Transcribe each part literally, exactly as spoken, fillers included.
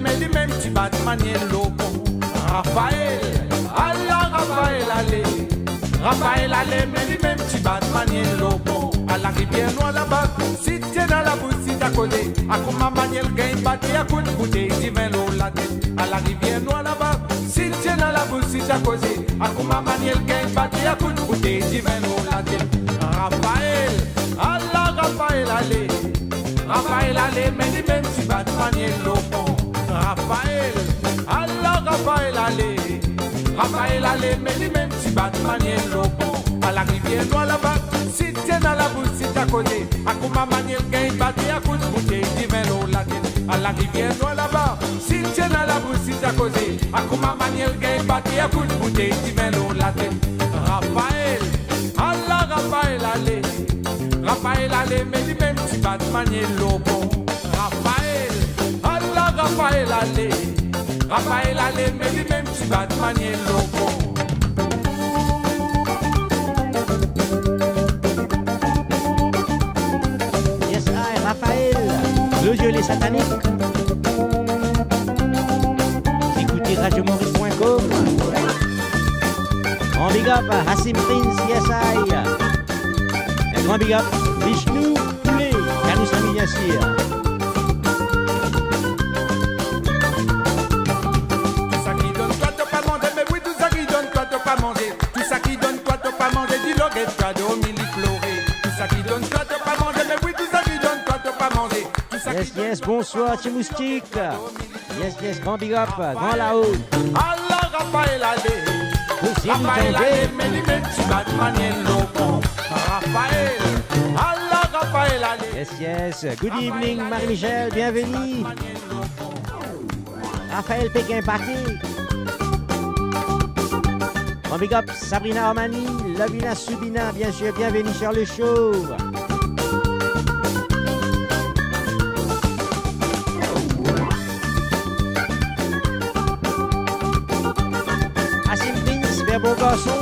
Me limem ti bat maniel lor pon. Rafael, ala Rafael ale. Rafael ale, me limem ti bat maniel lor pon. A Larivier Nwar laba, si ti ena labous ti ta koze. A kouma maniel gagn bat li a kout boutey divin lor latet. A Larivier Nwar laba, si ti ena labous ti ta koze. A kouma maniel gagn bat li a kout boutey divin lor latet. Rafael, ala Rafael ale. Rafael ale, me limem ti bat maniel lor pon. Rafael, ala Rafael ale. Rafael ale, me limem ti bat maniel lor pon. A Larivier Nwar laba, si ti ena labous ti ta koze. A kouma maniel gagn bat li a kout boutey divin lor latet. A Larivier Nwar laba, si ti ena labous ti ta koze. A kouma maniel gagn bat li a kout boutey divin lor latet. Rafael, ala Rafael ale. Rafael ale, me limem ti bat maniel lor pon. Rafael, ala Rafael ale. Rafael ale, me limem ti bat maniel lor pon. Yes I, Rafael, le vieux les sataniques. Écoutez radio maurice point com. Grand big up, Hassim Prince, yes I. Un grand big up, Vishnu Poulet, Kanous Ami, bien sûr. Tou sa ki donn twa to pa manze, me wi, tou sa ki donn twa to pa manze. Tou sa ki donn twa to pa manze, dilo get twa dormi li plore. Tou sa ki donn twa to pa manze, me wi, tou sa ki donn twa to pa manze. Tou sa ki Yes, donn yes, twa to pa bonsoir, manze, Ti Moustik. Yes, yes, grand big up, grand lao. Ala Rafael ale. Rafael ale, me limem ti bat maniel lor pon. Rafael, ala Rafael ale. Yes, yes. Good evening, Marie-Michel, bienvenue. Rafael pe gagn bate. Grand big up, Sabrina Armani, Lavina Subina, bien sûr, bienvenue sur le show. Hassim Prince, super beau garçon.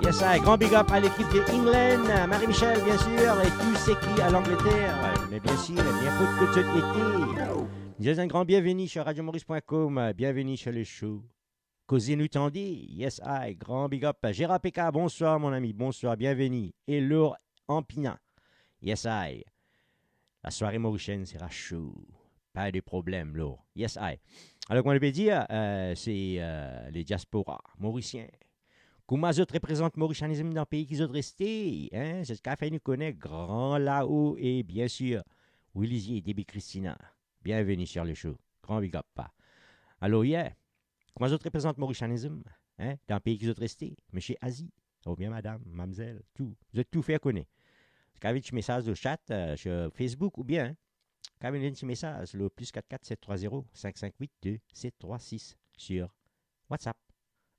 Yes I, grand big up à l'équipe de England, Marie-Michel, bien sûr, et tous ceux qui à l'Angleterre, mais bien sûr, n'inporte que tu étais. Je vous un grand bienvenue sur radio maurice point com, bienvenue sur le show. Koze nou tande, yes I, grand big up. Gérard P K, bonsoir mon ami, bonsoir, bienvenue. Et Laure Ampina, yes I. La soirée mauricienne sera chaud. Pas de problème, Laure. Yes I. Alors, kouma nou pe dir, euh, se, euh, le diaspora morisien. Kouma zot reprezant morisianism dan pei ki zot reste, hein? Se sa ki fer nou kone gran lao e, bien sûr, Willy Zie, Debbie Christina. Bienvenue sur le show. Grand big up, pa. Alors, yeah. Kouma zot reprezant morisianism, hein, dan pei ki zot reste, misie Azi, oubien madam, mamzel, tou, zot tou fer kone. Kav enn ti mesaz lor chat, euh, sur Facebook, oubien, hein, kav enn ti mesaz lor plus quatre quatre sept trois zéro cinq cinq huit deux sept trois six sur WhatsApp.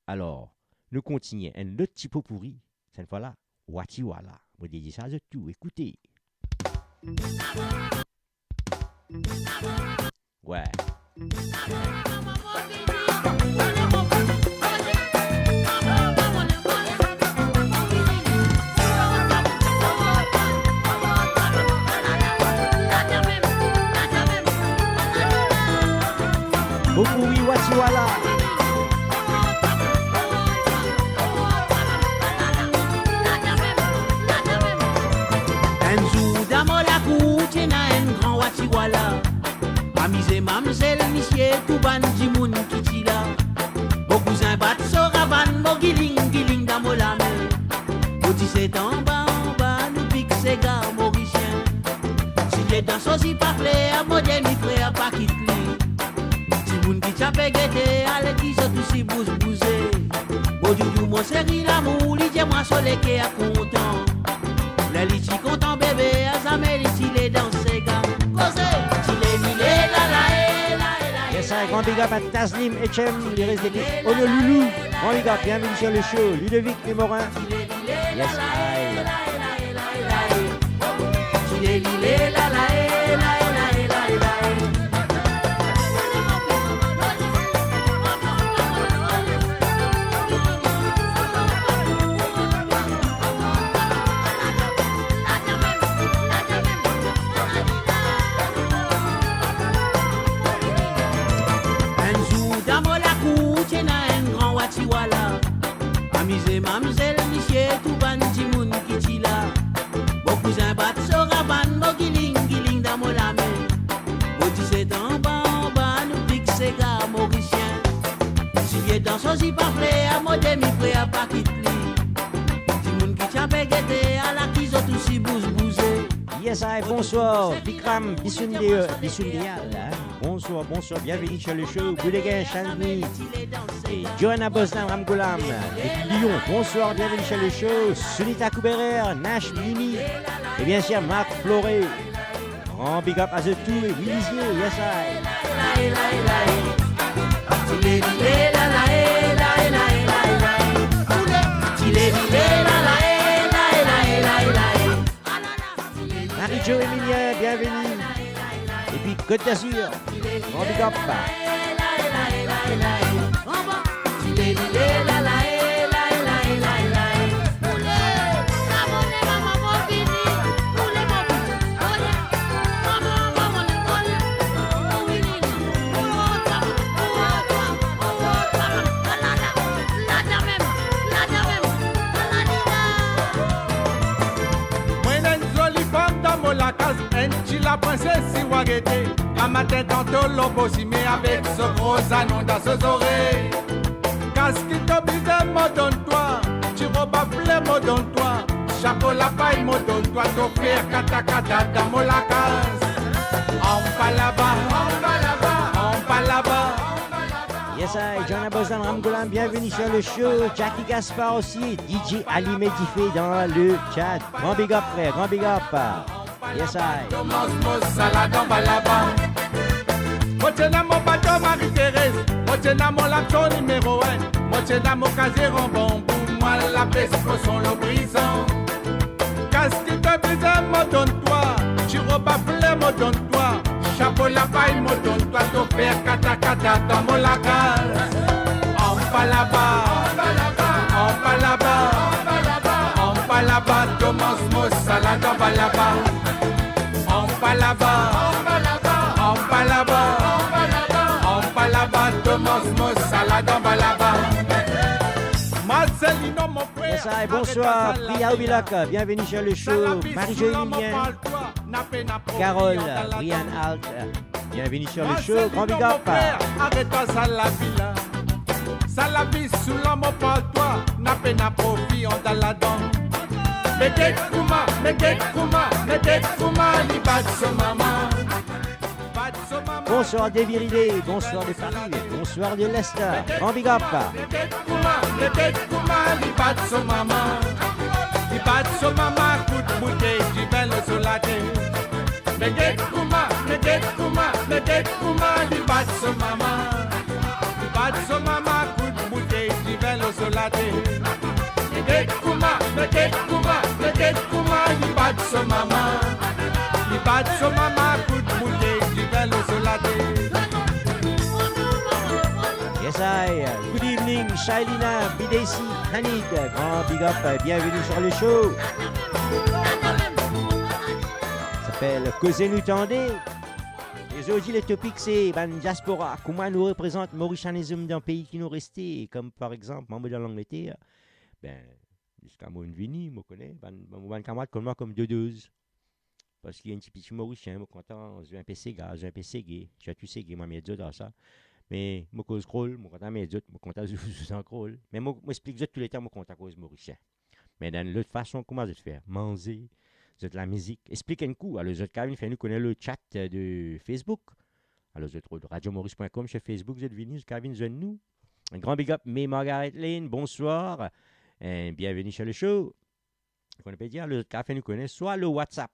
Alors, nou kontinie enn lot ti popouri, set fwa la, Wati Wala. Mo dir sa zot tou, ekoute. Ouais. Popouri Wati Wala. Enn zour dan mo lakour ti ena enn gran Wati Wala. Amize mamzel, misie, tou bann dimoun ki ti la. Mo kouzin bat so ravann, mo giling giling dan mo lame. Mo diset anba anba, nou pik sega morisien. Si Dieu dan so zip a fler, mo demi frer pa kit li. Dimoun ki ti ape gete, ale ki zot osi bous bouze. Mo doudou, mo seri lamour, li dir mwa so leker kontan. Ler li ti kontan bebe, a zame li ti le dans sega. Koze, ti le li le la la e la e la e. Yes I, grand big up à Taslim H M, li res depi Honolulu. Grand big up, bienvenue sur le show. Ludovic Morin. Yes I. Sozi pa fler, mo demi frer pa kit li. Dimoun ki ti ape gete, ala ki zot osi bouz bouze. Yes, I, bonsoir, Vikram Bisunde-, Bisundeyal, hein. Bonsoir, bonsoir, bienvenue sur le show. Boudeguen Shanvi et Johanna Bosnam Ramgoolam depuis Lyon. Bonsoir, bienvenue sur le show. Sunita Kuberer, Nash Mimi et bien sûr Marc Floré. Gran big up à zot tou, e Wilizie, yes I. Marie-Jo Emilien, bienvenue. Et puis Côte d'Azur, gran big up. Mo ena enn zoli fam dan mo lakaz, enn ti laprinses si wa gete. Lamatin tanto lor bosime avek so gro zanon dan so zorey. Kas ki to bizin mo donn twa, ti rob a fler mo donn twa, sapo lapay mo donn twa, to fer katakata dan mo lakaz. Anba laba, anba laba, anba laba. Yes I, Johanna Bosnam Ramgoolam, bienvenue sur le show. Jackie Gaspard aussi, D J Alime Dife dans le chat. Gran big up, frère, gran big up. Yes I. To manz mo salad anba laba. Mo ti ena mo bato Marie-Thérèse, mo ti ena mo lapson nimero enn, mo ti ena mo kazie an banbou, mwa lapes koson lor prizon. Kas ki to bizin mo donn twa, ti rob a fler mo donn twa, sapo lapay mo donn twa, to fer katakata dan mo lakaz. Anba laba, anba laba, anba laba, to manz mo salad anba laba. Anba laba, anba laba, anba laba, to manz mo salad anba laba. Marcelino, mon frère, yes I, bonsoir, Priya Obilok, bienvenue sur le show. Marie-Jo Emilien, Carole, Brian Alt, bienvenue sur le show, gran big up. Aret pa sa lavi la. Sa lavi sou lanmor par twa, na pena profi andan ladan. Me get kouma, me get kouma, me get kouma li bat so mama. Bat so mama. Bonsoir de Virilé, bonsoir de Paris, bonsoir de l'Est. Gran big up. Me get kouma, me get kouma li bat so mama. Li bat so mama, kout boutey divin lor so late. Me get kouma, me get kouma, me get kouma li bat so mama. Li bat so mama, kout boutey divin lor so late. Me get kouma, me get kouma, me get kouma li bat so mama. Li bat so mama, kout boutey divin lor so late. Yes I, good evening, Shailina, Bidesi, Hanid, gran big up, bienvenue sur le show. S'apel Koze Nou Tande. E zordi le topik se bann diaspora, kouma nou reprezant Mauritianism dan pei ki nou reste, kom par exanp, mwa mo dan Langleter, be, ziska mo vini, mo kone, bann, bann, bann kamarad konn mwa kom Dodoz. Parski enn ti piti Morisien, mo kontan zwe enpe sega, zwe enpe sege, sirtou sege, mo amerd zot ar sa. Me mo koz krol, mo kontan amerd zot, mo kontan zwe, zwe krol. Me mo, mo explik zot touletan, mo kontan koz Morisien. Me dan lot fason, kouma zot fer manze, zot lamizik, explik enn kou. Alor zot kav vinn fer nou kone lor chat de Facebook. Alor zot rod radio maurice point com, sir Facebook, zot vini, zot kav vinn zwenn nou. Gran big up, Me Margaret Lane, bonsoir. E bienveni sir le show. Kouma pe dir, alor zot kav fer nou kone swa lor WhatsApp,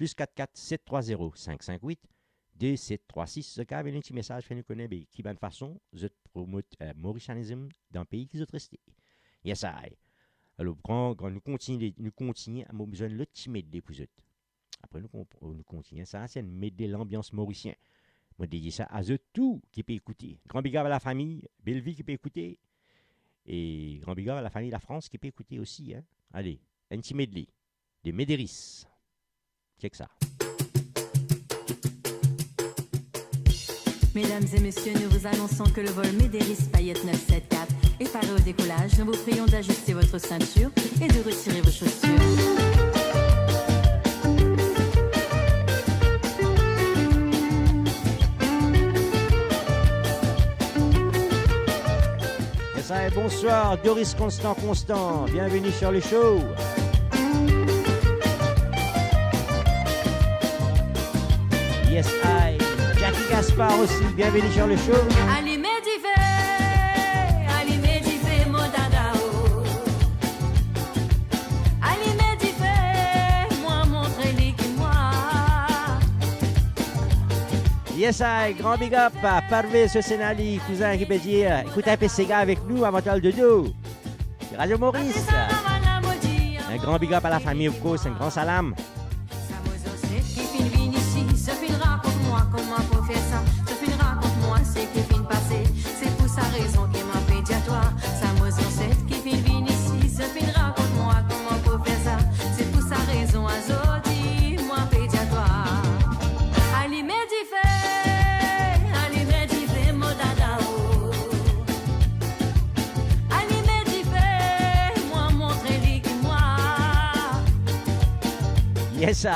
plus quatre quatre sept trois zéro cinq cinq huit deux sept trois six, zot kav avoy enn ti mesaz, fer nou kone be ki bann fason zot promot, eh, Mauritianism dan pei ki zot reste. Yes I. Alor, gran, gran, nou kontigne, nou kontigne, mo bizin lot ti medley pou zot. Apre nou konp-, nou kontigne. Sa, se enn medley lanbians morisien. Mo dedie sa a zot tou ki pe ekoute. Gran big up a lafami Bellevue ki pe ekoute. E gran big up a lafami Lafrans ki pe ekoute osi, hein. Ale, enn ti medley de Médéris. Check sa. Mesdames et messieurs, nous vous annonçons que le vol Médéris Payet neuf sept quatre est paré au décollage. Nous vous prions d'ajuster votre ceinture et de retirer vos chaussures. Bonsoir, Doris Constant Constant, bienvenue sur le show. Yes, I. Jackie Gaspard aussi, bienvenue sur le show. Alime dife, alime dife, mo dada o. Alime dife, mwa montre li ki mwa. Yes, I. Gran big up, Parvez Hossein Ali, kouzin ki pe dir, ekout inpe sega avek nou avan to al dodo. Radio Maurice. Un grand big up à la famille, of course, un grand salam. Sa mo zanset ki finn vinn isi, zot finn rakont mwa kouma pou fer sa. Zot finn rakont mwa seki finn pase. Se pou sa rezon ki mwa pe dir twa. Sa mo zanset ki finn vinn isi, zot finn rakont mwa kouma pou fer sa. Se pou sa rezon azordi mwa pe dir twa. Alime dife, alime dife, mo dada o. Alime dife, mwa montre li ki mwa. Yes, I.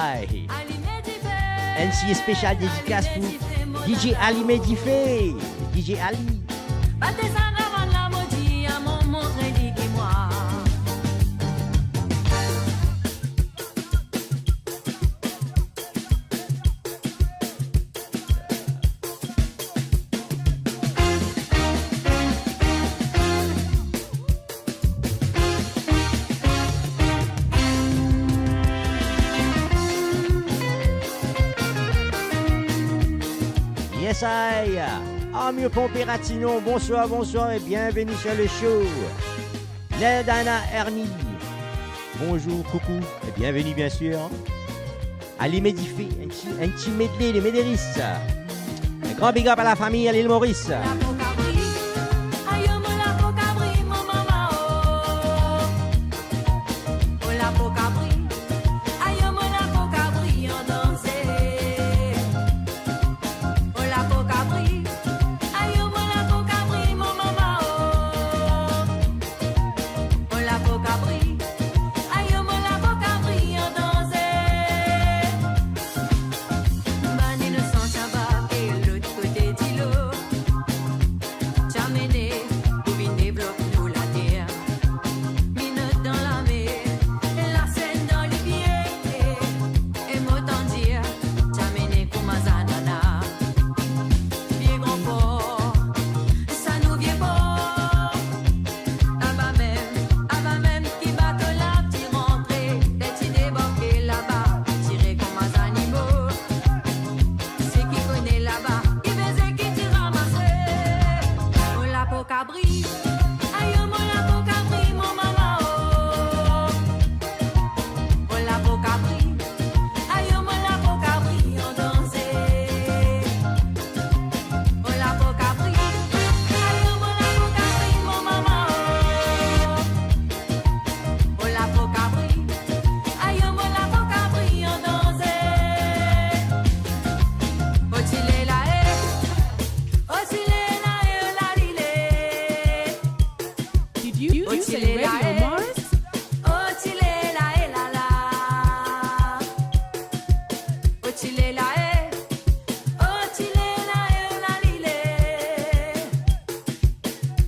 Alime dife. Enn ti spesial dedikas pou DJ Alime Dife, DJ Ali. Bate sa ravann la, mo dir, mwa montre li ki mwa. Yes, I. Amio Pompé Ratinon, bonsoir, bonsoir et bienvenue sur le show. Nel Dana Ernie, bonjour, coucou et bienvenue, bien sûr. Alime dife, enn ti, enn ti medley de Mederis. Un grand big up à la famille à l'île Maurice. Oh la po kabri, ayo mo la po kabri, mo mama oh. Oh la po kabri, ayo mo la po kabri an danze. Bann inosan ti anba e lot kote dilo. Ti amene pou vinn devlop nou later. Minot dan lame, lasenn dan lipie. E mo tann dir, ti amene kouma zanana. Vie gran por, sa nou vie por. Laba mem, laba mem ki bato la ti rantre. Ler ti debarke laba, tire kouma zanimo. Seki kone laba, ki beze ki ti ramase. Oh la po kabri, ayo mo la po kabri, mo mama oh. Oh la po kabri, ayo mo la po kabri an danze. Oh la po kabri, ayo mo la po kabri, mo mama oh. Oh la po kabri, ayo mo la po kabri an danze. Oh ti le la e, oh ti le la e, oh la li le. Did you, you say Radio Mars? Oh ti le la e la la. Oh ti le la e, oh ti le la e, oh la li le.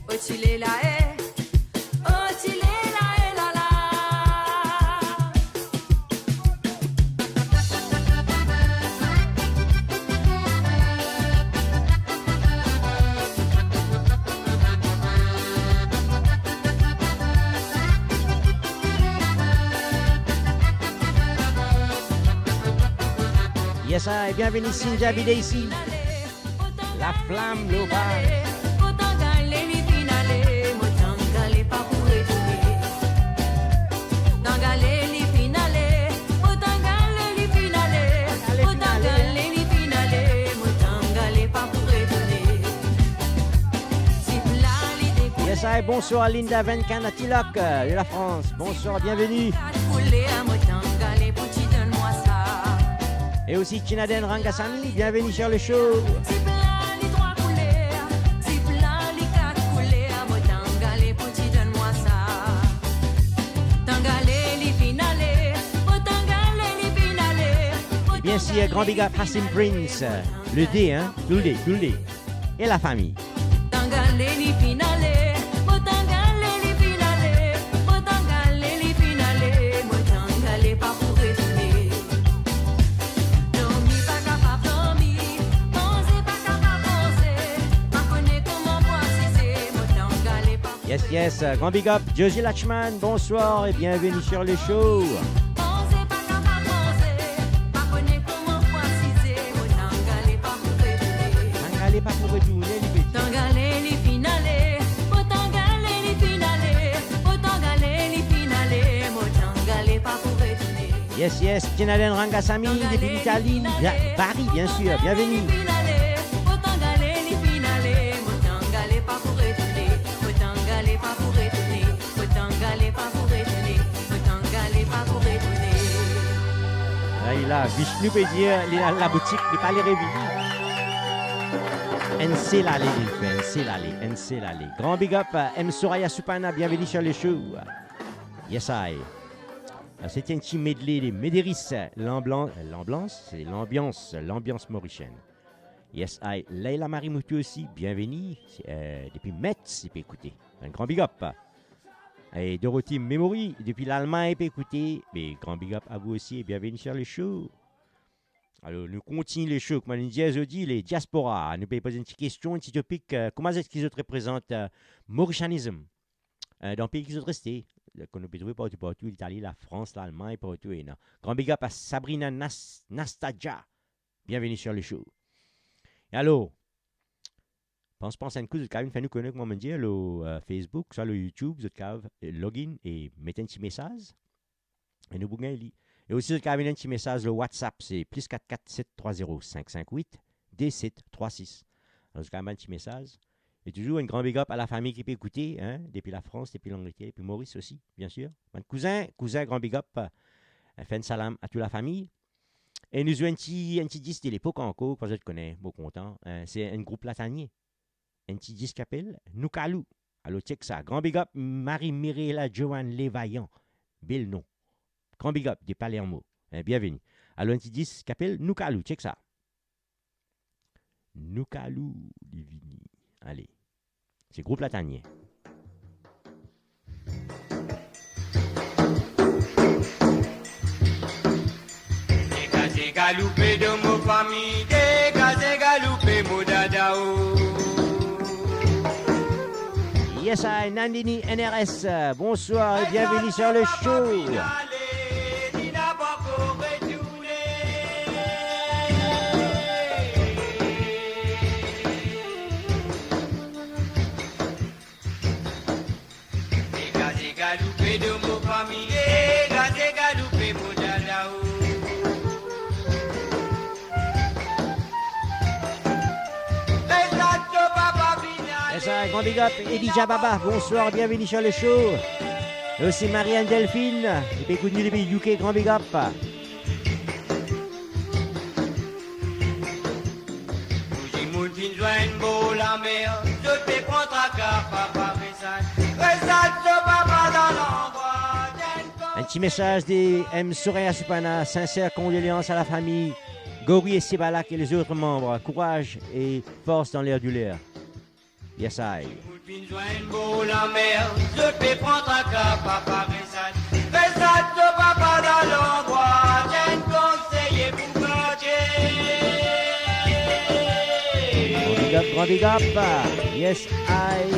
Oh ti le la e, oh ti le la e la la. Yes, I, bienvenue Cynthia Vidécy. La flamme globale. Yes, I, bonsoir Linda Venkan Atilok, euh, de la France. Bonsoir, bienvenue. Et aussi Chinaden Rangasamy, bienvenue sur le show. Et bien sûr, grand big up Hassim Prince, le D, hein, tout le D, tout le D. Et la famille. Tangale li finn ale, mo tann Yes, yes, euh, grand big up, Josie Lachman, bonsoir et bienvenue sur le show. Tangale pa pou retourne, li pe dir. Yes, yes, Jenalen Rangasamy depuis l'Italie, Bari, bien sûr, bienvenue. Ay la, Vishnu pe dir, li al laboutik, li pa le revini. Enn sel ale, li fer, enn sel ale, enn sel ale. Grand big up, euh, M Soraya Supana, bienvenue sur le show. Yes, I. Sa se enn ti medley de Médéris, lanblan-, lanblans, se lanbians, lanbians morisienn. Yes, I. Leila Marie Moutou osi, bienvenue, euh, depuis Metz, li pe ekoute. Enn gran big up. E Dorothy Memory, depuis l'Allemagne, pe ekoute. Be, gran big up à vous aussi et bienvenue sur le show. Alor, nou kontign le show. Kouma nou dir zordi, le diaspora, nou pe poz enn ti kestion, enn ti topik, euh, kouma zot ki zot reprezant, euh, Mauritianism, euh, dan pei ki zot reste. Kan nou pe trouve partou, partou, Litali, Lafrans, Lalmagn, partou, ena. Gran big up à Sabrina Nas-, Nastaja. Bienvenue sur le show. E alor, pans, pans enn kou, zot kapav vinn fer nou kone, kouma mo dir, lor, euh, Facebook, swa lor YouTube, zot kapav, euh, log in e met enn ti mesaz. E nou pou gagn li. E osi, zot kapav vinn enn ti mesaz lor WhatsApp, se plis kat kat set trwa zero sink sink wit de set trwa sis. Alor, zot kapav enn ti mesaz. E touzour enn gran big up à la fami ki pe ekoute, hein, depi Lafrans, depi Langleter, depi Moris osi, bien sûr. Bann kouzin, kouzin, gran big up, euh, fer enn salam à tout la fami. E nou zwe enn ti, enn ti dis de lepok ankor, kan zot kone, mo kontan, hein, se enn group Latanie. Enn ti dis ki apel Nou Kalou. Alor, check sa. Gran big up, Marie Mirella Joanne Levaillant. Bel nom. Gran big up, de Palermo. Hein, bienvenue. Alor, enn ti dis ki apel Nou Kalou. Check sa. Nou Kalou, li vini. Ale. Se group Latanie. Degaze galoupe dan mo fami, degaze galoupe mo dada, oh. Yes, I, Nandini N R S, bonsoir et bienvenue sur le show. Degaze galoupe dan mo fami, degaze galoupe mo dada, oh. Esa, gran big up, Elijah Baba, bonsoir, bienvenue sur le show. E osi Marianne Delphine, li pe ekout nou depi U K, gran big up. Tou dimoun finn zwenn bor lamer, zot pe pran traka, papa rezat, rezat so papa dan landrwa, enn ti mesaz de M Soraya Supana, sincères condoléances à la famille Gori et Sibalak et les autres membres. Courage et force dans leur douleur. Yes, I. Dimoun finn zwenn bor lamer, zot pe pran traka, papa rezat, rezat so papa dan landrwa, enn konseye pou Bondie. Gran big up, gran big up. Yes, I.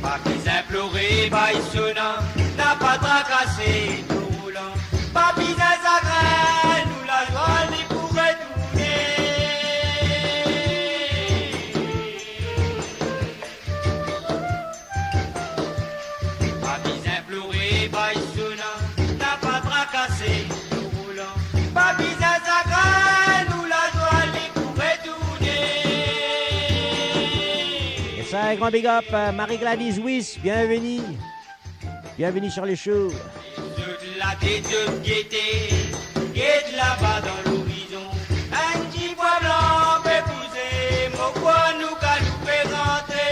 Pa bizin plore, bay so lam, napa trakase nou Rolan. Pa bizin sagrin, nou lazwa li pou retourne. Pa bizin plore, bay so lam, napa trakase nou Rolan. Pa bizin sagrin, nou lazwa li pou retourne. E sa, enn gran big up, euh, Marie Gladys Wiss, bienvenue. Bienvenue sur le show. Zot latet, zot gete, get laba dan lorizon. Enn ti bwa blan pe bouze, mo krwar nou Kalou pe rantre.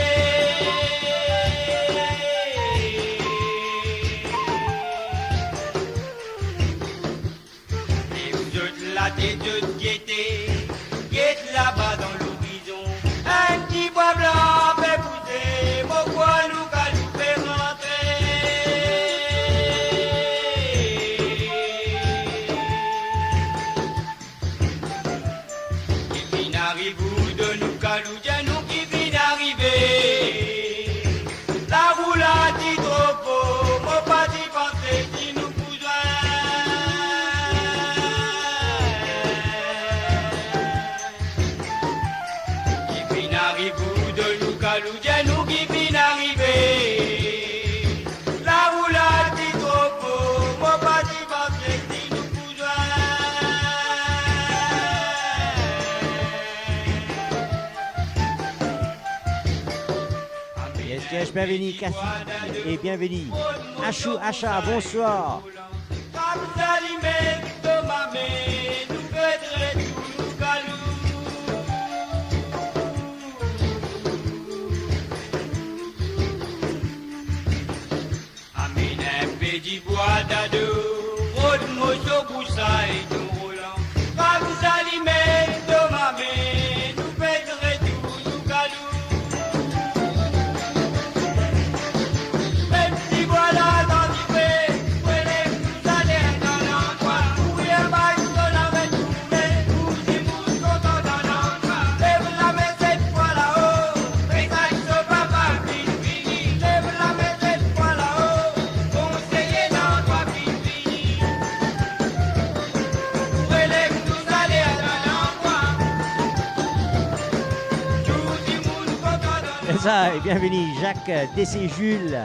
E zot latet, zot gete, get laba dan lorizon. Enn ti bwa blan pe bouze, mo krwar nou Kalou pe rantre. Ki finn ariv ou dan nou Kalou, dir nou ki finn arive. Pou donn nou kalou, dir nou ki finn arive. Laroulad ti tro for, mo pa ti pa fie si nou pou zwenn. Yes, yes, bienvenue, Cathy, et bienvenue. Achou, Acha, bonsoir. Lamz alime, to mame, nou pe dre tou nou kalou. Amenn enpe dibwa dado, rod morso bousay ton rolan. Lamz alime, to mame, nou pe dre tou nou kalou. Sa, e bienveni Jacques de Séjul.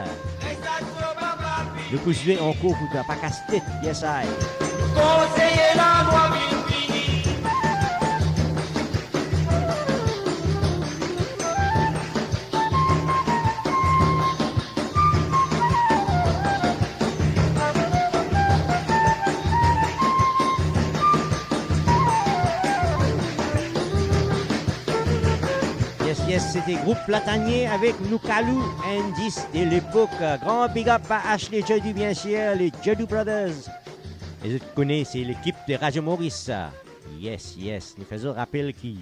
Nou pou zwe ankor pou twa, pa kas tet, yes I. Konseye landrwa vinn vini. Yes, yes, sete group Platanie avek Nou Kalou, enn dis de lepok. Gran big up a Ashley Jadu, bien sir, les Jadu Brothers. E zot kone, se lekip de Radio Maurice, sa. Yes, yes, nou fer zot rapel ki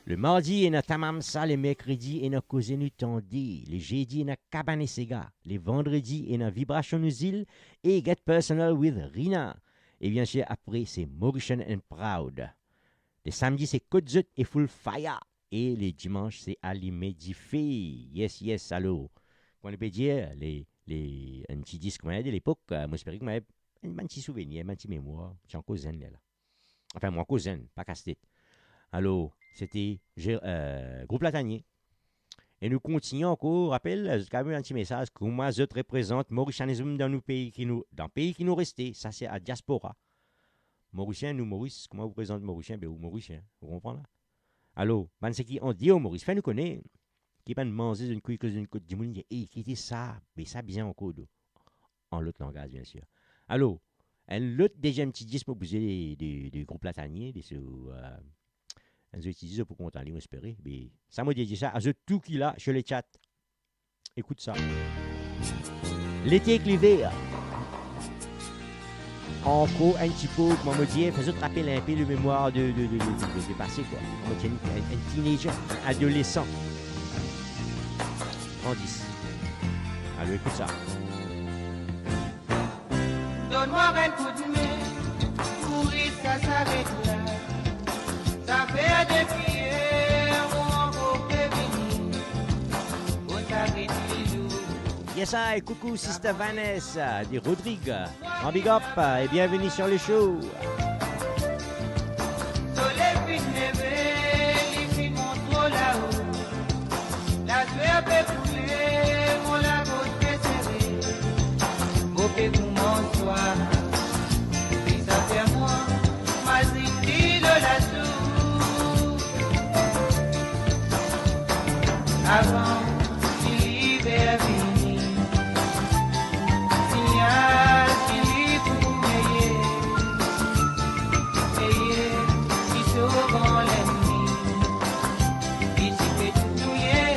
le mardi ena Tamam Sa, le merkredi ena Koze Nou Tande, le zedi ena Kabane Sega, le vandredi ena Vibration Nou Zil e Get Personal with Rina. E bien sir, apre se Mauritian and Proud. Le samdi se Kot Zot e Full Fire. E le dimans se Alime Dife. Yes, yes, alor, kouma nou pe dir, le, le, enn ti dis kouma de lepok, eh, mo espere kouma enn bann ti souvenir, enn bann ti memwar, ti ankor zenn lerla. Anfin, mo ankor zenn, pa kas tet. Alor, sete, eh, group Latanie. E nou kontigne ankor, rapel, zot kapav enn ti mesaz, kouma zot reprezant Mauritianism dan nou pei ki nou, dan pei ki nou reste, sa se a diaspora. Morisien, nou Moris, kouma ou reprezant Morisien, be ou Morisien, ou konpran la? Alor, bann seki an deor Moris, fer nou kone, ki bann manze zot inn kwi, koz zot inn kot dimoun, e kite sa, be sa bizin ankor do. An lot langaz, bien sir. Alor, enn lot deziem ti dis mo pou zwe de, de, de group Latanie, de so, eh, enn zoli ti dis, zot pou kontan li, mo espere. Be, sa mo dir sa, a zot tou ki la, sur le chat. Ekout sa. Lete ek liver. Ankor enn ti po, kouma mo dir, fer zot rapel enpe le memwar de, de, de, de, de, de pase, kwa. Mo ti enn, enn, enn teenager, enn adolesan. An dis. Alor, ekout sa. Donn mwa enn koudme, kouri sa saret la. Zafer depi yer, mo ankor pe vini. Mo saret lilou. Yes I, coucou sister Vanessa de Rodrigue. Un big up et bienvenue sur le show. Soley finn leve, li finn mont tro lao. Laswer pe koule, mo lagorz pe sere. Mo pe koumans swar, e sa fer mwa, mazinn dilo lasours. Avan ki liver vini, signal ki li pou meye, meye ki so gran lennmi. Li ti pe tou touye.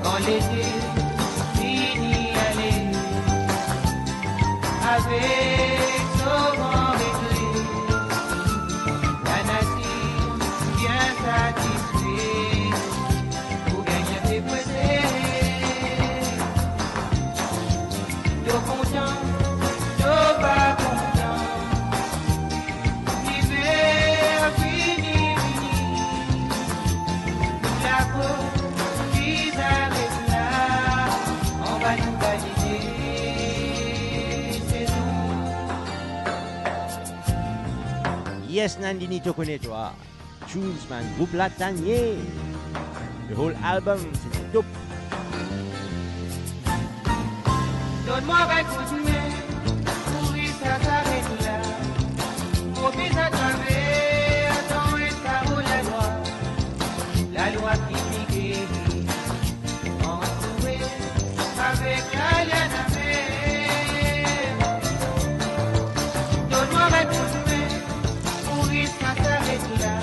Kan lete fini ale, avek so gran regre, lanatir bien satisfe. Oubien bien deprese. To kontan, to pa kontan, liver fini vini. Lakoz ki zaret la, anba nou kalite sezon. Yes Nandini, to kone twa. Tunes, man, group La Tanière. The whole album, se top. Donn mwa enn koudme pou ris sa saret la. Mo bizin traverse enn karo lalwa. Lalwa ki pike, antoure avek laliann lamer. Donn mwa enn koudme pou ris sa saret la.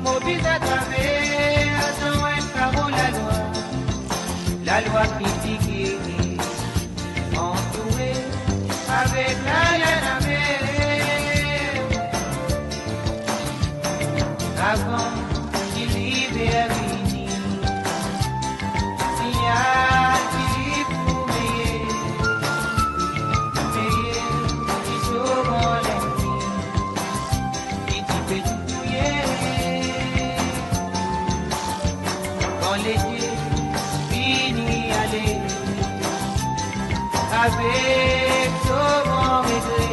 Mo bizin traverse enn karo lalwa. Lalwa ki pike, antoure avek laliann lamer. Avan ki liver vini, signal ki pou veye, veye ki so bon lennmi, ki ti pe tou touye. Kan lete fini ale, avek so bon regre,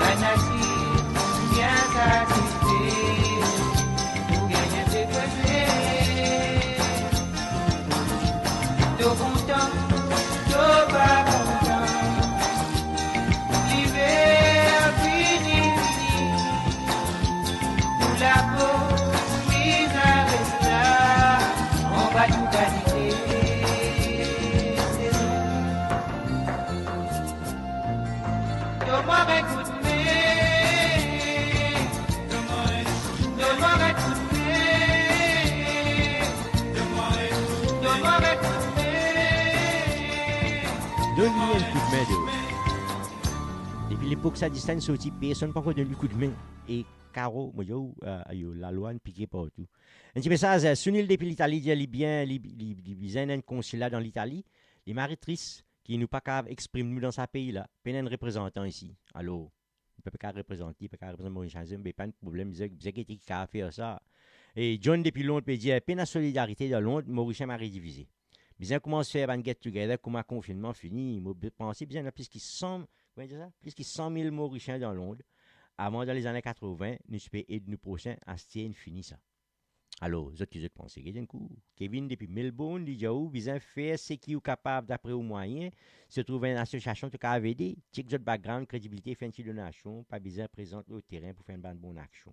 lanatir bien satisfe, pou gagn enn pe plezir. To kontan, to pa kontan, liver fini, fini. Pou lapo, bizin res la, anba tou kalite sezon. Donn mwa enn koudme, donn mwa enn koudme, donn mwa enn koudme. Donn li enn koudme, de. Depi lepok sa Distin sorti, personn pankor donn li koudme. E karo, mo dir ou, eh, ayo, lalwa inn pike partou. Enn ti mesaz, eh, Sunil depi Litali, dir li bien, li, li, li bizin enn konsila dan Litali. Li mari tris ki nou pa kapav exprim nou dan sa pei la. Pena enn reprezantan isi. Alor, li pa pe kapav reprezant li, pa kapav reprezant Morisien, be pa enn problem, bizin, bizin gete ki kapav fer sa. E John depi Lond pe dir, pena solidarite dan Lond, Morisien mari divize. Bizin koumans fer bann get together kouma konfinnman fini. Mo be-, panse bizin ena plis ki san, kouma dir sa? Plis ki san mil Morisien dan Lond. Avan, dan lezane katreven, nou ti pe ed nou prosin, aster inn fini sa. Alor, zot ki zot panse? Get enn kou. Kevin depi Melbourne, li dir ou bizin fer seki ou kapav dapre ou mwayin. Si to trouv enn asosiasion to kapav ede, check zot background, kredibilite, fer enn ti donasion, pa bizin prezant lor terin pou fer enn bann bon aksion.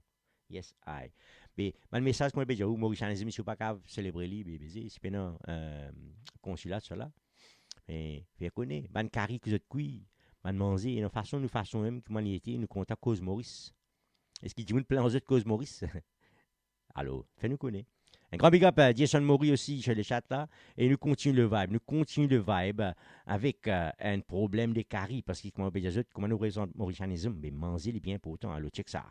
Yes, I. Be, bann mesaz kouma pe dir ou, Morisien Azim, si ou pa kapav selebre li, be, be, se, se pena, eh, konsila, tousala. Me, fer kone, bann kari ki zot kwi, bann manze, ena fason, nou fason mem, kouma li ete, nou kontan koz Moris. Eski dimoun plin zot koz Moris? Alor, fer nou kone. Enn gran big up, eh, Jason Mori osi, sur le chat la. E nou kontign le vibe, nou kontign le vibe avek, eh, enn problem de kari, parski kouma pe dir zot, kouma nou reprezant Morisien Azim, be manze li bien inportan, alor check sa.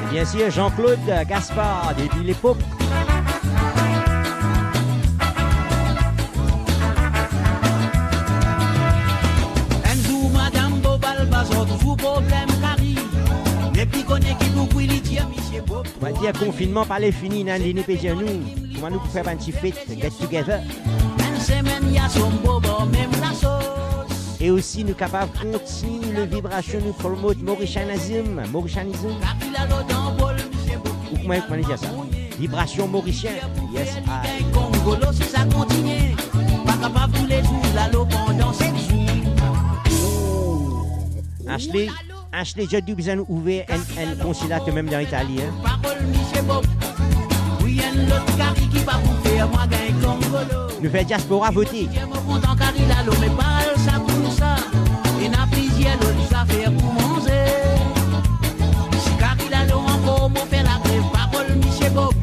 E bien sir, Jean-Claude Gaspard, depi lepok. Enn zour madam Bob al bazar, touzour problem kari. Nepli kone ki pou kwi, li dir misie Bob. Ou va dir konfinnman pa le fini, nanye li pe dir nou. Kouma nou pou fer bann ti fet, get together. Enn semenn, ya som Bob ar mem lasos. E osi, nou kapav kontign le vibrasion, nou promot Morisien Azim, Morisien Azim. Kari lalo dan bol, misie Bob. Ou kouma, kouma dir sa? Vibrasion Morisien. Yes, I. Kongolo, si sa kontinie, pa kapav toulezour lalo pandan set zour. Ashley, Ashley, zot dou bizin nou ouver enn, enn konsila to mem dan Itali, hein? Parol misie Bob. Wi, enn lot kari ki pa pou fer mwa gagn kongolo. Nou fer diaspora vote. Mo kontan kari lalo, me pa al sa koumsa. Ena plizier lot zafer pou manze. Si kari lalo ankor, mo fer lagrev, parol misie Bob.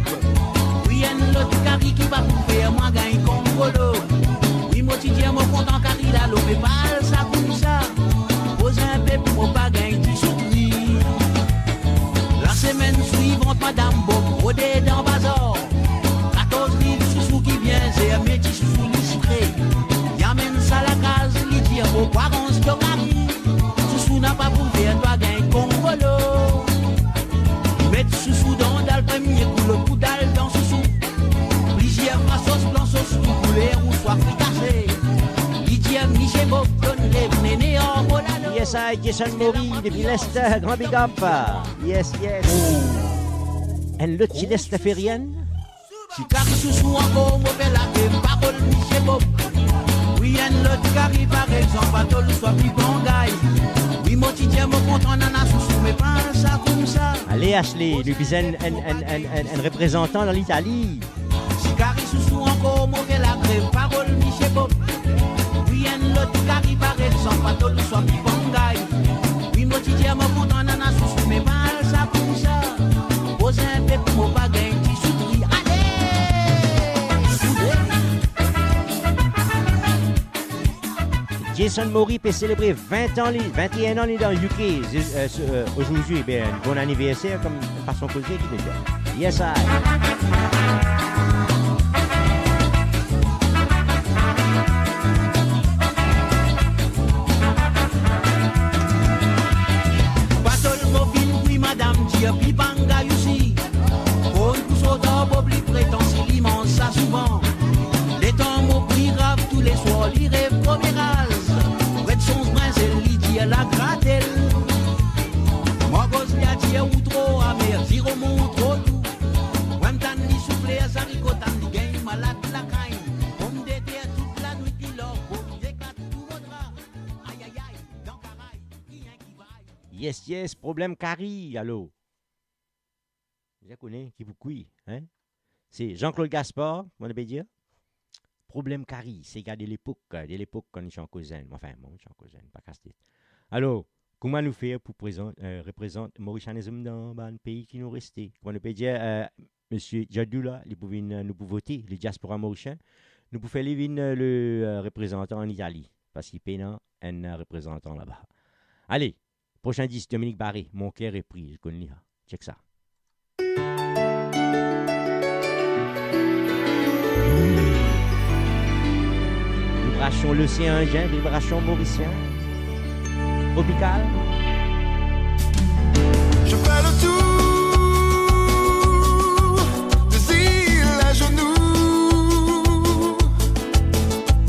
Wi, enn lot kari ki pa pou fer mwa gagn kongolo. Wi, mo ti dir mo kontan kari lalo, me pa al sa koumsa. Poz inpe pou mo pa gagn ti soufrir. Lasemenn swivan, madam Bob rode dan bazar. Katorz liv sousou ki bien zer, me ti sousou li sikre. Li amenn sa lakaz, li dir mo pa rans to kari. Sousou napa pou fer twa gagn kongolo. Li met sousou dan dal, premie kou lot pou dal dan sousou. Plizier fwa sos blan, sos tou kouler ouswa frikase. Li dir Yes, I, Jason Mori, depi Leicester, gran big up. Yes, yes. Enn lot ti Leicester fer enn. Si kari sousou ankor, mo pe lave parol misie Bob. Wi, enn lot kari, par exanp, atol ouswa pipangay. Wi, mo ti dir mo kontan nana sousou, me pa sa koumsa. Ale, Ashley, nou bizin enn, enn, enn, enn, enn reprezantan dan Litali. Si kari sousou ankor, mo pe lave parol misie Bob. Wi, enn lot kari, par exanp, atol ouswa pipangay. Wi, mo ti dir mo kontan nana sousou, me pa sa koumsa. Poz enpe pou mo pa gagn ti soutri. Ale! Jason Mori pe selebre vin an li, vin e enn an li dan U K, euh, euh, aujourd'hui, be, bon aniverser, kom fason koze ki pe dir. Yes, I. Batol mo vinn, wi, madam dir pipangay osi. Konn pou sot ar Bob, li pretan si li manz sa souvan. Letan mo pli grav touleswar, li rev premie raz. Pret son brinzel, li dir la gratel. Mwa goz li a dir ou tro amer, ziromo ou tro dou. Mwa tann li soufler, zariko tann li gagn malad lakagn. Pomdeter tout lanwit li lor, Bob li eklat tou mo dra. Ayayay, dan karay, kienn ki vray. Yes, yes, problem kari, alo. Bizin kone ki pou kwi, hein? Se Jean-Claude Gaspard, kouma nou pe dir. Problem kari, se gard de lepok, de lepok kan nou ti an kozenn. Anfin, bon, ti an kozenn, pa kas tet. Alor, kouma nou fer pou prezant, euh, reprezant Morisien dan bann pei ki nou reste? Kouma nou pe dir, euh, misie Jadou la, li pou vinn, euh, nou pou vote, le diaspora morisien, nou pou fer li vinn, euh, le, euh, reprezantan an Itali, parski pena enn, euh, reprezantan laba. Ale, prosin dis, Dominique Barré, Mon cœur est pris, zot konn li, ha. Check sa. Vibrasion Losean Indien, vibrasion morisien, tropikal. Je fais le tour des îles à genoux.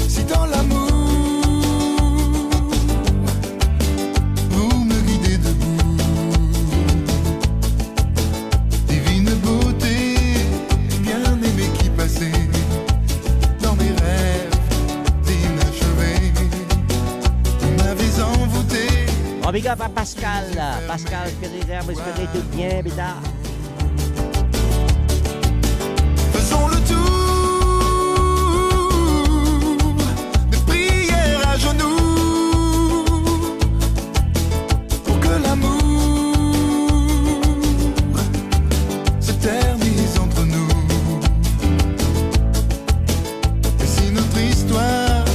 Si dans l'amour, vous me guidez debout, divine beauté, bien-aimée qui passez dans mes rêves inachevés, vous m'avez envoûté. Gran big up a Pascal, Pascal Ferreira, mo espere tou bien, beta. Faisons le tour des prières à genoux pour que l'amour s'éternise entre nous. Et si notre histoire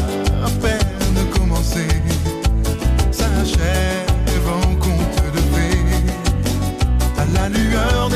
à peine commencée s'achève en conte de fées, à la lueur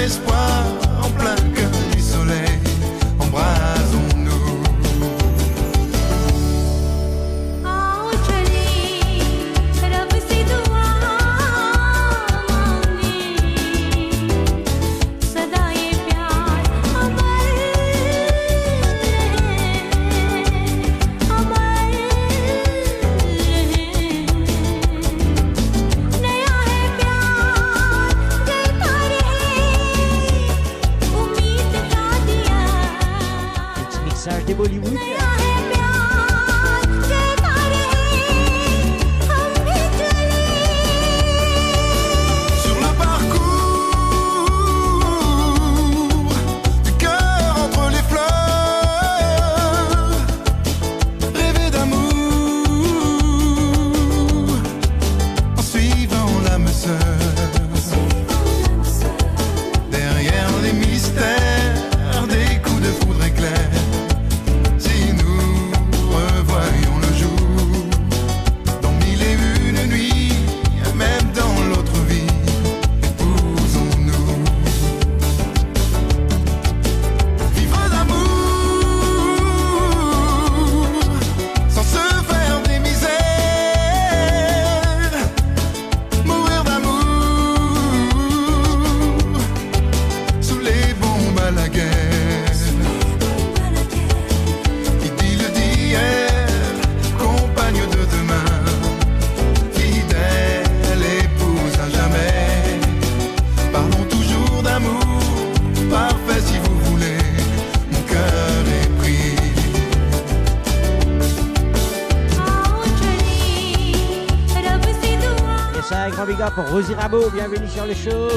Un grand big up pour Rosie Rabot, bienvenue sur le show.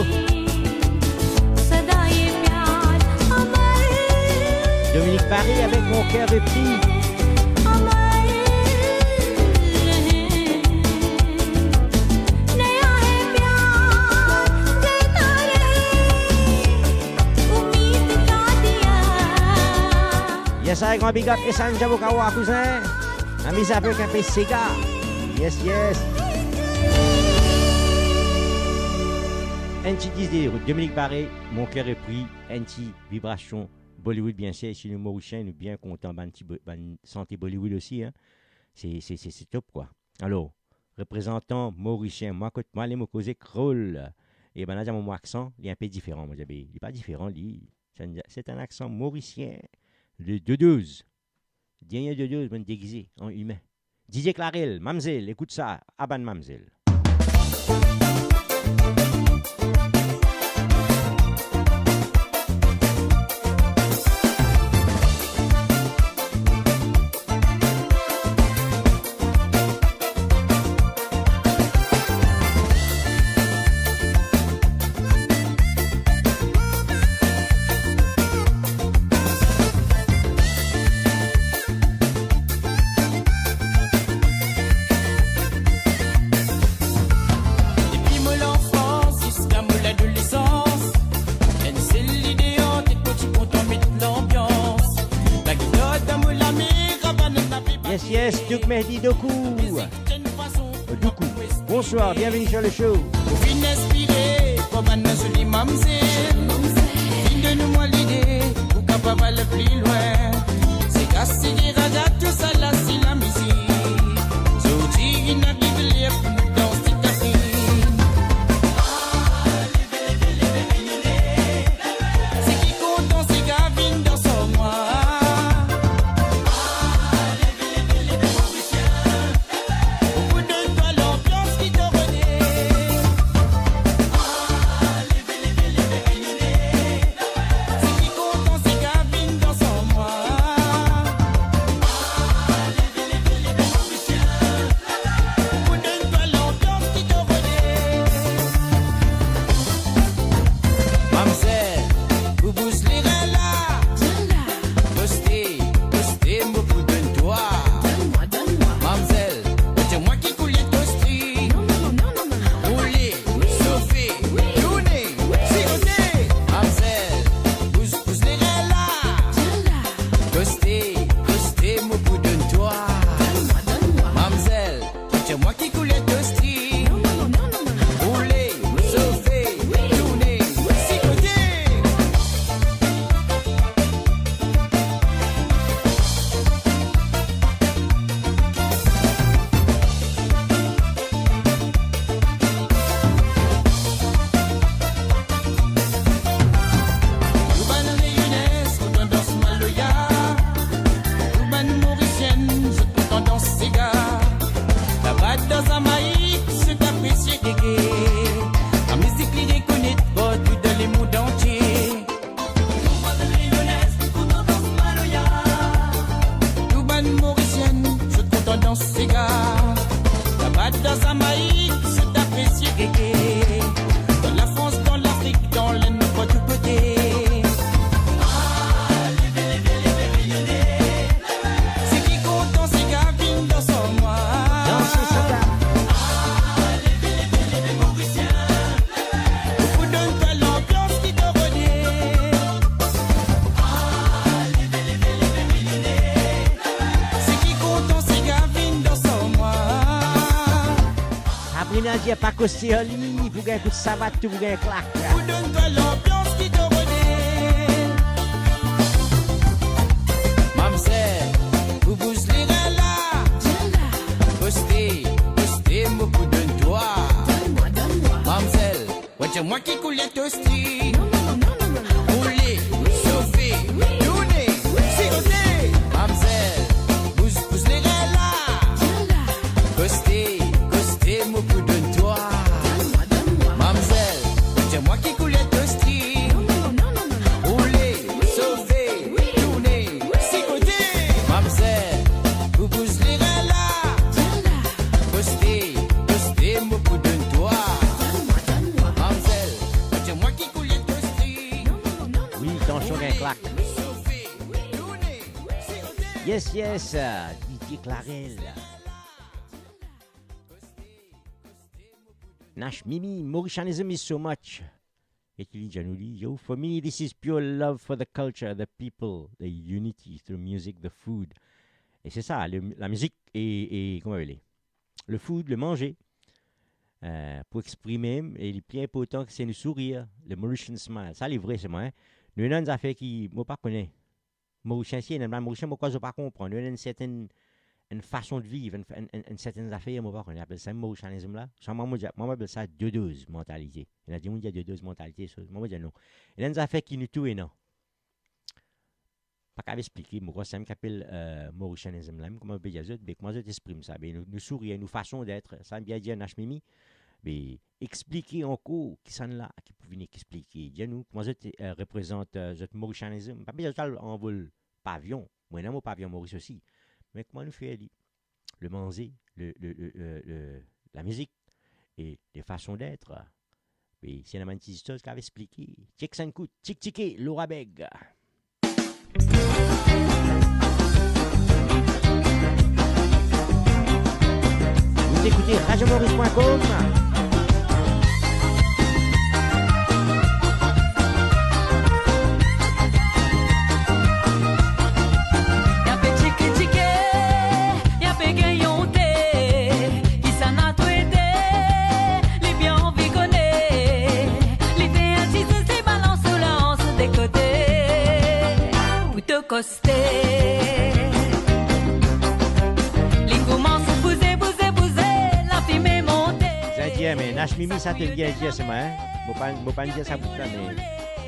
Dominique Paris avec Mon cœur est pris. Yes, un grand big up, Essan Jabokawa, cousin. Amiz avek inpe sega. Yes, yes. Enn ti dis de Dominique Paris, Mon cœur est pris, enn ti vibration Bollywood, bien sûr, si nou Morisien, nou bien kontan bann ti bo-, bann sante Bollywood osi, hein. Se, se, se, se top, kwa. Alor, reprezantan morisien, mwa kot mwa, le mo koze kreol. E bann la dir mo, mo aksan, li inpe diferan, mo dir, be, li pa diferan, li. Se enn, se enn aksan morisien. Le dodoz. Dernie dodoz, bann degize an imin. Didier Clarel, Mamzel, ekout sa, a bann mamzel. Depi mo lanfans ziska mo ladolesans, enn sel lide an tet mo ti kontan met lanbians. Lagitar dan mo lame, rabann ave Yes, yes, Douk Mehdi Doku. Doku. Bonsoir, bienvenue sur le show. Ou finn inspire par bann zoli mamzel. Finn donn mwa lide pou kapav al pli lwin. Se kas, se giraga, tousala se lamizik. Zordi inn ariv ler pou nou dans ti kafin. Seki kontan, seki vinn dans ar mwa. Pou donn twa lanbians ki to rone. Seki kontan, seki vinn dans ar mwa. Pou donn twa lanbians ki to rone. Mamzel, pou bouz lerin la. Koste, koste, mo pou donn twa. Mamzel, dir mwa ki kouler to string. Roule, sofe, tourne, sirote. Mamzel, bouz, bouz lerin la. Koste, koste, mo pou donn twa. Mamzel, dir mwa ki kouler to string. Roule, sofe, tourne, sirote. Tou bann Reyone kontan dans maloya. Tou bann Morisien, zot kontan dans sega. Laba dan Zamaik, zot apresie gege. Lamizik li rekonet partou dan lemond antie. Tou bann Reyone kontan dans maloya. Tou bann Morisien, zot kontan dans sega. Laba dan Zamaik, zot apresie gege. Dan Lafrans, dan Lafrik, dan Lenn, partou kote. Seki kontan, seki vinn dans ar mwa. Dans ar mwa. Pou donn twa lanbians ki to rone. Seki kontan, seki vinn dans ar mwa. Sabrina dir pa koste ar li, pou gagn kout savat, tou pou gagn klak. Pou donn twa lanbians ki to rone. Mamzel, pou bouz lerin la. Koste, koste, mo pou donn twa. Mamzel, dir mwa ki kouler to string. Roule, sofe, tourne, sirote. Mamzel, bouz, bouz lerin la. Koste, koste, mo pou donn twa. Mamzel, dir mwa ki kouler to string. Roule, sofe, tourne, sirote. Mamzel, pou bouz lerin la. Koste, koste, mo pou donn twa. Yes, yes, Didier Clarel. Nash Mimi, Mauritianism is so much. Get li, Janou li. Yo, for me, this is pure love for the culture, the people, the unity through music, the food. E se sa, le, la mizik e, e, kouma apele? Le food, le manze. Eh, pou exprime, e li pli inportan ki se nou sourir, le Mauritian smile. Sa, li vre, se mwa, en. Nou ena enn zafer ki, mo pa kone. Morisien, si ena bann Morisien, mo krwar zot pa konpran. Nou ena enn sertenn, enn fason de viv, enn, enn, enn, enn sertenn zafer, mo pa kone, apel sa Mauritianism la. Sa, mwa, mo dir, mwa, mo apel sa dodoz mantalite. Ena dimoun dir dodoz mantalite, so, mwa, mo dir non. Ena enn zafer ki nou tou ena. Pa kav explike, mo krwar sa mem ki apel, eh, Mauritianism la, mem kouma mo pe dir zot, be kouma zot exprim sa, be nou, nou sourir, nou fason d'être, sa bien dir Nash Mimi, be explike ankor kisannla ki pou vinn explike, dir nou kouma zot, eh, reprezant, eh, zot Mauritianism. Pa bizin zot al anvol pavion, mwa ena mo pavion Moris osi. Me kouma nou fer li? Le manze, le, le, le, le, le, la mizik e le fason d'être. Wi, si ena bann ti zistor ki kav explike. Chek sa enn kout, Tik Tike, Laura Beg. Vous écoutez radio maurice point com. Li pe tike tike, li pe gagnon te, kisannla to ete, li bien anvi kone, li fer enn ti zes, li balans so lans de kote, pou to koste. Li koumans bouze, bouze, bouze, lafime monte. Sa dir, me Nash Mimi, sa to bien dir, se mwa, en? Mo pa, mo pa dir sa pou twa, me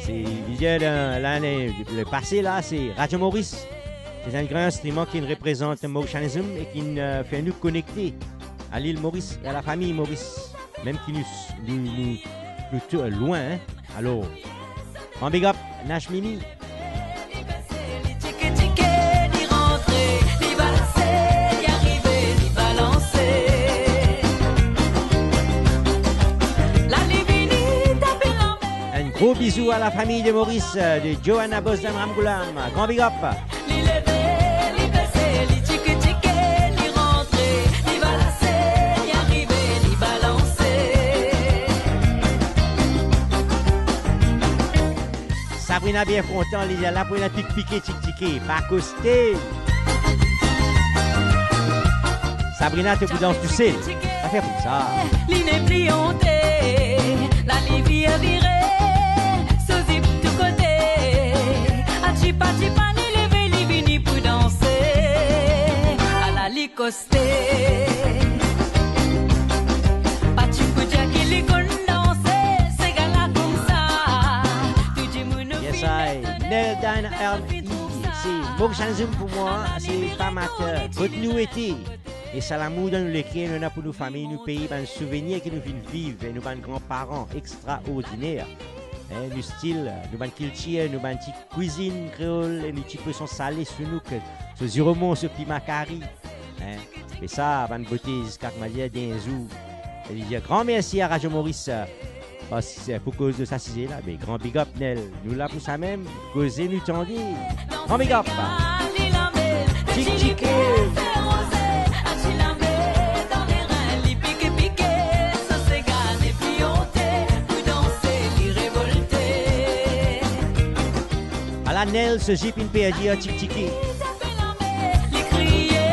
se, li dir, la, lane, le pase la, se Radio Maurice. Se enn gran instriman ki reprezant Mauritianism e ki, eh, fer nou konekte a lil Moris e a lafami Moris, mem ki nou, nou, nou, nou tou lwin, en. Alor, gran big up, Nash Mimi. Enn gro bizou a lafami de Moris, eh, de Johanna Bosdam Ramgoolam. Gran big up. Li leve, li bese, li tike tike, li rantre, li balase, li arive, li balanse. Sabrina bien kontan, li dir la pou ena tik pike, tik tike, pa koste. Sabrina, to pou dans tousel. Pa fer koumsa. Li nepli onte, la li vire vire, so zip tou kote. Atipa tipa, li leve, li vini pou danse. Ala li koste. Pa ti pou dir ki li konn danse, sega la koumsa. Tou dimoun nou... Yes, finn I. Nel Dan R E, se Mauritianism pou mwa, se pa mater kot nou ete. E sa lamour dan nou leker, nou ena pou nou fami, nou pei, bann souvenir ki nou finn viv, e nou bann granparan extraordiner. En, nou stil, nou bann kiltir, nou bann ti kwizinn kreol, e nou ti poson sale sou nou, ke so ziromon, so pima kari. En, e sa, bann bote ziska, koumadir, dernie zour. E li dir gran mersi a Radio Maurice, pas, pou koz de sa size la, be gran big up, Nel. Nou la pou sa mem, koze nou tande. Gran big up. Tik tike. Ala Nel, so zip inn perdi ar tik tike. Li kriye,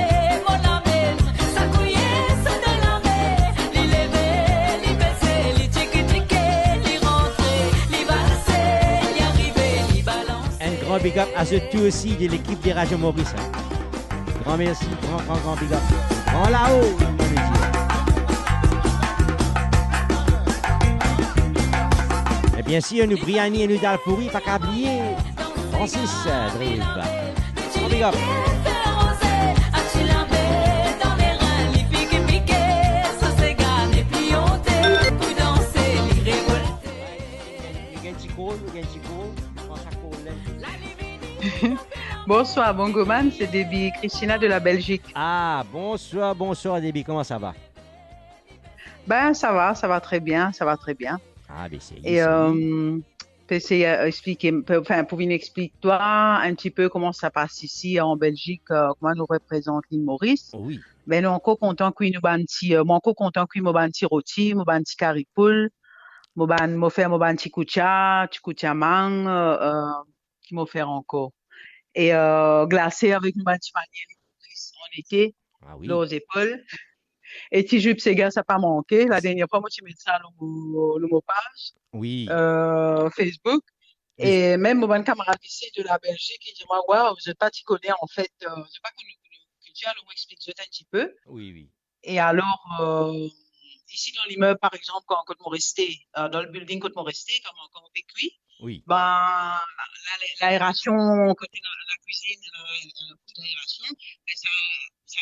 mo lame, sakouye, so de lame, li leve, li bese, li tike tike, li rantre, li balse, li arive, li balanse. Enn gran big up a zot tou osi, de lekip de Radio Maurice, en. Gran mersi, gran, gran, gran big up. Gran lao, mo pe dir. E biensir, nou briani e nou dalpouri, pa kav bliye Francis, eh, Drive. Big up. Bonsoir, Bongoman, c'est Debbie Christina de la Belgique. Ah, bonsoir, bonsoir, Debbie, comment ça va? Ben, ça va, ça va très bien, ça va très bien. Ah, ben, c'est... Et, euh, pe esey, eh, explike, pe, anfin, pou vinn explik twa enn tipe kouma sa pas isi an Belzik, eh, kouma nou reprezant Lil Moris. Wi. Be nou ankor kontan kwi nou bann ti, eh, mo ankor kontan kwi mo bann ti roti, mo bann ti kari poul, mo bann, mo fer mo bann ti koutya, ti koutya mang, eh, eh, ki mo fer ankor. E, eh, glase avek nou bann ti panie Lil Moris an ete, ah wi, lor zepol. E ti zwip sega, sa pa manke. Ladernie fwa, mo ti met sa lor mo, lor mo paz, wi, eh, Facebook. Wi. E mem mo bann kamarad isi de la Belzik, ki dir mwa, "Waw, zot pa ti kone, anfet, eh, zot pa konn nou, nou kiltir, alor mo explik zot enn tipe." Wi, wi. E alor, eh, isi dan limeb, par exanp, kan, kot mo reste, eh, dan le building kot mo reste, kan mo, kan mo pe kwi, wi, ben, la, la, laerasion kote la, lakwizinn, la, la, laerasion, be sa, sa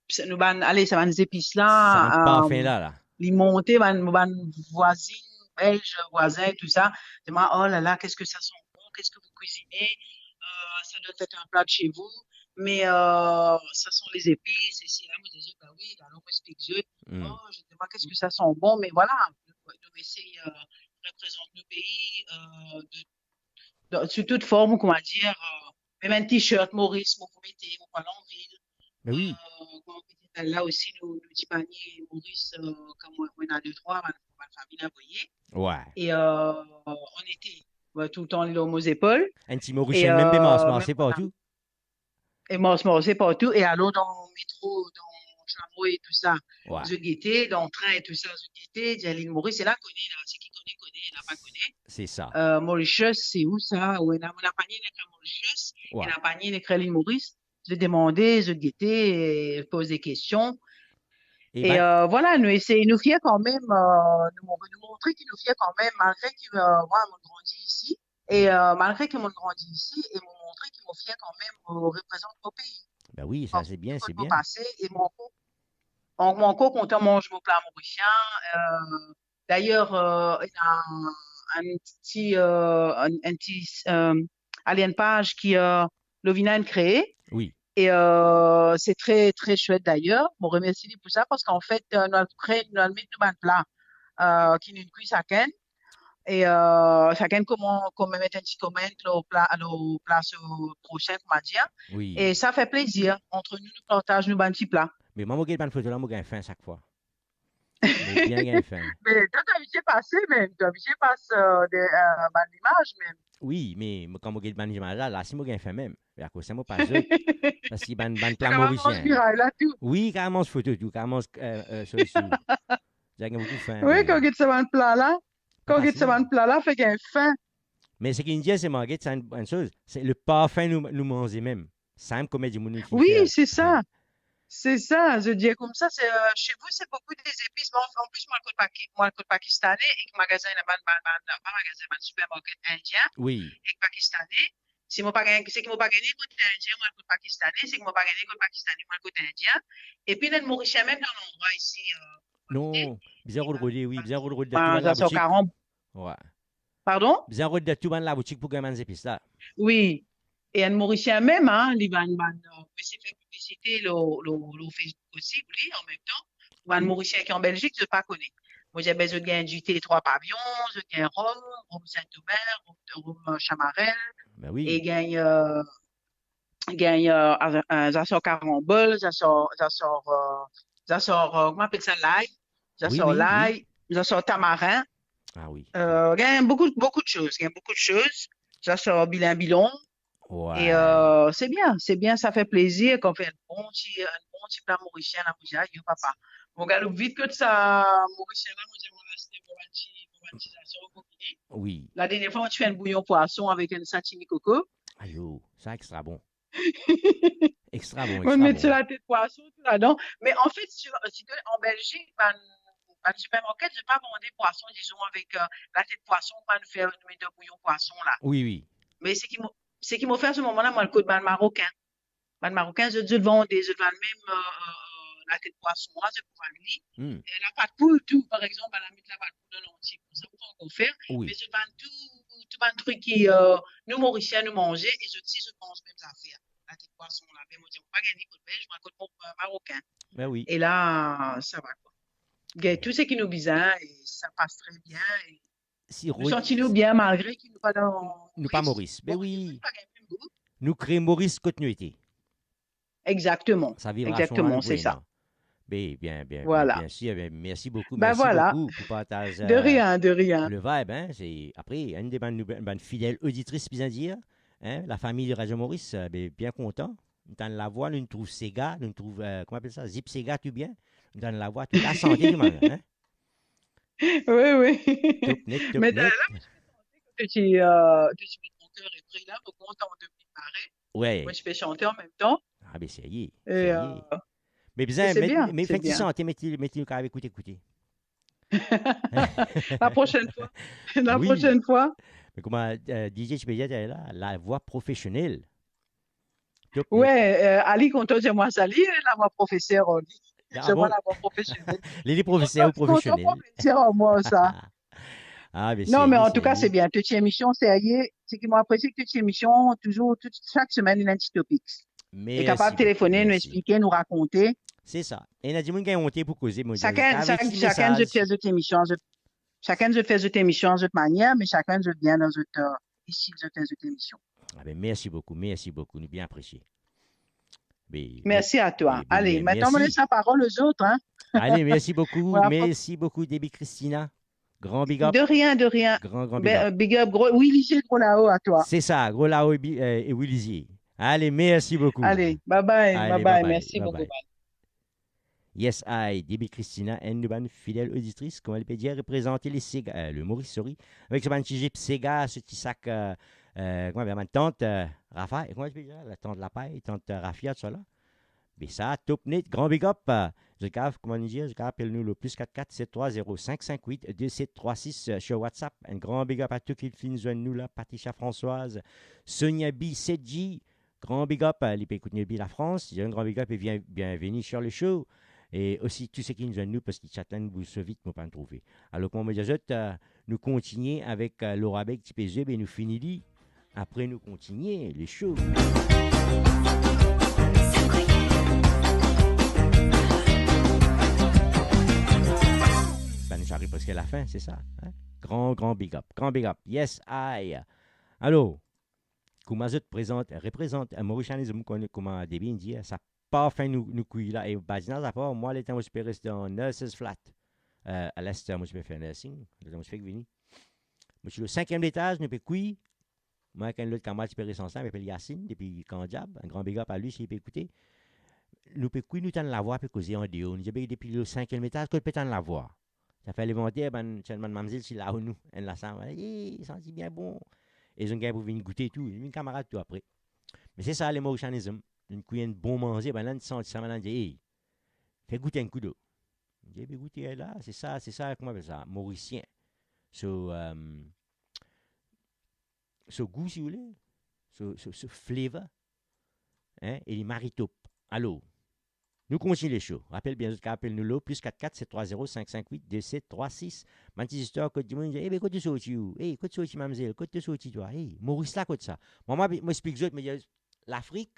sa, nou bann, ale, sa bann zepis la, sa bann, eh, parfin la, la, li monte, bann, bann vwazin, belz, vwazin, tou sa, dir mwa, "Oh là là, qu'est-ce que ça sent bon, qu'est-ce que vous cuisinez ? Euh, ça doit être un plat de chez vous, mais, euh, ça sent les épices, et cela." Mo dir zot, "Ba wi." Alor mo explik zot. Hmm. Oh, je dis, "Qu'est-ce que ça sent bon?" Mais voilà, nou esey, eh, reprezant nou pei, eh, de dan, sou tout form, kouma dir, eh, mem enn t-shirt Moris, mo pou mete, mo pou al anvil. Me wi. Eh, kouma mo pe dir la osi, nou, nou ti panie Moris, eh, kan mo, mo ena de trwa, bann, bann fami avoye. Wi. E, eh, an ete, mo toultan lor mo zepol. Enn ti Morisien, e, mem pe mars, eh, marse mem partou. E mars, marse partou, e alor dan metro, dan tramway e tou sa, wi, zot gete, dan trin e tou sa, zot gete, dir Lil Moris, e la kone, la, seki kone, kone, la pa kone. Se sa. Eh, Mauritius, se ou sa? Ou ena, ou ena panie, ena ekri Mauritius, wi, ena panie, ena ekri Lil Moris. Zot demande, zot gete, eh, poz de kestion. E, e ben, eh, vwala, nou esey, nou fier kanmem, eh, nou, nou montre ki nou fier kanmem, malgre ki, eh, vwala, mo grandi isi, e, eh, malgre ki mo grandi isi, e mo montre ki mo fier kanmem, mo reprezant mo pei. Ben wi, sa se bien, se bien. Kot mo pase, e mo ankor, mo ankor kontan manz mo pla morisien. Eh, dayer, eh, ena enn ti, eh, enn, enn ti, eh, ale, enn paz ki, eh, Lovina inn kree. Wi. E, eh, se tre, tre swet dayer. Mo remersi li pou sa, parski anfet, eh, nou al kree, nou al met nou bann pla, eh, ki nou kwi sakenn. E, eh, sakenn kouma, kouma met enn ti comment lor pla, lor pla so prosin, kouma dir. Wi. E sa fer plezir. Ant nou, nou partaz nou bann ti pla. Me mwa, mo get bann foto la, mo gagn fin sak fwa. Mo bien gagn fin. Me twa, to abitie pase mem, to abitie pas, eh, de, eh, bann imaz mem. Wi, me mo, kan mo get bann imaz la, la si mo gagn fin mem. Me akoz sa mo pas zot. Parski bann, bann pla morisien. Kapav manz miray la tou. Wi, kapav manz foto tou, kapav manz, eh, eh, so, so. Dir gagn boukou fin, wi, me kan get sa bann pla la, kan get sa bann pla la, fer gagn fin. Me seki inn dir, se, mo get sa enn, enn soz, se le parfin nou, nou manze mem. Sa mem kouma dimoun inn finn fer. Wi, se sa. Se sa, zot dir koumsa, se, eh, chez vous, c'est beaucoup des épices. Bon, an plis, mwa, kot Paki-, mwa, kot Pakistane, ek magazin, ena bann, bann, bann, pa magazin, bann sipermarket indien, wi, ek Pakistane. Si mo pa gagn, seki mo pa gagne kot Indien, mo al kot Pakistane, seki mo pa gagne kot Pakistane, mo al kot Indien. Epi ena Morisien mem dan landrwa isi, eh, non, bizin rod rode, wi, bizin rod rode dan tou bann laboutik. Wi. Pardon? Bizin rod dan tou bann laboutik pou gagn bann zepis la. Wi. E enn Morisien mem, hein, li bann, bann, eh, mo esey fer piblisite lor, lor, lor Facebook osi, li, an mem tan. Bann Morisien ki an Belzik, zot pa kone. Mo dir, be, zot gagn dite Trwa Paviyon, zot gagn rom, rom Saint-Omer, rom, rom, eh, Chamarel. Ben wi. E gagn, eh, gagn, eh, za, eh, za sort karambol, za sort, za sort, eh, za sort, eh, kouma apel sa, lay. Za sort lay, za sort tamarin. Ah wi. Eh, gagn boukou, boukou de soz, gagn boukou de soz. Za sort bilin bilon. Wi. E, eh, se bien, se bien, sa fer plezir kan fer enn bon ti, enn bon ti pla morisien la, mo dir, ayo papa. Mo galoup vit kot sa morisien la, mo dir, mo al aste mo bann ti, mo bann ti za sort, mo vini. Wi. Ladernie fwa, mo ti fer enn bouyon pwason avek enn satini koko. Ayo, sa extra bon. Extra bon, extra bon. Mo met so latet pwason tou ladan. Me anfet, si, si to al an Belzik, bann, bann sipermarket, zot pa vande pwason, dizon, avek, eh, latet pwason, pa nou fer, nou met dan bouyon pwason la. Wi, wi. Me seki mo, seki mo fer an se moman la, mo al kot bann Marokin. Bann Marokin, zot, zot vande, zot vann mem, eh, eh, eh, latet pwason la, zot pou vann li. Hmm. E lapat poul tou, par exanp, bann la met lapat poul dan lanti, koumsa mo pa ankor fer. Wi. Me zot vann tou, tou bann trik ki, eh, nou Morisien nou manze, e zot si zot manz mem zafer. Latet pwason la, be mo dir, mo pa gagn li kot Belz, mo al kot mo, eh, Marokin. Ben wi. E la, sa va, kwa. Gagn tou seki nou bizin, e sa pas tre bien, e si nou santi nou bien malgre ki nou pa dan Moris. Nou pa Moris. Ben wi. Nou pa gagn mem group. Nou kre Moris kot nou ete. Exactement. Sa vibrasyon la, nou pou ena. Be, bien, bien, bien, bien sir. Ben, mersi boukou, mersi boukou pou partaz, euh, le vibe, hein. De rien, de rien. Se, apre, enn de bann, bann fidel oditris bizin dir, hein, lafami de Radio Maurice, euh, be, bien kontan. Nou tann lavwa, nou trouv sega, nou trouv, euh, kouma apel sa, zip sega, tou bien. Nou tann lavwa, tou la sante, tou mari, hein. Wi, wi. Top net, top net. Me la, mo ti pe santi ke to ti, euh, to ti met mo ker epre la, mo kontan de vinn pare. Wi. Mo ti pe sante an mem tan. Ah, be, serye, serye. Me bizin, me, me ki sante, met li, met li, nou kapav ekoute, ekoute. La prosenn fwa. La prosenn fwa. Me kouma, euh, D J ti pe dir la, lavwa profesionel. Top net. Wi, euh, Ali kontan dir mwa sa, li, lavwa profeser, li. Ah bon? Lavwa profesionel. Li, li profeser ou profesionel? Kontan profeser, mwa, sa. Ah, be, non, serye, me an tou ka, serye. Se bien. To ti emision serye. Seki mo apresie, to ti emision, touzour, tou, sak semenn, ena enn ti topik. Mersi boukou, mersi. E kapav telefone, nou explike, nou rakonte. Se sa. Ena dimoun gagn onte pou koze, mo dir, sakenn, avek ti mesaz. Sakenn zot fer zot emision, zot, sakenn zot fer zot emision zot manier, me sakenn zot bien dan zot, euh, isi zot fer zot emision. Ah be, mersi boukou, mersi boukou, nou bien apresie. Be, mersi a twa. Be, be, ale, mersi. Aster mo les laparol lezot, hein. Ale, mersi boukou, mersi boukou, Debbie Christina. Gran big up. De rien, de rien. Gran, gran big up. Be, euh, big up, gro, Willy G, gro lao a twa. Se sa, gro lao e bi-, euh, e Willy G. Ale, mersi boukou. Ale, bye bye, ale, bye bye, bye bye, mersi boukou, bye. Yes I, Debbie Christina, enn de bann fidel oditris, kouma li pe dir, reprezant le sega, euh, le Moris, sorry, avek so bann ti zip sega, so ti sak, euh, euh, kouma apel, bann tant, euh, rafa-, kouma li pe dir, la tant lapay, tant, euh, rafia, tousala. Be sa, top net, gran big up. Zot kapav, kouma nou dir, zot kapav apel nou le plus quatre quatre sept trois zéro cinq cinq huit deux sept trois six, euh, sur WhatsApp. Enn gran big up a tou ki finn zwenn nou la, Patricia Françoise, Sonia B, Sedji, gran big up, euh, li pe ekout nou depi Lafrans, li dir enn gran big up e bien, bienveni sur le show. E osi tou seki finn zwenn nou, parski chat la inn bouz so vit, mo pa'nn trouve. Alor, kouma mo dir zot, euh, nou kontigne avek, euh, Laura Beg, ti pe zwe, be nou fini li. Apre nou kontigne le show. Be nou ariv preske lafin, se sa, hein? Gran, gran big up, gran big up. Yes I. Alor, kouma zot prezant, reprezant, euh, Mauritianism, kouma, kouma Debbie inn dir, sa parfin nou, nou kwi la, e badinaz apar, mwa, letan mo ti pe res dan Nurses Flat, euh, a Leicester, mo ti pe fer nursing, letan mo ti fek vini. Mo ti lor sinkiem letaz, nou pe kwi, mwa ek enn lot kamarad ti pe res ansam, li apel Yasin, depi Kandiab, enn gran big up a li si li pe ekoute. Nou pe kwi, nou tann lavwa pe koze andeor, nou dir, be depi lor sinkiem letaz, kot pe tann lavwa? Zafer levanter, bann, ti enn bann mamzel ti lao nou, enn lasam, "Ey, santi bien bon." E zot inn gagn pou vinn goute tou, vinn kamarad tou apre. Me se sa, le Mauritianism, nou kwi enn bon manze, bann la inn santi sa, bann la inn dir, "Ey, fer goute enn kou do." Dir, "Be goute la, se sa, se sa, kouma apel sa, morisien." So, euh, so gou, si oule, so, so, so flavor, hein, e li mari top. Alor, nou kontigne le show. Rapel bien, zot kapav apel nou lor plus quatre quatre sept trois zéro cinq cinq huit deux sept trois six. Bann ti zistwar kot dimoun dir, "Eh ben, kot to sorti ou? Eh, kot sorti mamzel? Kot to sorti twa? Eh, Moris la kot sa?" Mwa, mwa, mo explik zot, mo dir, Lafrik,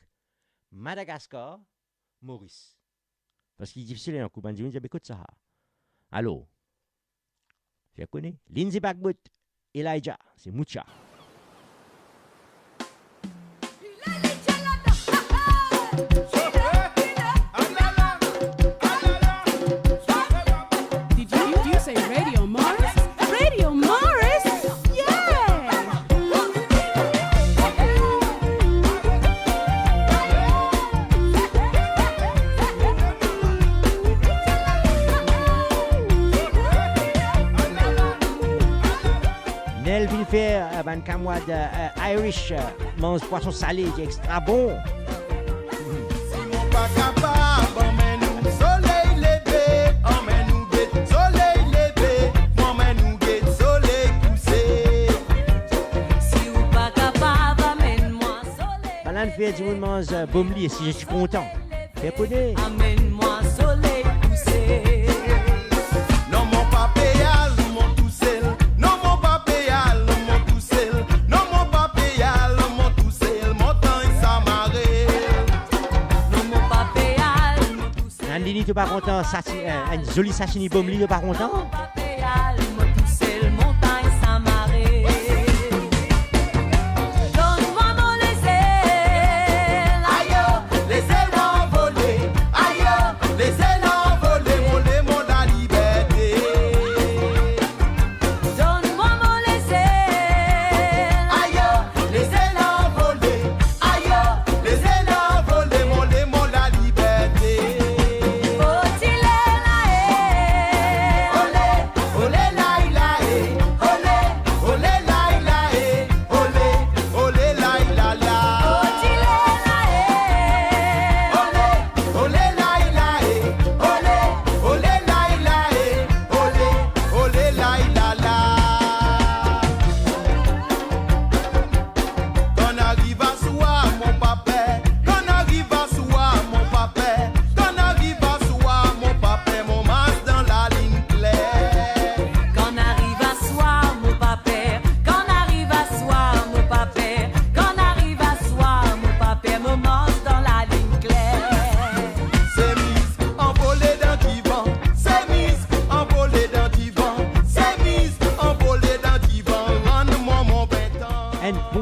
Madagaskar, Moris. Parski li difisil, enn kou bann dimoun dir, "Be kot sa?" Alor, fer kone, Lindsey Bagmouth, Elijah, se Mucha. Did you, did you say Radio Morris? Radio Morris? Yeah! Nel vinn fer, euh, bann kamarad, euh, Irish, euh, manz pwason sale, li extra bon. Si nou pa kapav anmenn ou soley leve, anmenn ou get soley leve, anmenn ou get soley kouse. Si ou pa kapav anmenn mwa soley. Bann la inn fer dimoun manz, euh, bomli, e si zot ti kontan. Fer kone. Amenn mwa soley kouse. Non, mo pa pe al, mo tousel. Non, mo pa pe al, mo tousel. Non, mo pa pe al, mo tousel. Montagn sa mare. Non, mo pa pe al, mo tousel. Nandini, to pa kontan, sa ti, euh, enn zoli satini bomli, to pa kontan? Non, mo pa pe al, mo tousel. Montagn sa mare.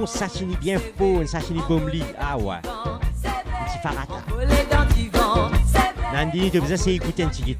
Sa fini bien for, sa fini bom li. Ah ouais. Ti farata. Nandini, to bizin sey goute enn tigit.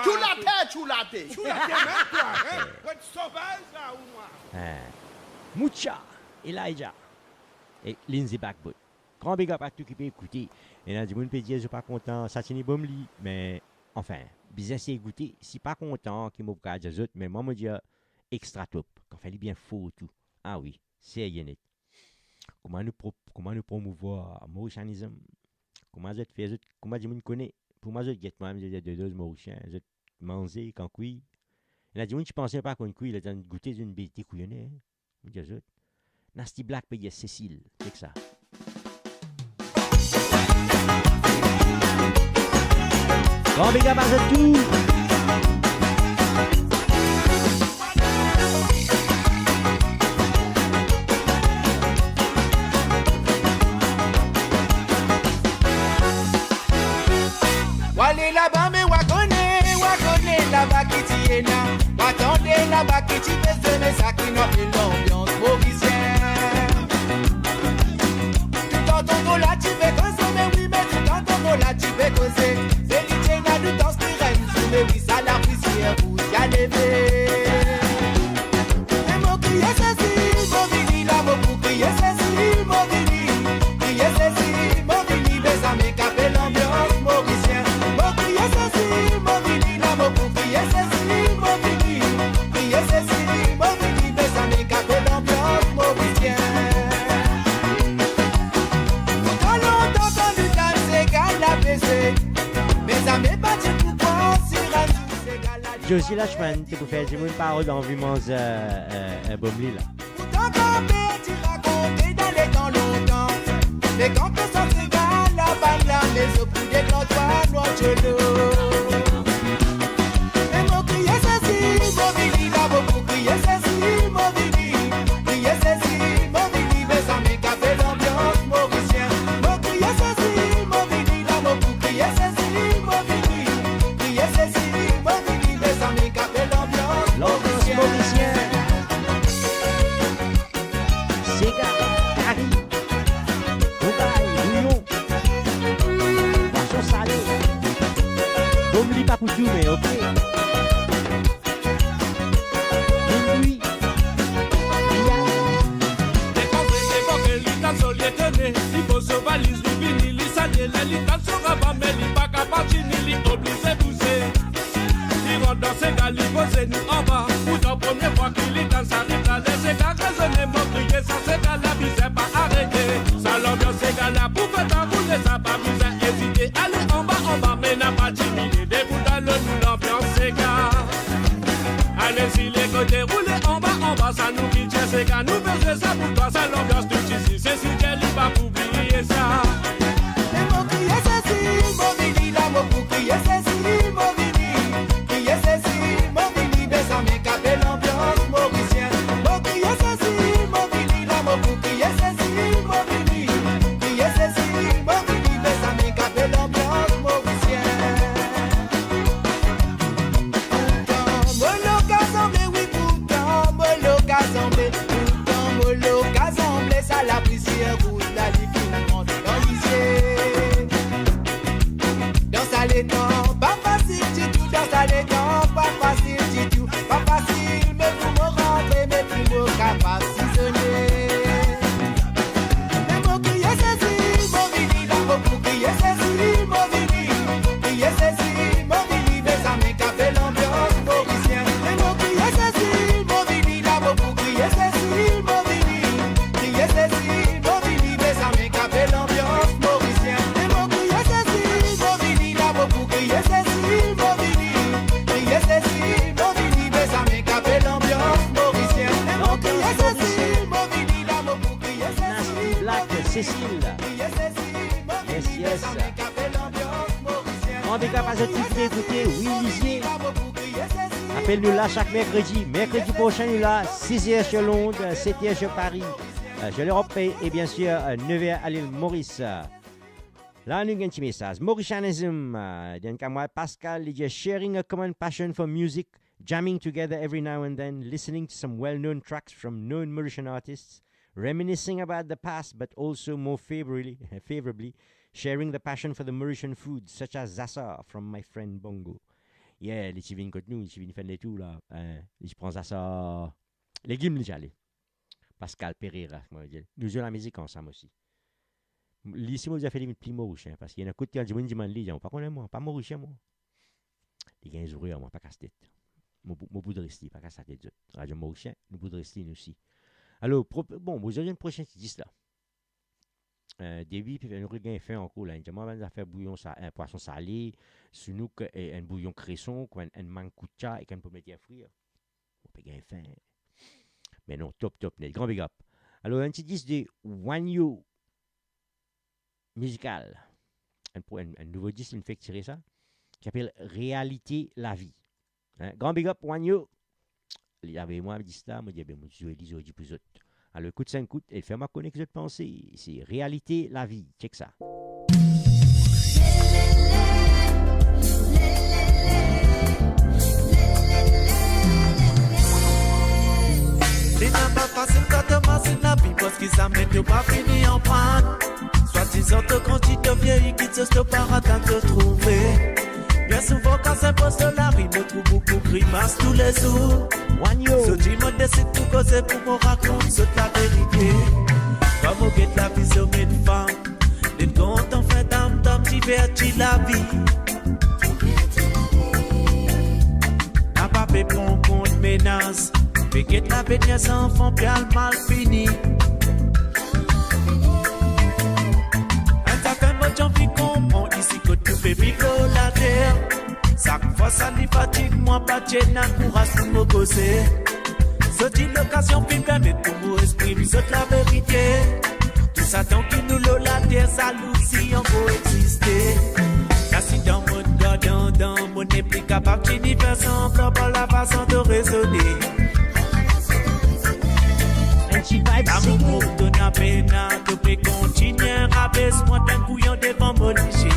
Tchoulate, tchoulate. Tchoulate, mem twa, hein? Ou sovaz la, ou mwa? Hein. Mucha, Elijah. E Lindsey Blackwood. Gran big up a tou ki pe ekoute. Ena dimoun pe dir zot pa kontan, sa fini bom li, me anfin, bizin sey goute, si pa kontan ki mo pou kapav dir zot, me mwa mo dir extra top, kan fer li bien for tou. Ah wi, serye net. Kouma nou pro-, kouma nou promouvwar Morishanizm? Kouma zot fer zot, kouma dimoun kone? Pou mwa zot get mwa, zot dir de doz Morisien, zot manze kan kwi. Ena dimoun ti panse pa konn kwi, letan goute zot inn be dekouyone, hein. Mo dir zot. Nasty Black pe dir Cécile, chek sa. Gran big up a zot tou. Wa ale laba, me wa kone, wa kone laba ki ti ena. Wa tande laba ki ti pe zwe, me sa ki ena lanbians morisien. Toutan tonton la ti pe koze, me wi, me toutan tonton la ti pe koze. Se li ti ena nou dans ki renn sou, me wi, sa laprisier rouze a leve. E mo kriye Cécile, mo vini la, mo pou kriye Cécile, mo vini. Kriye Cécile, mo vini, mezanmi, kape lanbians morisien. Mo kriye Cécile, mo vini la, mo pou kriye Cécile, mo vini. Kriye Cécile, mo vini, mezanmi, kape lanbians morisien. Pou tro lontan kan nou tann sega la beze, mezanmi, pa dir poukwa si rann sega la Josie Lachman, ti pou fer dimoun parol anvi manz, euh, euh, euh, bom li la. Pourtan kan pe ti rakonte dan letan lontan, me kan pe santi gala bann lame, zot pou deklans twa nwar diolo. E mo kriye Cécile, mo vini la, mo pou kriye Cécile, mo vini. Kriye Cécile, mo vini, mezanmi, kape lanbians morisien. Mo kriye Cécile, mo vini la, mo pou kriye Cécile, mo vini. Kriye Cécile, mo vini, mezanmi, kape lanbians morisien. Sega, kari, rougay, bouyon, pwason sale. Bom li pa pou tou, me ok. Wi, wi. Devan, devan ke li tann so lietone, li poz so valiz, li vini, li sale, ler li tann so raba, me li pa kapav tini, li oblize bouze. Li rant dan sega, li poz zenou anba. Pourtan premie fwa ki li tann sa rit la, ler sega rezone, mo kriye sa sega la, bizin pa arete. Sa lanbians sega la pou fer twa roule, sa pa bizin ezite. Ale anba, anba, me napa timide, debout, alon nou lanbians sega. Ale si lekote, roule anba, anba, sa nou ki dir sega, nou bezwin sa pou twa, sa lanbians tou isi, se si dir li pa pou bliye sa. E mo kriye Cécile, mo vini la, mo pou kriye Cécile, mo vini. Kriye Cécile, mo vini, mezanmi, kape lanbians morisien. Mo kriye Cécile, mo vini la, mo pou kriye Cécile, mo vini. Kriye Cécile, mo vini, mezanmi, kape lanbians morisien. Pourtan mo lokazan, me wi, pourtan mo lokazan, me pourtan mo lokazan, me Cécile. Yes, yes. Gran big up a zot tou ki pe ekoute, wi, Lizie. Apel nou la sak merkredi. Merkredi prosin, nou la, siz er sur Londres, set er sur Paris, euh, sur l'Europe et, et bien sûr, euh, nev er a Lil Moris. La, nou gagn ti mesaz. Mauritianism, euh, dan kamwad Pascal, li dir, sharing a common passion for music, jamming together every now and then, listening to some well-known tracks from known Mauritian artists, reminiscing about the past, but also more favorably, favorably, sharing the passion for the Mauritian food, such as zasa from my friend Bongo. Yeah, li ti vinn kot nou, li ti vinn fer enn letour la. Eh, li ti pran zasa, legim li ti ale. Pascal Pereira, kouma dir. Nou zwe lamizik ansam osi. Li, si mo dir fer li vinn pli Morisien, parski ena kot kan dimoun dimann li, li dir, "Mo pa kone mwa, pa Morisien mwa." Li gagn zourir mwa, pa kas tet. Mo pou, mo pou dres li, pa kas latet zot. Radio Morisien, nou pou dres li nou osi. Alor, pro-, bon, mo zot enn prosin ti dis la. Eh, depi, pe nou gagn fen ankor la. Enn dimann, bann zafer bouyon sa, eh, pwason sale, sounouk, eh, enn bouyon kreson, kouma enn, enn mannkoutcha ek enn pometer frir. Mo pe gagn fen. Me non, top, top net. Gran big up. Alor, enn ti dis de Wanyo Mizikal. Enn, enn, enn nouvo dis, li fek tire sa, ki apel Realite Lavi. Hein? Gran big up, Wanyo. Li avoy mwa dis la, mo dir, be, mo zwe li zordi pou zot. Alor, ekout sa enn kout e fer mwa kone ki zot panse. Se Realite Lavi. Check sa. Li napa fasil kan to mars dan lavi, parski zame to pa fini aprann. Swadizan to grandi, to viei, kit zis to pa atann to trouve. Bien souvan kan se pos to lari, mo trouv boukou grimas toulezour. Wanyo. Zot dimoun desid pou koze, pou mo rakont zot laverite. Kan mo get lavi, zom enn fam, li kontan fer tam-tam, diverti lavi. Napa pe pran kont menas, pe get lavenir zanfan pe al mal fini. Enn zafer mo ti anvi konpran, isi kot nou pe viv lor later, sak fwa sa li fatig mwa, pa ti ena kouraz pou mo koze. Zot dir lokazion finn permet pou mo exprim zot laverite. Tou sa tan ki nou lor later, zalouzi ankor existe. Asi dan mo gard andan, mo nepli kapav tini fer sanblan par lafason to rezone. Enn ti vibe. Lamour single. Pou to na pena, to pe kontinie rabes mwa, tankou lion devan mo lizie.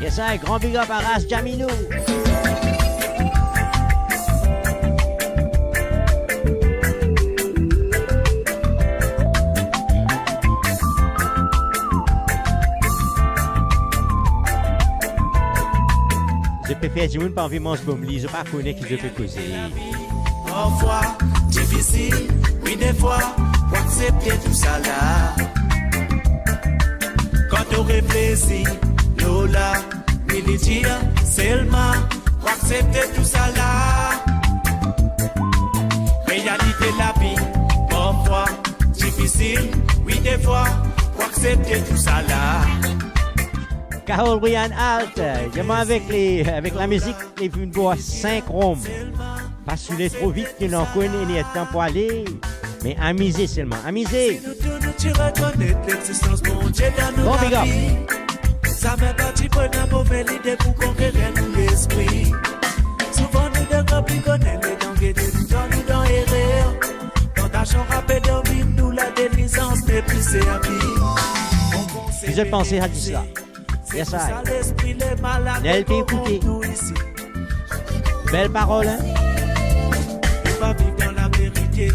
Yes I, gran big up a Ras Jamino. Zot pe fer dimoun pa anvi manz bomli, zot pa kone ki zot pe koze. Parfwa difisil, wi, defwa, pou aksepte tousala. Kan to reflesi lor la, wi, li dir selman pou aksepte tousala. Realite lavi, parfwa difisil, wi, defwa, pou aksepte tousala. Carol Brian Alt, euh, également avec les, avec la musique, les vin boire cinq rhum. Pa soule tro vit, ki nou ankor ena tan pou ale, me amize selman, amize. Si nou tou nou ti rekonet lexistans Bondie dan nou lavi, bon, big up. Zame pa ti pran move lide pou konkerir nou lespri. Souvan nou de gran pi kone letan gete nou dan, nou dan erer. Tantasion rapid domin nou, ladelizans nepli servi. Ki zot panse sa dis la? Yes I. Nel pe ekoute. Bel parol, hein? Nou pa viv dan laverite.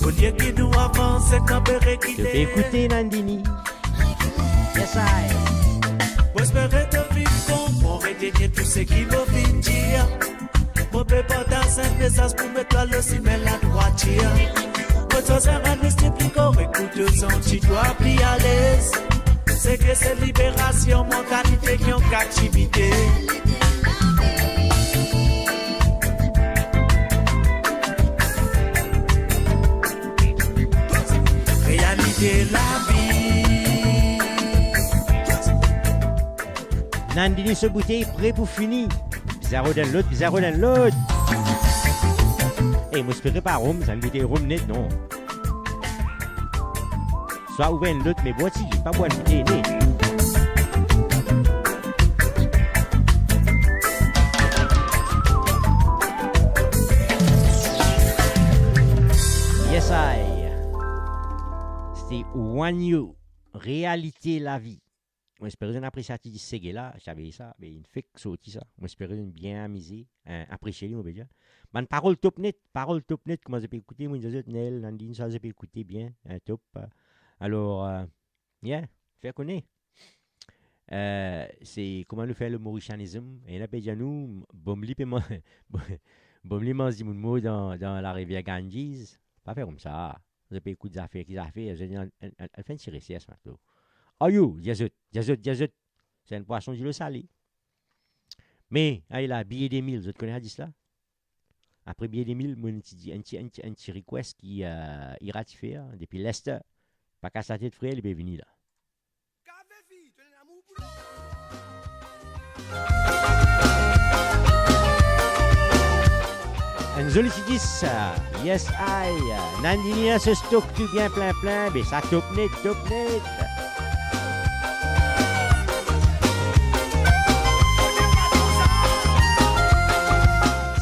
Olie ki nou avanse, kanpe rekile. Zot pe ekoute Nandini. Yes I. Mo espere to finn konpran, retenir tou seki mo finn dir. Mo pe partaz enn mesaz pou met twa lor simin ladrwatir. Kot sa servis pli korek pou to santi twa pli alez. Seki se liberasion, mantalite ki an kaptivite. Realite lavi. Nandini so boutey pre pou fini. Bizarre download, bizarre download. Ey, mo espere pa rum, sa enn boutey rum net, non? Twa ouver enn lot, me bwar ti, pa bwar enn bouti, ne. Yes, I. C'était One You, Réalité Lavi. Mo espere zot inn apresie ti dis sege la, savedir sa, be inn fek sorti sa. Mo espere zot inn bien amize, eh, apresie li, mo pe dir. Bann parol top net, parol top net, kouma zot pe ekoute, mo dir zot, Neel, Nandini, sa zot pe ekoute bien, eh, top. Alor, eh, yeah, fer kone. Eh, se kouma nou fer le Mauritianism, e ena pe dir nou, bom li pe man-, bom li manz dimoun mor dan, dan larivier Ganges. Pa fer koumsa. Zot pe ekout zafer ki zafer, zot al, al, al, al fer enn ti resers, matlo. Ayo, dir zot, dir zot, dir zot, se enn pwason dilo sale. Me, ay la, Billet deux mille, zot kone sa dis la? Apre Billet deux mille, mo ena enn ti, enn ti, enn ti, enn ti request ki, eh, Ira ti fer, depi Leicester. Pa kas latet, frer, li pe vini la. Enn zoli ti dis, yes I, Nandini, so stok tou bien plin plin, be sa top net, top net.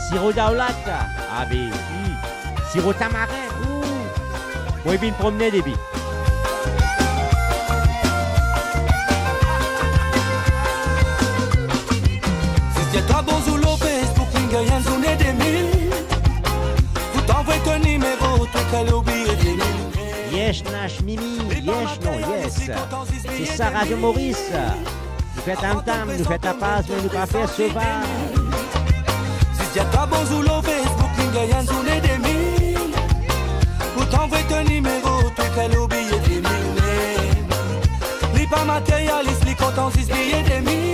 Siro Daolat, ah be, hmm. Siro tamarin, ooh. Mo inn vinn promne depi. Zis dir twa bonzour lor Facebook, linn gagn enn zourne de mil. Pou tann vre to nimero, to ekrir lor biye de mil. Yes, Nash Mimi, yes, non, yes. Se sa, Radio Maurice. Nou fer tam tam, nou fer tapaz, me nou pa fer sovaz. Zis dir twa bonzour lor Facebook, linn gagn enn zourne de mil. Pou tann vre to nimero, to ekrir lor biye de mil. Me li pa materialis, li kontan zis biye de mil.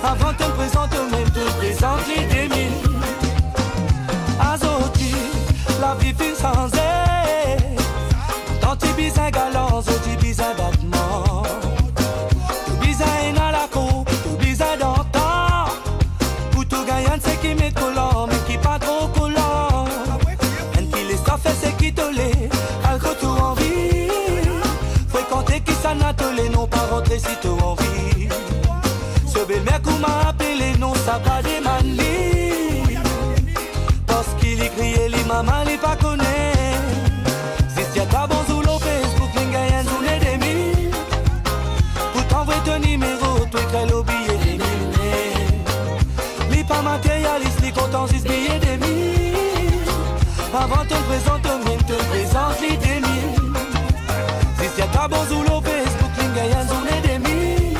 Avan to prezant to mem, to prezant li de mil. Azordi, lavi finn sanze. Lontan ti bizin galan, zordi bizin batman. To bizin ena lakour, to bizin dantan. Pou to gagn enn seki met kolan, me ki pa tro kolan. Enn ki les twa fer seki to le, al kot to anvi. Frekante kisannla to le, non pa rantre si to anvi. So belmer kouma apele, non sa pa demann li. Parski li kriye li mama, li pa kone. Zis dir twa bonzour lor Facebook, linn gagn enn zourne de mil. Pou tann vre to nimero, to ekrir lor biye de mil. Me li pa materialis, li kontan zis biye de mil. Avan to prezant to mem, to prezant li de mil. Zis dir twa bonzour lor Facebook, linn gagn enn zourne de mil.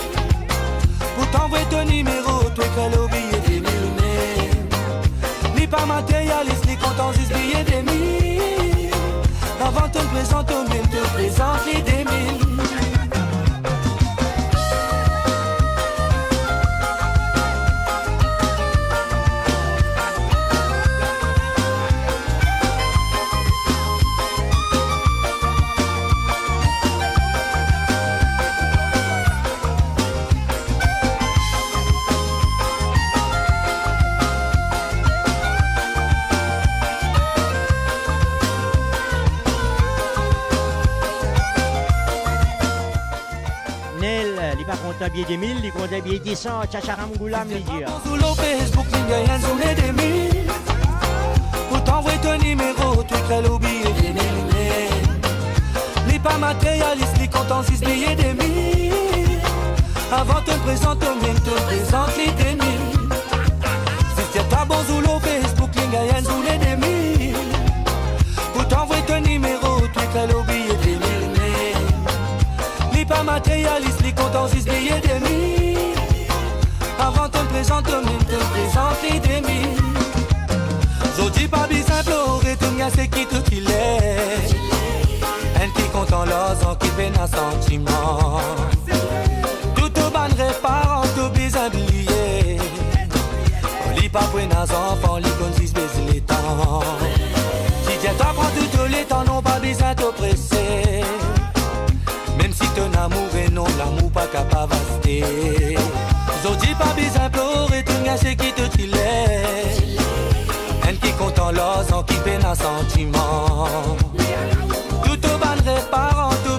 Pou tann vre to nimero, to ekrir lor biye de mil. Me li pa materialis, li kontan zis biye de mil. Avan to prezant to mem, to prezant li de mil. Neel, li pa kontan biye de mil, li kontan biye de san, tchatcharam goulam, li dir. Bonzour lor Facebook, linn gagn enn zourne de mil. Pou tann vre to nimero, to ekrir lor biye de mil. Me li pa materialis, li kontan zis biye de mil. Avan to prezant to mem, to prezant li de mil. Zis dir twa bonzour lor Facebook, linn gagn enn zourne de mil. Pou tann vre to nimero, to ekrir lor biye de mil. Me li pa materialis, li kontan zis biye de mil. Avan to prezant to mem, to prezant li de mil. Zordi pa bizin plore, to gagn seki to ti le. Enn ki kontan larzan, ki pena santiman. Tou to bann rev paran, to bizin bliye. Li pa pou ena zanfan, li konn zis bes letan. Ti dir twa pran tou to letan, non pa bizin to prese. Mem si to ena amour, non, lamour pa kapav aste. Zordi pa bizin plore, to gagn seki to ti le. Enn ki kontan larzan, ki pena santiman. Tou to bann rev paran, to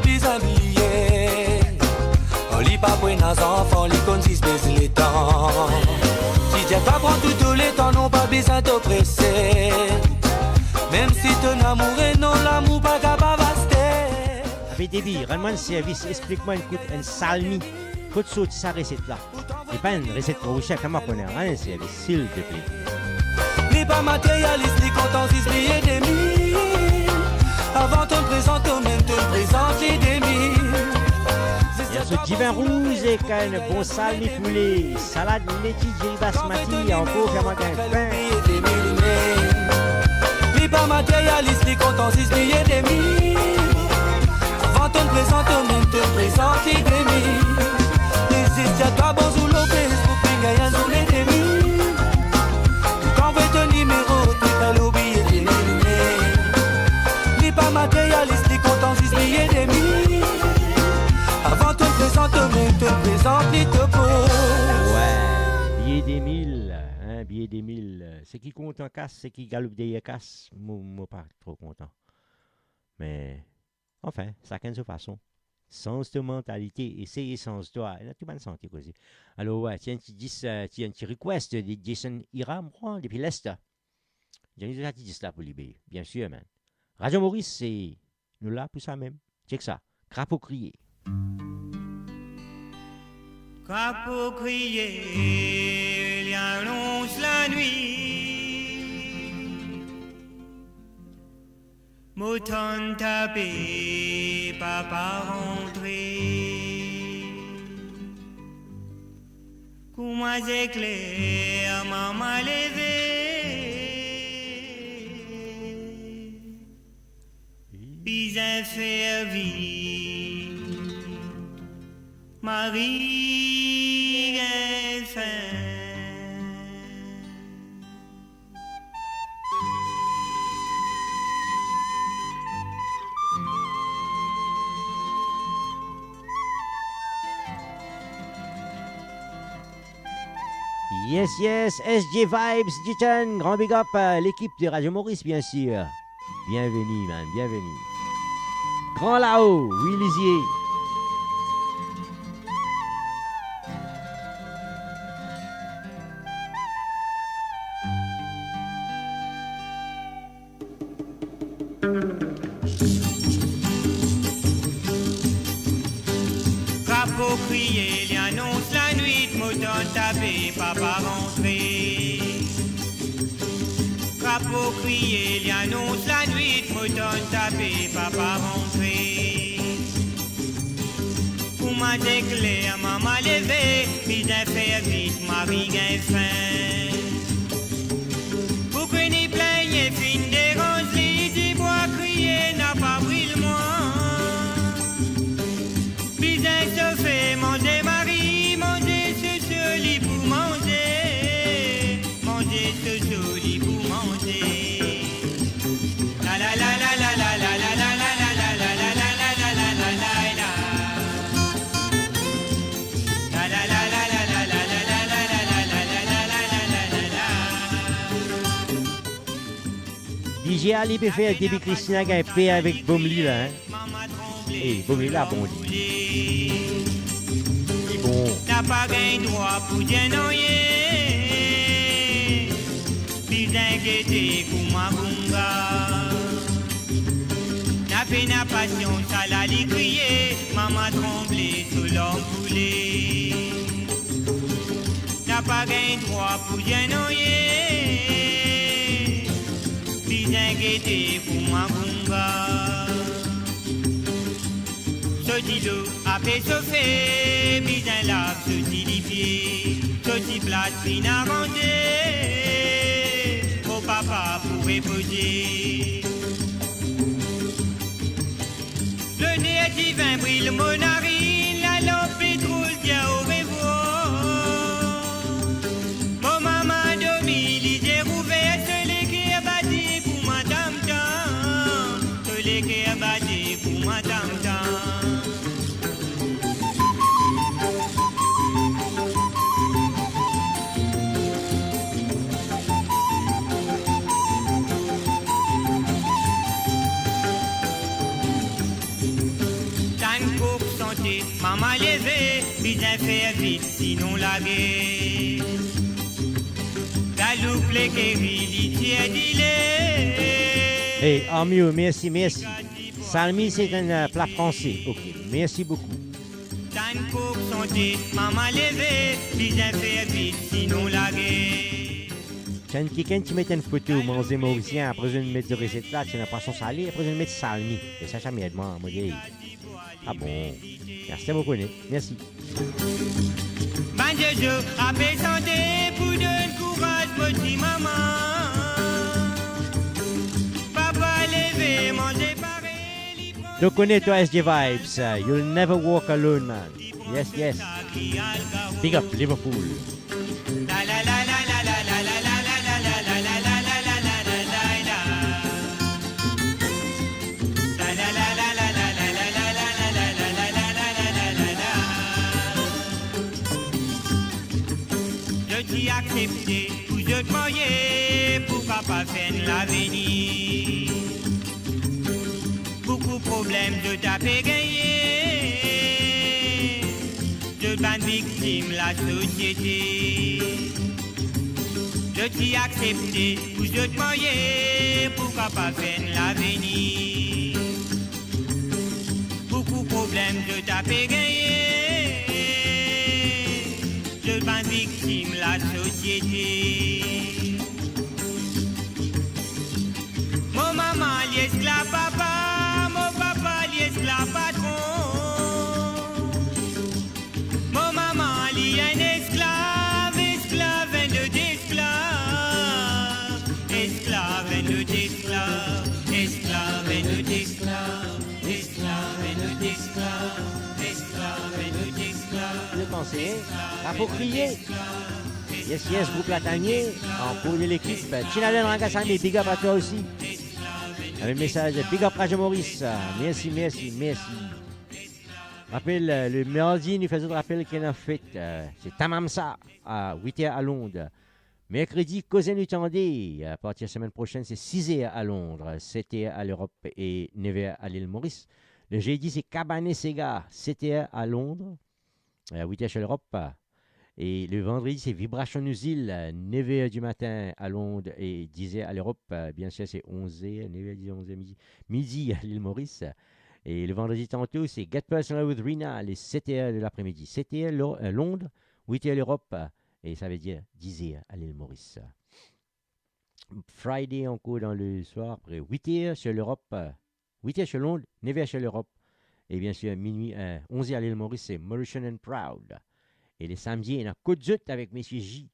Zanfan, li konn zis bes letan. Ti dir twa pran tou, tou letan, non, pa bizin to prese. Mem si to amour ena, lamour pa kapav aste. Ape debi, rann mwa enn servis, explik mwa enn kout, enn salmi. Kot sorti sa reset la? Li pa enn reset tro ser, kouma kone, rann enn servis, silteple. Li pa materialis, li kontan zis biye de mil. Avan to prezant tomem, to prezant li de mil. Li so divin rouz ek enn bon salmi poule, salad leti, diri basmati, ankor fer mwa gagn fin. Li pa materialis, li kontan zis biye de mil. Avan to prezant tomem, to prezant li de mil. Li zis dir twa bonzour lor Facebook, li gagn enn zourne de mil. Li anvoy to nimero, li fer lor biye de mil. Li pa materialis, li kontan zis biye de mil. Avan to prezant tomem, to prezant li to poz. Wi, biye de mil, hein, biye de mil. Seki kontan kas, seki galoup deryer kas, mo, mo pa tro kontan. Me, anfin, sakenn so fason. Sanz to mantalite, esey sanz twa. Ena tou bann sante koze. Alor, wi, ti enn ti dis, eh, ti enn ti request de Jason Hiram, krwar, depi Lest. Li enn ti dis la pou li, be, bien sir, man. Radio Moris, se nou la pou sa mem. Chek sa. Krapo kriye. Krapo kriye, li anons lanwit. Mo tann tape, papa rantre. Kouma zekler, mama leve. Bizin fer vit, mari gagn fin. Yes, yes, S J Vibes, Ditan, gran big up, euh, lekip de Radio Moris, bien sir. Bienveni, man, bienveni. Gran Lao, Wi Lizie. Krapo kriye, li anons lanwit, mo tann tape, papa rantre. Krapo kriye, li anons lanwit, mo tann tape, papa rantre. Kouma zekler, mama leve, bizin fer vit, mari gagn fin. Pou ki ni pligne finn deranz li, dibwa kriye, napa bril mwa. Bizin sofe manze mari, manze soso li pou manze, manze soso li pou manze. D J Ali pe fer depi Christina gagn per avek bom li la, hein. Eh, bom li la bon li. Li bon. Napa gagn drwa pou dir nanye. Bizin gete kouma koumba. Na pena pasians, ala li kriye, mama tranble so larm koule. Napa gagn drwa pou dir nanye. Bizin gete kouma koumba. So dilo ape sofe, bizin lav so ti lipie, so ti plas finn aranze, mo papa pou repoze. Loner divin bril mo narinn, lalanp petrol dir orevwar. Mo mama dormi, lizie ouver, so leker bate pou mwa tam-tam, so leker bate pou mwa tam-tam. Tann kok Mama leve, bizin fer vit, sinon lagere. Galoup lekeri, li tir dile. Hey, Armio, mersi, mersi. Salmi, se enn, euh, pla franse. Ok, mersi boukou. Tann kok sante, mama leve, bizin fer vit, sinon lagere. Ti enn kikenn ti met enn foto manze morisien, apre zot met zot reset la, ti ena pwason sale, apre zot met salmi. E sa, sa merd mwa, mo gagn. Ah bon? Mersi, mo kone. Mersi. Bann zozo ape sante pou donn kouraz mo ti mama. Papa leve, manze pare, li pran... To kone twa, S J Vibes, uh, you'll never walk alone, man. Yes, yes. Big up, Liverpool. Zot ti aksepte pou zot marye, pou kapav fer enn lavenir. Boukou problem zot ape gagne, zot bann viktim lasosiete. Zot ti aksepte pou zot marye, pou kapav fer enn lavenir. Boukou problem zot ape gagne, zot bann viktim lasosiete. Mo mama li esklav papa, mo papa li esklav patron. Mo mama li enn esklav, esklav enn lot esklav, esklav enn lot esklav, esklav enn lot esklav, esklav enn lot esklav, esklav enn lot esklav. Zot panse, hein? La pou kriye. Yes, yes, group Latanie, an kour de lekip. Tina Lenn Rangasamy, big up à toi aussi. Avek mesaz, big up Radio Maurice. Mersi, mersi, mersi. Rapel, euh, le mardi, nou fer zot rapel ki ena fet, euh, se Tamamsa, a wit er a Lond. Merkredi, Koze nou tande, a partir semenn prosenn, se siz er a Lond, set er a Lerop e nev er a Lil Moris. Le jedi, se Kabane Sega, set er a Lond, euh, wit er si Lerop. E le vandredi, se Vibration Nouzil, euh, nev er dimatin a Lond e diz er a Lerop. Euh, bien sir, se onz er, nev er, diz er, onz er, midi, midi a Lil Moris. E le vandredi tanto, se Get Personal with Rina, le set er de lapremidi. Set er Lo-, euh, Lond, wit er Lerop, euh, e savedir diz er a Lil Moris. Friday ankor dan le swar, apre wit er si Lerop, euh, wit er si Lond, nev er si Lerop, e bien sir, minwi, euh, onz er a Lil Moris, se Mauritian and Proud. E le samdi, ena Kot Zot avek Misie J.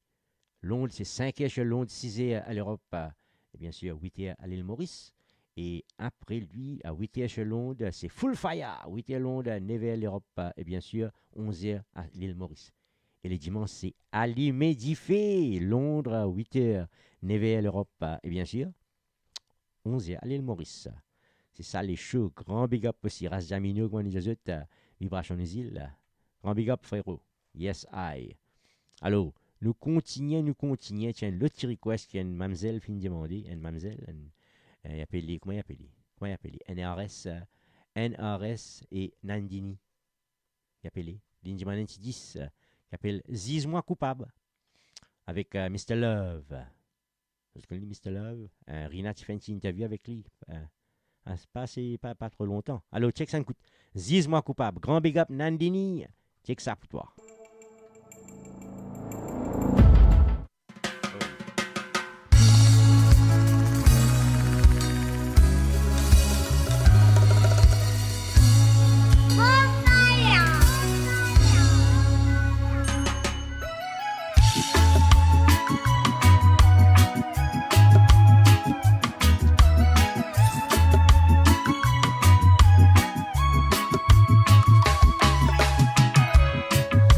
Lond, se sink er si Lond, siz er a Lerop, e bien sir, wit er a Lil Moris. E apre li, a wit er si Lond, se Full Fire, wit er Lond, nev er Lerop, e bien sir, onz er a Lil Moris. E le dimans, se Alime Dife, Lond, wit er, nev er Lerop, e bien sir, onz er a Lil Moris. Se sa le show. Gran big up osi Ras Jamino, kouma nou dir zot, Vibration Nouzil. Gran big up, frero. Yes, I. Alor, nou kontigne, nou kontigne. Ti ena enn lot ti request ki enn mamzel finn demande, enn mamzel, enn, eh, li apel, kouma li apel? Kouma li apel? N R S, eh, N R S e Nandini. Li apel, li dimann enn ti dis, eh, ki apel Ziz mwa koupab. Avek, eh, Mister Love. Zot konn li, Mister Love? Eh, Rina ti fer enn ti interview avek li. Eh, ah, se pa, se pa, pa tro lontan. Alor, check sa enn kout. Ziz mwa koupab. Gran big up, Nandini. Check sa pou twa.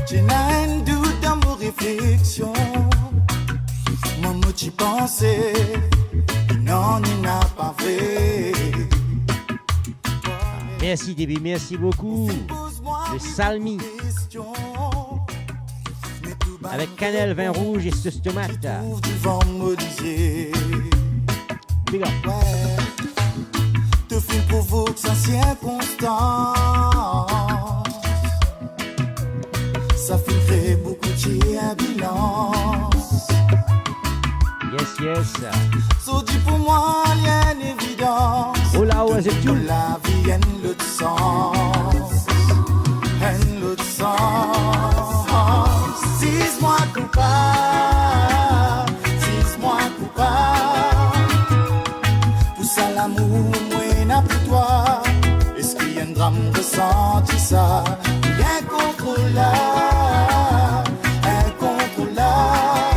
Ti ena enn dout dan mo refleksion. Mwa mo ti panse, non, li napa vre. Mersi, Debbie, mersi boukou. Le Salmi. Avek Kanel, Vin Rouz e Sos Tomat. Big up. To finn provok sa sirkonstan. Sa. Zordi pou mwa, li enn evidans. Oh la, oh, se tou. Mo lavi enn lot sans, enn lot sans. Ziz mwa koupab, ziz mwa koupab. Pou sa lamour mwa ena pou twa, eski enn dram resanti sa? Inkontrolab, inkontrolab.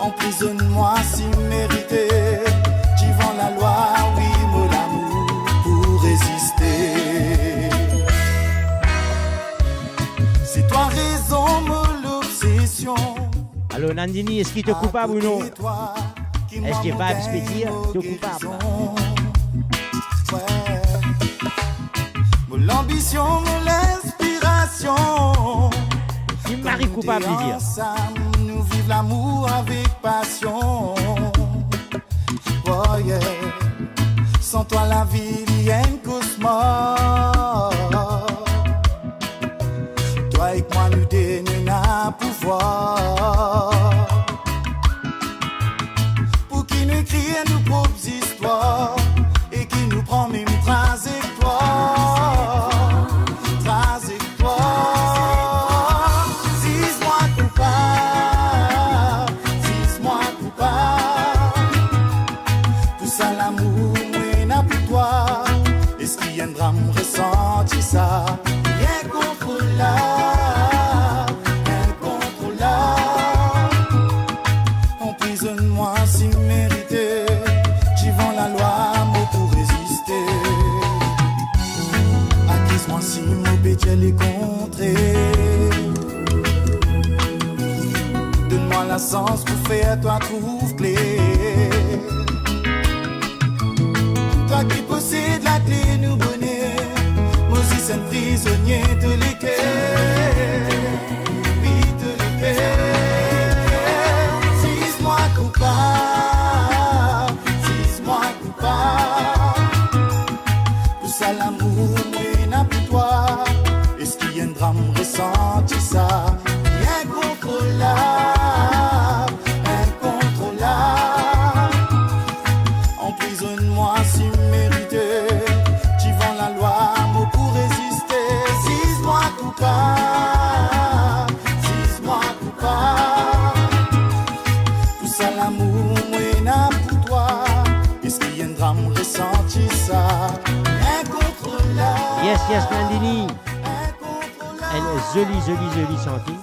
Anprizonn mwa si merite, divan lalwa, wi, mo lamour pou reziste. Se twa rezon, mo lobsesion. Alor, Nandini, eski to koupab ou non? Eski vibes pe dir to koupab? Mo lanbision, mo linspirasion. Ki mari koupab, li dir. Ansam, nou viv lamour avek pasion. Oh yeah. San twa, lavi li enn kosmar. Twa ek mwa, nou de nou ena pouvwar. Pou ki nou ekrir nou prop zistwar e ki nou pran mem trazektwar, trazektwar. Ziz mwa koupab, ziz mwa koupab. Pou sa lamour mwa ena pou twa, eski enn dram resanti sa? Inkontrolab, inkontrolab. Anprizonn mwa si merite, divan lalwa mo pou reziste. Akiz mwa si mo pe dir lekontre. Donn mwa lasans pou fer twa trouv kle. Twa ki posed lakle nou boner, mo zis enn prizonie de leker, wi, de leker. Ziz mwa koupab, ziz mwa koupab. Pou sa lamour mwa ena pou twa, eski enn dram resanti sa? Inkontrolab, inkontrolab. Anprizonn mwa si merite, divan lalwa mo pou reziste. Ziz mwa koupab, ziz mwa koupab. Pou sa lamour mwa ena pou twa, eski enn dram resanti sa? Inkontrolab. Yes, yes, Nandini. Inkontrolab. Enn zoli, zoli, zoli sante, hein?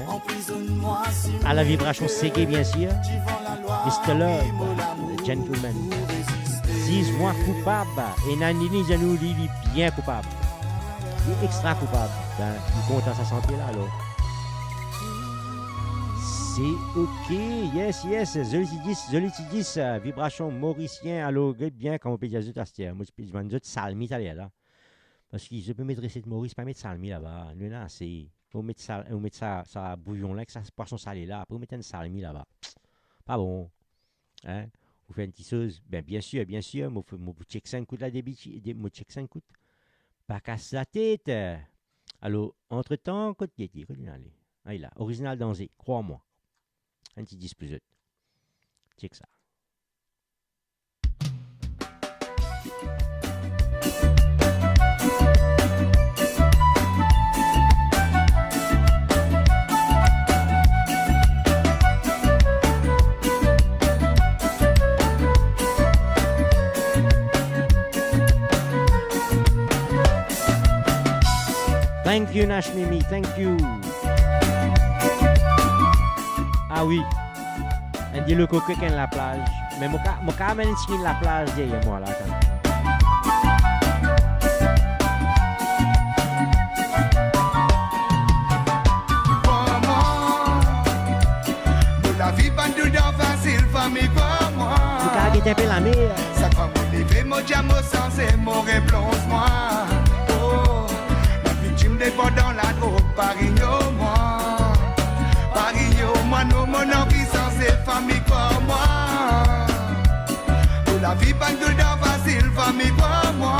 Anprizonn mwa si merite. À la vibration Seggae, bien sûr. Mister Love, le gentleman. Ziz mwa koupab. E Nandini, zis li, li bien koupab. Li extra koupab. Ben, li kontan sa sante la, alor. Se ok, yes, yes, zoli ti dis, zoli ti dis, euh, vibration morisien, alor, get bien, kouma pe dir zot aster. Mo ti pe dimann zot salmi taler la. Parski zot pe met reset Moris, pa met salmi laba. Nou ena ase. Ou met sa, ou met sa, sa bouyon la, ek sa pwason sale la, apre ou met enn salmi laba. Pa bon. Hein? Ou fer enn ti soz. Ben, bien sir, bien sir, mo, mo pou check sa enn kout la, debi, de, mo check sa enn kout. Pa kas latet. Alor, antretan, kot li ete? Kot li ale? Ah, li la. Original Danze, Krwar mwa. Enn ti dis pou zot. Check sa. Thank you, Nash Mimi. Thank you. Ah wi. Enn dilo koke ki enn laplaz. Me mo ka, mo ka amenn enn tigit laplaz deryer mwa la, kan. Mo lavi pa toutan fasil, fami, krwar mwa. Mo ka get enpe lamer. Sak fwa mo leve, mo dir mo sanze, mo replonz mwa. Oh, mo viktim depandan ladrog, pa ignor mwa. Pa ignor mwa non, mo anvi sanze, fami, krwar mwa. Mo lavi pa toutan fasil, fami, krwar mwa.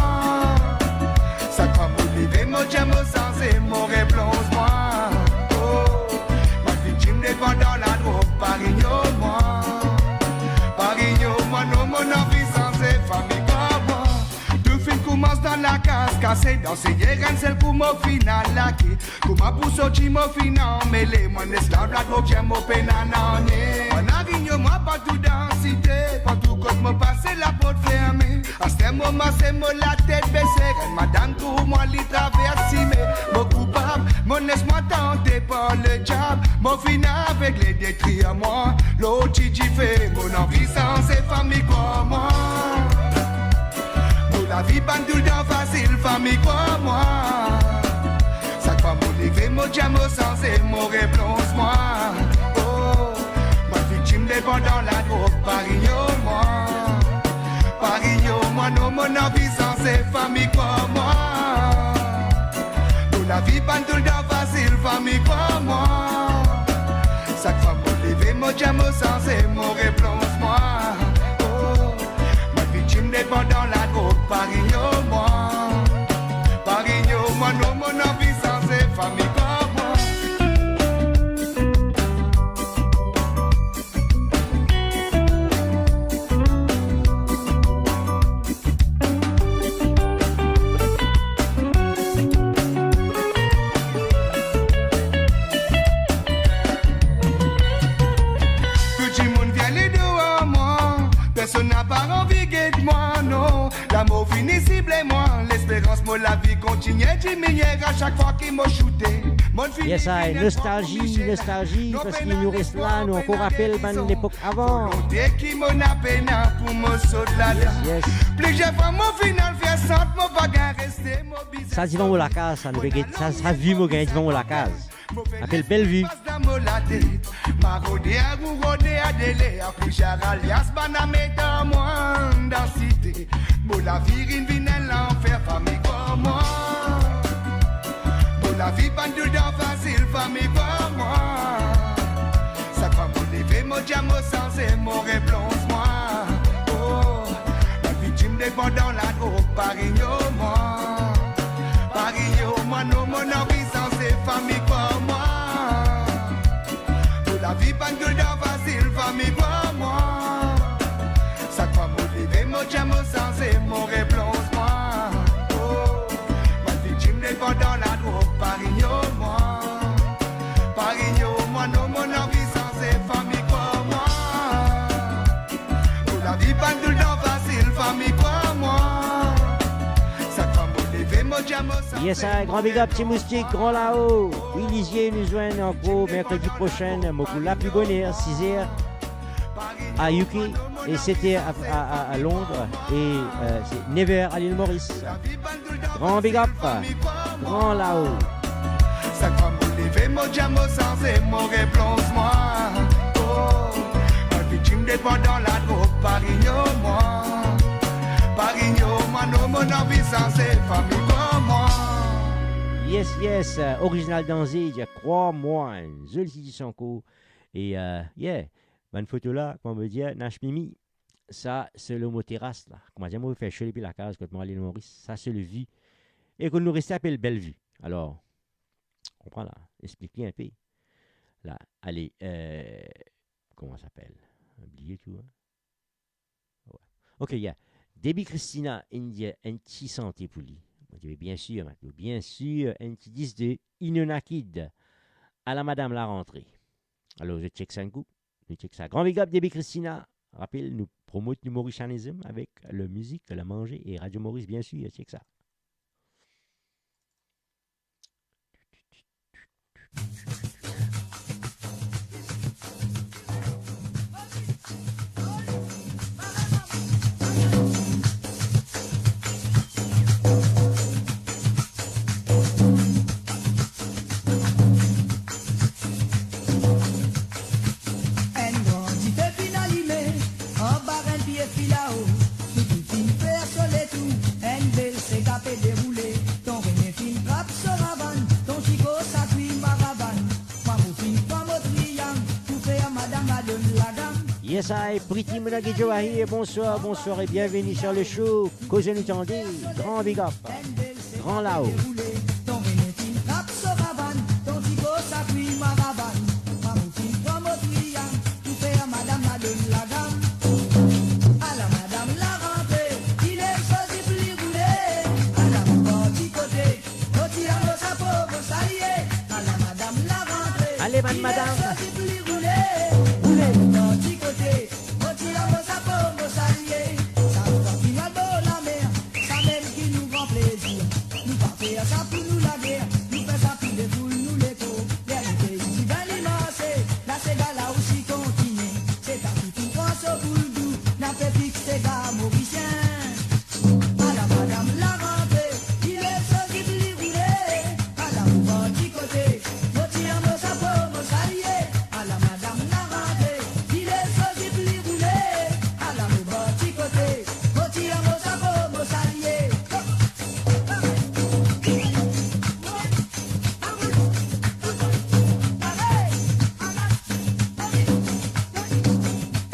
Sak fwa mo leve, mo dir mo sanze, mo replonz mwa. Oh, mo viktim depandan ladrog, pa ignor mwa. Ase dan seye, enn sel kou mo finn al lake. Kouma pou sorti, mo finn anmele. Mwa esklav ladrog, mo pena nanye. Mwa La Reynion, mwa partou dan site. Partou kot mo pase, laport ferme. Aster mo marse, mo latet bese. Enn madam kour mwa, li travers sime. Mo koupab, mo les mwa tante par le diab. Mo finn avegle, detrir mwa lor ti dife. Mo anvi sanze, fami, krwar mwa. Mo lavi pa'nn toultan fasil, fami, krwar mwa. Sak fwa mo leve, mo dir mo sanze, mo replonz mwa. Oh, mwa viktim depandan ladrog, pa ignor mwa. Pa ignor mwa non, mo anvi sanze, fami, krwar mwa. Mo lavi pa'nn toultan fasil, fami, krwar mwa. Sak fwa mo leve, mo dir mo sanze, mo replonz mwa. Oh, mwa viktim depandan ladrog, pa ignor mwa. Pa ignor mwa non, mo anvi sanze, fami, krwar mwa. Tou dimoun vinn ledo ar mwa, personn napa anvi get mwa non. Lamor fini sible mwa, lesperans mo lavi kontigne diminie a sak fwa ki mo soute. Monn fini Yes, I, vinn nostalzi, nostalzi, parski nou res la, nou ankor rapel bann lepok avan. Volonte ki monn apena pou mo sot ladan. Yes, yes. Plizier fwa mo finn al fer sant, mo pa gagn reste, mo bizin Sa divan mo lakaz, sa nou pe get, sa, sa vi mo gagn divan mo lakaz. Apel Bellevue. Pas dan mo latet, marode a ou rode a dele, a plizier alias bann ame dan mwa dan site. Mo lavi inn vinn enn lanfer, fami, krwar mwa. Mo lavi pa'nn toultan fasil, fami, krwar mwa. Sak fwa mo leve, mo dir mo sanze, mo replonz mwa. Oh, mwa viktim depandan ladrog, pa ignor mwa. Pa ignor mwa non, mo anvi sanze, fami, krwar mwa. Mo lavi pa'nn toultan fasil, fami, krwar mwa. Sak fwa mo leve, mo dir mo sanze, mo replonz mwa. Oh, mwa viktim depandan ladrog, pa ignor mwa. Pa ignor mwa non, mo anvi sanze, fami, krwar mwa. Mo lavi pa'nn toultan fasil, fami, krwar mwa. Sak fwa mo leve, mo dir mo sanze, Yes, I, gran big up Ti Moustik, Gran Lao. Wi, Lizie, nou zwenn ankor merkredi prosin, mo pou la pli boner, siz er a U K e set er a, a, a, a Londres e, euh, se nef er a Lil Moris. Gran big up, Gran Lao. Sak fwa mo leve, mo dir mo sanze, mo replonz mwa. Oh, mwa viktim depandan ladrog, pa ignor mwa. Pa ignor mwa non, mo anvi sanze, fami, krwar mwa. Yes, yes, euh, Original Danze, dir krwar mwa, enn zoli ti dise ankor. E, euh, yeah, bann foto la, kouma mo dir, Nash Mimi, sa se lor mo teras la. Kouma dir, mo fer so depi lakaz kot mwa Lil Moris, sa se le vi. E kot nou reste apel Bellevue. Alor, konpran la, explik li inpe. La, ale, euh, kouma sa apel? Bliye tou, hein? Wi. Ok, yeah. Debbie Christina, inn dir enn ti sante pou li. Mo dir, bien sir, Matou, bien sir, enn ti dis de Inona Kid. Ala madam larantre. Alor, zot check sa enn kou. Nou check sa. Gran big up Debbie Christina. Rapel, nou promot nou Morishanizm avek le mizik, le manze e Radio Maurice, bien sir, check sa. Enn gran dife finn alime, anba enn pie filao, nou tou finn fer so letour, enn bel sega pe deroule, ton Rene finn trap so ravann, ton Chiko sa kwi maravann, mwa mo finn pran mo triyang, pou fer madam la donn lagam. Yes, I, Pretty Mona Guidjo Ahi, bonsoir, bonsoir et bienvenue sur le show. Koze nou tande, gran big up. Gran Lao. Bann madam.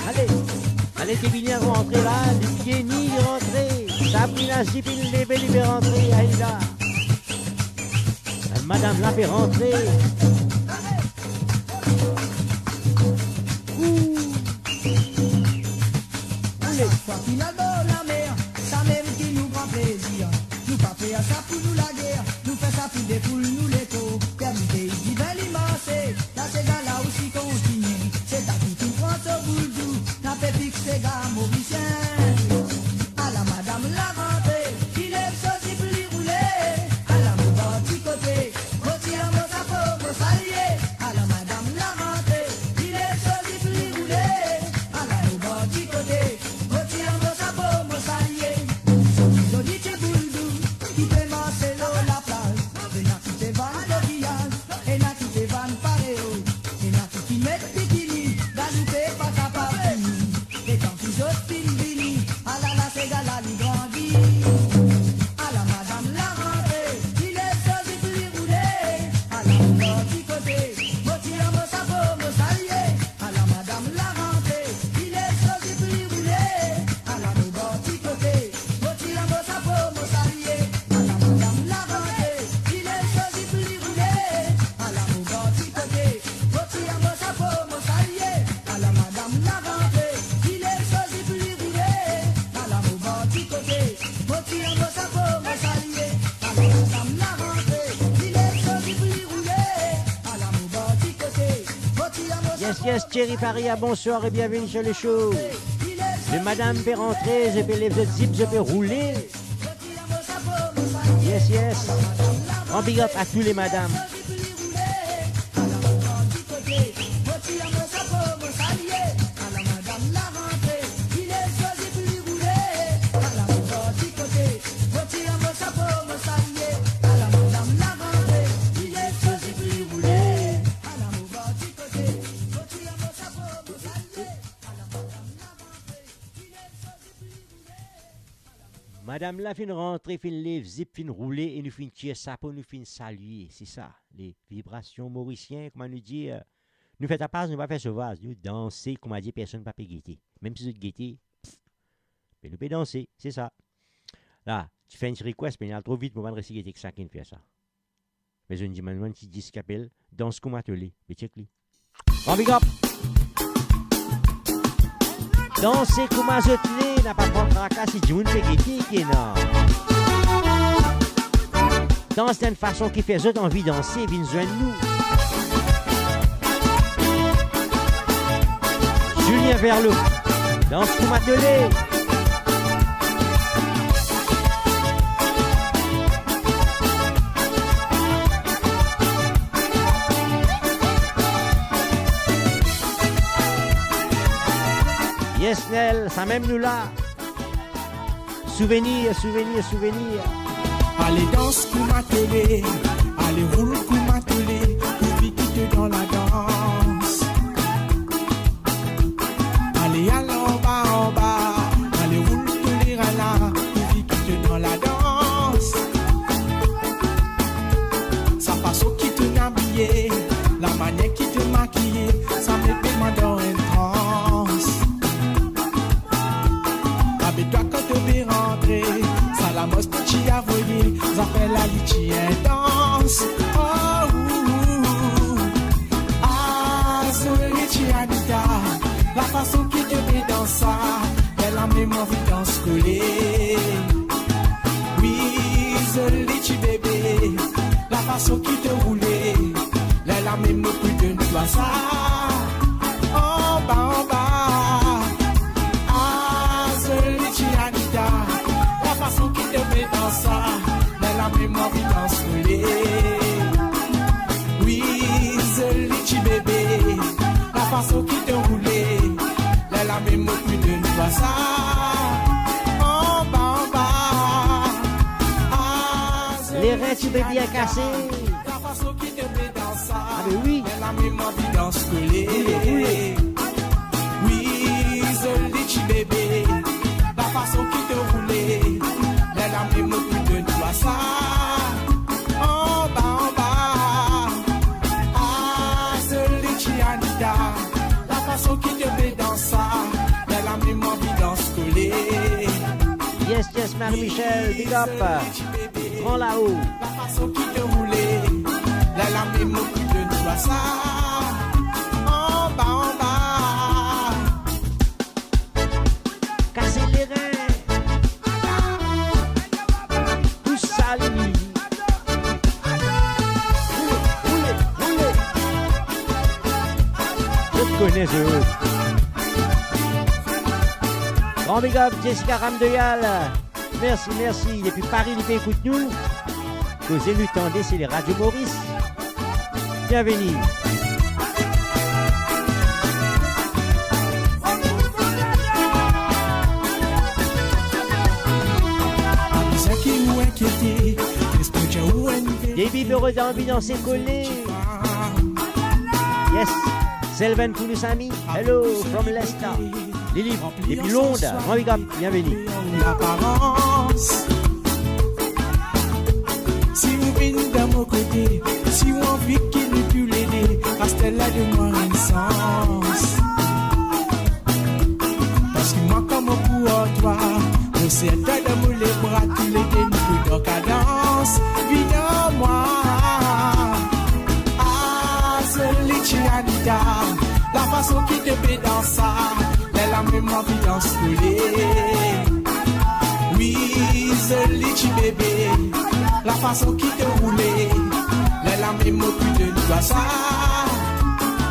Ale, ale, Divine rantre la, li pie ni rantre. Sabrina zip inn leve, li pe rantre, ayo la. Madam la pe rantre. Ou. Ale. Sa finn al bor lamer, samem ki nou pran plezir. Nou pa fer sa pou nou lager, nou fer sa pou defoul nou lekor. Permit divin li marse, la sega la osi kontinie. Se ta ki finn pran so boul dou, na pe fik sega morisien. Ala madam la rantre, li lev so zip li roule. Ala mo bor ti kote, mo ti lanbo sa po mo salye. Ala madam la rantre, li lev so zip li roule. Ala mo bor ti kote, mo ti lanbo sa po mo salye. Zoli, zoli ti boul dou, ki pe marse lor laplaz. Ena ki pe vann kokiyaz, ena ki pe vann pareo, ena ki ki met bikini, galoupe pa kapav fini. Letan ki zot finn vini, ala la sega la li grandi. Ala madam la rantre, li lev so zip li roule. Ala mo bor ti kote, mo ti lanbo sa po mo salye. Ala madam la rantre, li lev so zip li roule. Ala mo bor ti kote, mo ti lanbo sa po mo salye. Ala madam la rantre, li lev so zip li roule. Ala mo bor ti kote, mo ti lanbo sa po mo salye. Ala madam la rantre, li lev so zip li roule. Ala mo bor ti kote, mo ti lanbo sa po mo salye. Ala madam la rantre, li lev so zip li roule. Ala mo bor ti kote, mo ti lanbo sa po mo salye. Yes, yes, Thierry Faria, bonsoir et bienvenue sur le show. Les madames pe rantre, zot pe lev zot zip, zot pe roule. Yes, yes. Un big up à tous les madames. Madam la finn rantre, finn lev zip, finn roule e nou finn tir sapo, nou finn salie. Se sa, le vibrasion morisien, kouma nou dir, nou fer tapaz, nou pa fer sovaz, nou danse, kouma dir personn pa pe gete. Mem si zot gete, pff, me nou pe danse, se sa. La, ti fer enn ti request, me li al tro vit, mo pa'nn resi gete ki sakenn fer sa. Me zot inn dimann mwa enn ti disk ki apel Dans Kouma To Le. Be check li. Gran big up. Danse kouma zot le, napa pran traka si dimoun pe gete ki ena. Dans dan enn fason ki fer zot anvi danse, vinn zwenn nou. Julien Verlot, Dans Kouma To Le. Yes, Nel, samem nou la. Souvenir, souvenir, souvenir. Ale dans kouma to le, ale roul kouma to le, pourvi ki to dan ladans. Ale al anba, anba, ale roul to le rala, pourvi ki to dan ladans. Sa fason ki to abiye, lamanier ki to makiye, sa met mwa dan enn trans. Abe twa kan to pe rantre, sa lamos to ti avoye, zafer la li ti intans. Oh, ouh, ouh. Ah, zoli ti Anita, lafason ki to pe dans sa, ler la mem anvi dans kole. Wi, zoli ti bebe, lafason ki to roule, ler la mem nou pou donn Sa, anba, anba. Ah, zoli ti Anita, lafason ki to pe dans sa, lerla mem mo anvi dans kole. Wi, zoli ti bebe, lafason ki to roule, lerla mem mo pli de twa sa. Anba, anba. Ah, zoli ti Anita, lafason ki to pe dans sa, lerla mem mo anvi dans kole. Ah, be wi. Wi, zoli ti bebe, lafason ki to roule, lerla mem mo pli de twa sa. Anba, anba. Ah, zoli ti Anita, lafason ki to pe dans sa, lerla mem mo anvi dans kole. Yes, yes, Marie-Michel, big up. Gran lao. Lafason ki to roule, lerla mem mo pli de twa sa. Anba, anba. Kase lerin. Tous sali. Roule, roule, roule. Zot kone zot. Gran big up, Jessica Ramdoyal. Mersi, mersi. Depi Pari, li pe ekout nou. Koze nou tande, se le Radio Maurice. Bienveni. Depi Boro dan anvi danse kole. Yes. Selven pou nou sami. Hello from Leicester. Lili, depi Lond, gran big up, bienveni. Laparans. Si ou vinn dan mo kote, si ou anvi ki nou toulede, aster la donn mwa enn sans. Parski mwa kan mo pou ar twa, mo ser twa dan mo lebra, toulede nou pou dan kadans. Vinn ar mwa. Ah, zoli ti Anita, lafason ki to pe dans sa, lerla mem mo anvi dans kole. Wi, zoli ti bebe, lafason ki to roule, lerla mem mo pli de twa sa.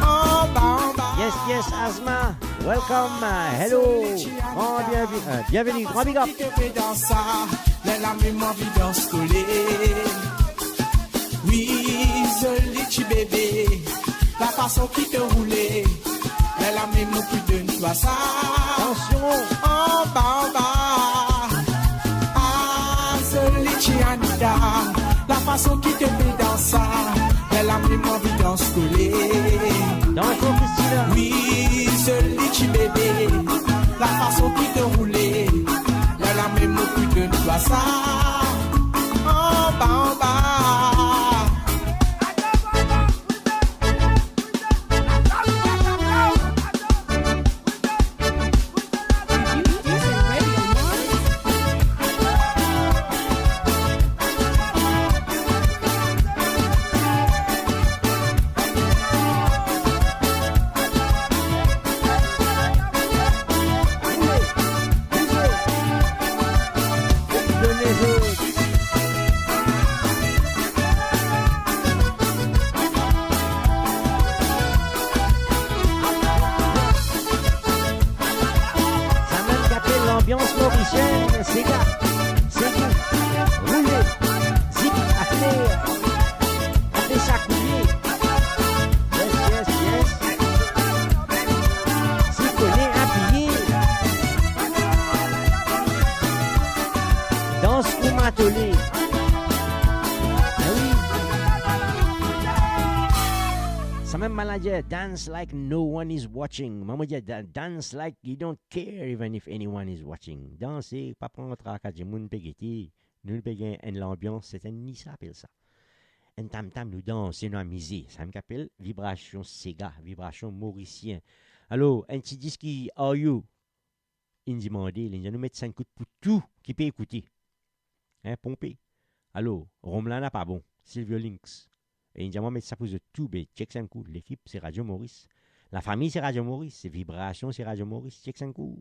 Anba, anba. Yes, yes, Azma. Welcome, uh, hello. Gran bienvi-, euh, bienveni, gran big up. Lafason ki to pe dans sa, lerla mem mo anvi dans kole. Wi, zoli ti bebe, lafason ki to roule, lerla mem mo pli de twa sa. Atansion. Anba, anba. Ah, zoli ti Anita, lafason ki to pe dans sa, lerla mem mo anvi dans kole. Dans, Christina. Wi, zoli ti bebe, lafason ki to roule, lerla mem mo pli de twa sa. Anba, anba. Sa mem ki apel lanbians morisienn, sega, segi, roule, zik, akler, ape sa kouye. Yes, yes, yes. Si kone apiye. Dans pou matole. Ah wi. Sa mem manager, dance like no one is watching. Mwa mo dir, da-, dance like you don't care even if anyone is watching. Danse, pa pran traka dimoun pe gete. Nou, nou pe gagn enn lanbians, se enn ni sa apel sa. Enn tam-tam, nou danse, nou amize. Sa mem ki apel vibrasion sega, vibrasion morisien. Alor, enn ti diski Are You inn dimande, li inn dir nou met sink kout pou tou ki pe ekoute. Hein, ponpe. Alor, rom la napa bon, Silvio Links. E inn dir mwa met sa pou zot tou, be, check sa enn kou, lekip se Radio Maurice. Lafami se Radio Maurice, se vibrasion se Radio Maurice, check sa enn kou.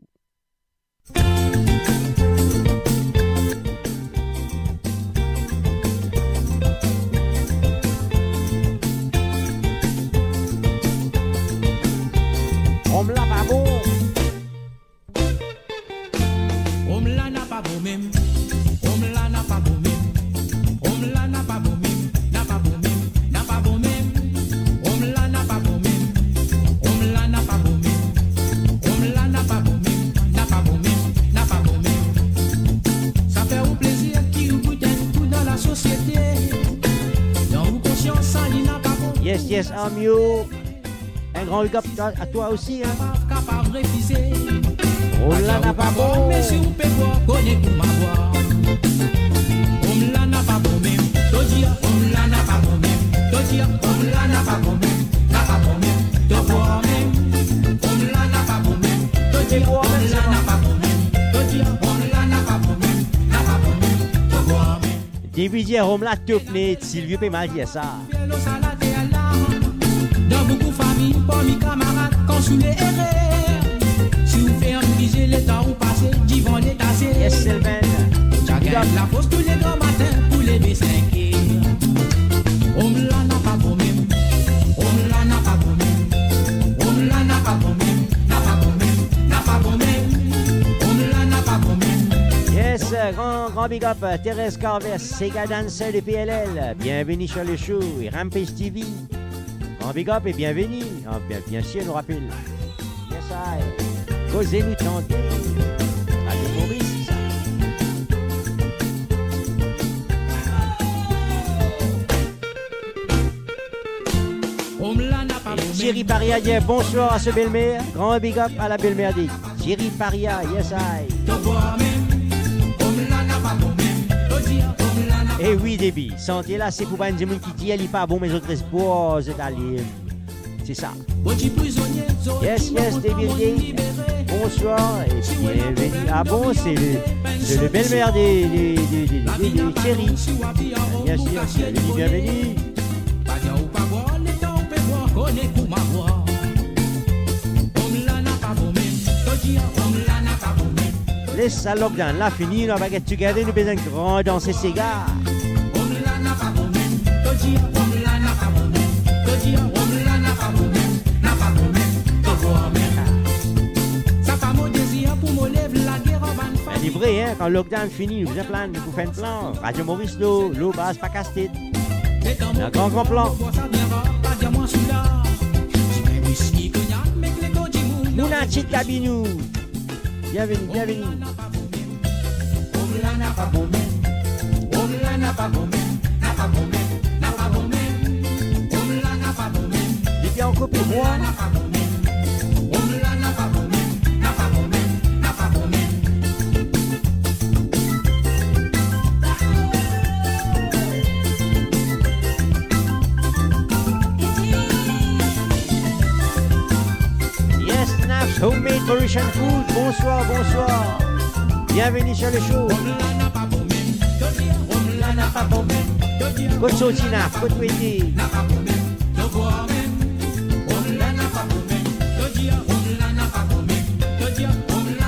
Yes, yes, Amio. Un grand big up à toi aussi, hein. Rom la napa bon. Depi dir rom la top net, Silvio pe mal dir sa. Dan boukou fami, parmi kamarad, kan sou le ere, si ou fer enn vize, letan ou pase divan letaz, yes, Selven. Ou ti a gagn lafors tou le gran matin pou leve sink er. Rom la napa bon mem, rom la napa bon mem, rom la napa bon mem, napa bon mem, napa bon mem, rom la napa bon mem. Yes, grand, grand big up, Thérèse Carver, Sega Dancer de P L L. Bienvenue sur le show, Rampage T V. Grand big up et bienvenue. Ah, bien, bien sûr, nou rapel. Yes, I. Koze nou tande. Radio Maurice. Et Thierry Paria dit bonsoir à ce belle-mère. Grand big up à la belle-mère de Thierry Paria, yes I. Eh oui, Debi, sante la, se pou bann dimoun ki dir li pa bon, me zot res bwar, zot ale. Se sa. Yes, yes, Debi, bonsoir et bienvenue. Ah bon, c'est le, c'est le belle-mère de, de, de, de, de, de Thierry. Bien sûr, bienvenue, bienvenue. Pa dir ou pa bwar, letan ou pe bwar, kone kouma bwar. Rom la napa bon mem, to dir rom la napa bon mem. Les sa lockdown la fini, nou ava get together, nou bizin gran danse sega. Rom la napa bon mem, to dir rom la napa bon mem, to dir rom la napa bon mem, napa bon mem, to bwar mem. Sa pa mo dezir pou mo lev lager ar bann fami. Li vre, hein, kan lockdown fini, nou bizin plan, nou pou fer enn plan. Radio Maurice, lo, lo baz, pa kas tet. Na gran, gran plan. Mouna Tchit Kabinou. Bienvenue, bienvenue. Depi an kopi mwa. Yes, Naf's Homemade Mauritian Food. Bonsoir, bonsoir. Bienvenue sur le show. Kot sorti Naf, kot ou ete?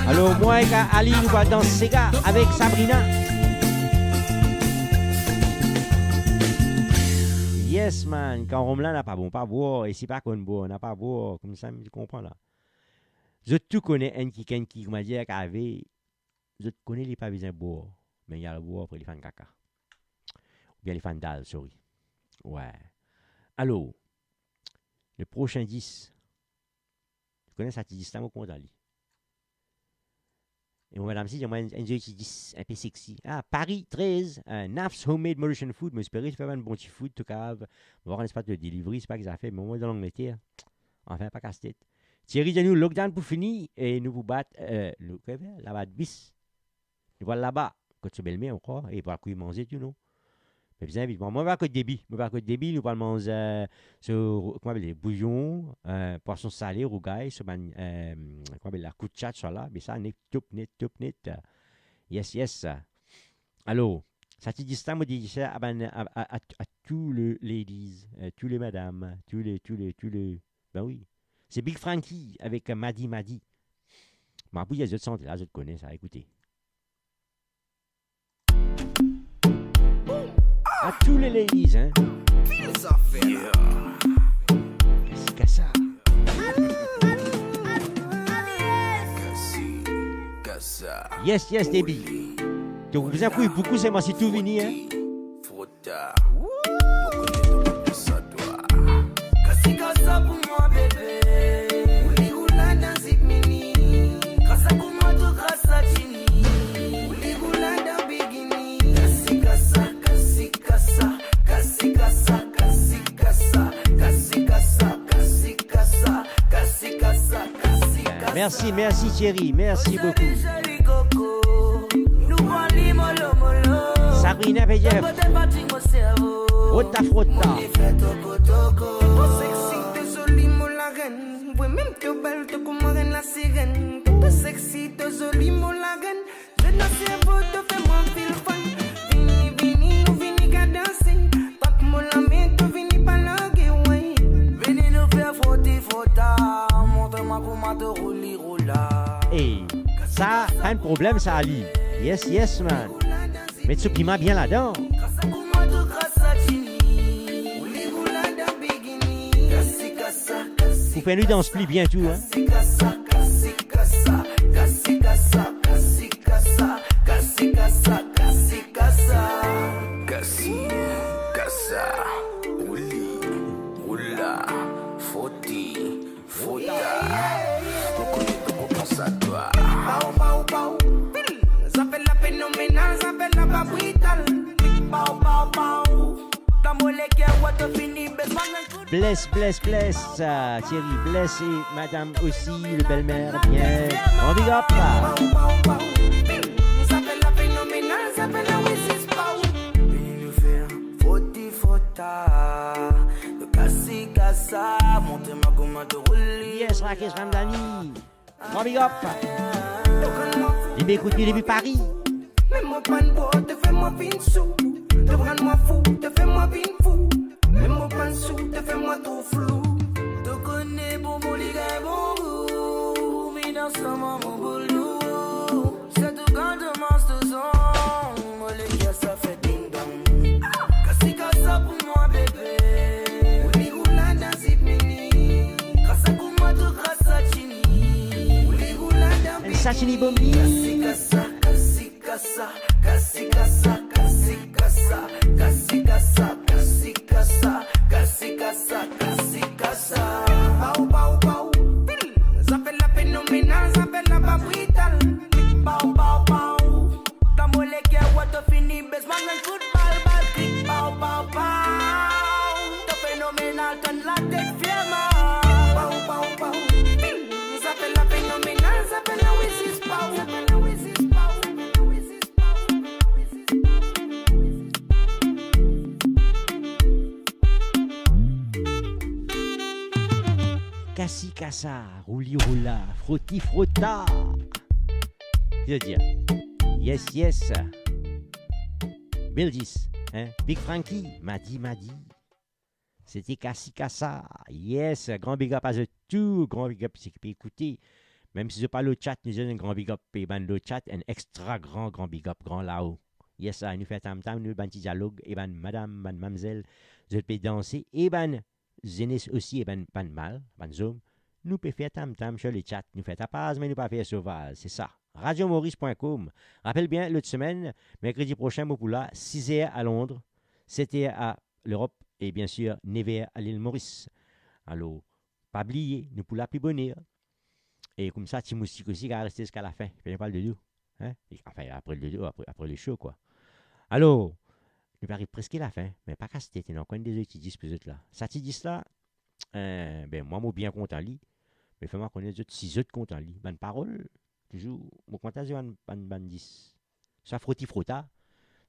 Alor, mwa ek Ali, nou va dans sega avek Sabrina. Yes, man, kan rom la napa bon, pa bwar, e si pa konn bwar, napa bwar, koumsa, to konpran la. Zot tou kone enn kikenn ki, kouma dir, kave, zot kone li pa bizin bwar, me li al bwar apre li fann kaka. Oubien li fann dal, sorry. Wi. Alor, le prosin dis, to kone sa ti dis la, mo kontan li. E mo madam si, dir mwa enn, enn zoli ti dis, inpe sexy. Ah, Paris trez, euh, Naf's Homemade Mauritian Food, mo espere to fer bann bon ti food, to kav, mo pa kone si pa to delivery, si pa ki zafer, me mwa dan Langleter. Anfin, pa kas tet. Thierry dir nou, lockdown pou fini, e nou pou bat, euh, nou, kouma, labat bis. Nou pou al laba, kot so belmer, mo krwar, e pou al kwi manze tou, non? Me bizin vit, mwa, mo pa kot Debi, mo pa kot Debi, nou pou al manz, euh, so, kouma apel, bouyon, euh, pwason sale, rougay, so bann, euh, kouma apel la, koutchat, sa la, me sa, net, top net, top net. Yes, yes. Alor, sa ti dis la, mo dir sa a bann, a, a, a, a tou le ladies, euh, tou le madam, tou le, tou le, tou le, ben wi. Se Big Frankie avek Madi Madi. Mo pou dir zot sante la, zot kone sa, ekoute. A tou le ladies, hein. Pil zafer. Kasi kasa. Kasi kasa. Yes, yes, Debi. To bizin kwi boukou, se mwa si tou vini, hein. Frota. Mo kone to pou sa twa. Kasi kasa pou mwa, bebe. Ou li ou la dan zip mini. Kasa pou mwa, to kasa tini. Ou li ou la dan bikini. Kasi kasa, kasi kasa, kasi kasa, kasi kasa, kasi Merci, merci Thierry, merci beaucoup. Sabrina Bedief, Frota Frota. Vini nou fer frote frota, montre mwa kouma to rouli roula. Ey, sa pa enn problem sa, li. Yes, yes, man. Met so piman bien ladan. Pou fer nou dans pli bien tou, hein. Kasi, kasi, kasi, kasi. Kasi, kasa, rouli, roula, foti, fota. Mo kone to konpran sa twa. Pow, pow, pow. Zafè la fenomenal, zafè la pa brital. Pow, pow, pow. Dan mo leker, wa to fini, bezwen enn kout Bless, bless, bless, euh, Thierry, bless et madame aussi, le belle-mère, bien. Grand big up. Yes, Rakesh Ramdani. Grand big up. Li pe ekout nou depi Paris. Mem mo pann bwar, to fer mwa vinn sou. To rann mwa fou, to fer mwa vinn fou. Mem mo pann sou, to fer mwa tro flou. To kone bonbon li gagn bon gou. Mi dan sa mwa mo boulou. Se tou kan to mans to zong. Mo leker sa fer ding dong. Kasi kasa pou mwa, bebe. Ouli oula dan zip mini. Kasa kouma to kasa tini. Ouli oula dan bini. Sa tini bombi. Kasi kasa, kasi kasa, kasi kasa, kasi kasa, kasi kasa, kasi kasa, kasi kasa, kasi kasa. Pow, pow, pow. Zafè la fenomenal, zafè la pa brital. Pow, pow, pow. Dan mo leker, wa to fini, bezwen enn kout bal, bal, krik, pow, pow, pow. To fenomenal, tann latet fierman. Pow, pow, pow. Zafè la fenomenal, zafè la wizis, pow. Zafè la wizis, pow. Zafè la wizis, pow. Zafè la wizis, pow. Kasi kasa, rouli roula, froti frota. Ki zot dir? Yes, yes. Bildis, hein? Big Frankie, Madi Madi. Sete Kasi Kasa. Yes, gran big up a zot tou, gran big up seki pe ekoute. Mem si zot pa lor chat, nou dir enn gran big up pe bann lor chat, enn extra gran, gran big up, gran lao. Yes, sa, nou fer tam tam, nou bann ti dialog, e bann madam, bann mamzel, zot pe danse, e bann zenes osi, e bann, bann mal, bann zom, nou pe fer tam tam sir le chat, nou fer tapaz, me nou pa fer sovaz, se sa. Radio Maurice point com. Rapel bien, lot semenn, merkredi prosin, mo pou la, siz er a Londres, set er a Lerop, e bien sir, nev er a Lil Moris. Alor, pa bliye, nou pou la pli boner. E koumsa, Ti Moustik osi, kapav reste ziska lafin. Pena pral dodo. Hein? E, anfin, apre le dodo, apre, apre le show, kwa. Alor, nou pe ariv preske lafin, me pa kas tet, ena ankor enn de zot ti dis pou zot la. Sa ti dis la, eh, ben, mwa, mo bien kontan li. Me fer mwa kone zot, si zot kontan li. Bann parol, touzour, mo kontan zot bann, bann, bann dis. Sa froti frota,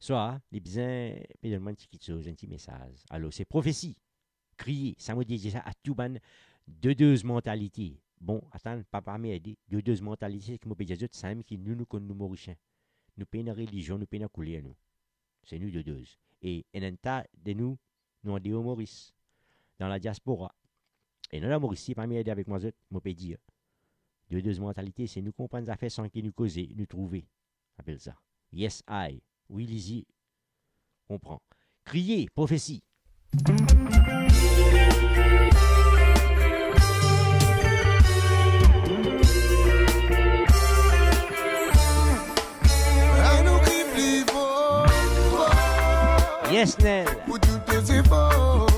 swa li bizin pe donn mwa enn ti kiksoz, enn ti mesaz. Alor, se profesi. Kriye, sa mo dir sa a tou bann dodoz mantalite. Bon, atann, pa, pa merde, dodoz mantalite, seki mo pe dir zot, samem ki nou, nou konn nou Morisien. Nou pena relizion, nou pena kouler nou. Se nou dodoz. E ena enn ta de nou, nou andeor Moris, dan ladiaspora. E nou la Moris, si pa merde avek mwa zot, mo pe dir. Dodoz mantalite, se nou konpran zafer san ki nou koze, nou trouve. Apel sa. Yes, I. Wi, lizie. Konpran. Kriye, profesi. Anou kri pli for, for. Yes, Nel. Pou tou to zefor,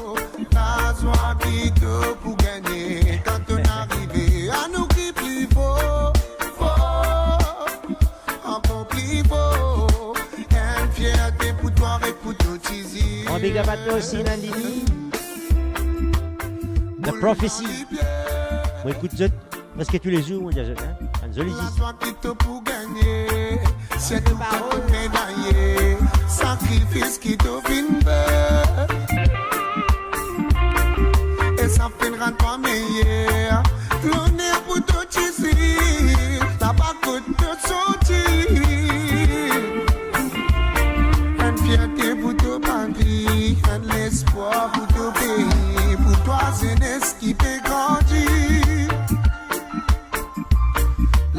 pa zwa ki to pou gagne. Kan to arive, anou kri pli for, for. Ankor pli for, enn fierte pou twa e pou to ti zil. Gran big up a twa osi, Nandini. The Prophecy. Mo ekout zot Preske toulezour, mo dir zot, hein? Enn zoli zis. Laswa ki to pou gagne, sirtou kan to medaye, sakrifis ki to finn fer. E sa finn rann twa meyer. Loner pou to tizir, laba kot to sorti. Enn fierte pou to patri, enn lespwar pou to pei, pou twa zenes ki pe grandi.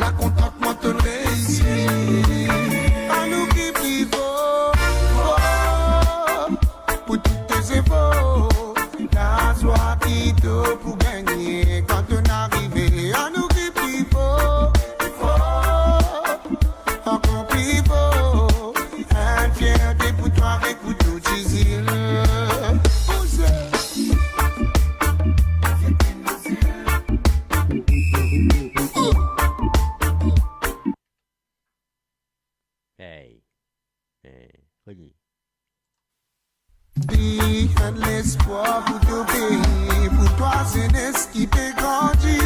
Lakontantman tonn reisi. Anou kri pli for, for, pou tou to zefor. Lazwa ki to pou gagne kan tonn arive. Anou kri pli for, for, ankor pli for. Enn fierte pou twa ek pou tou Tizil. Bouze. Hey. Hey. Rodi. Enn lespwar pou to pei, pou twa zenes ki pe grandi.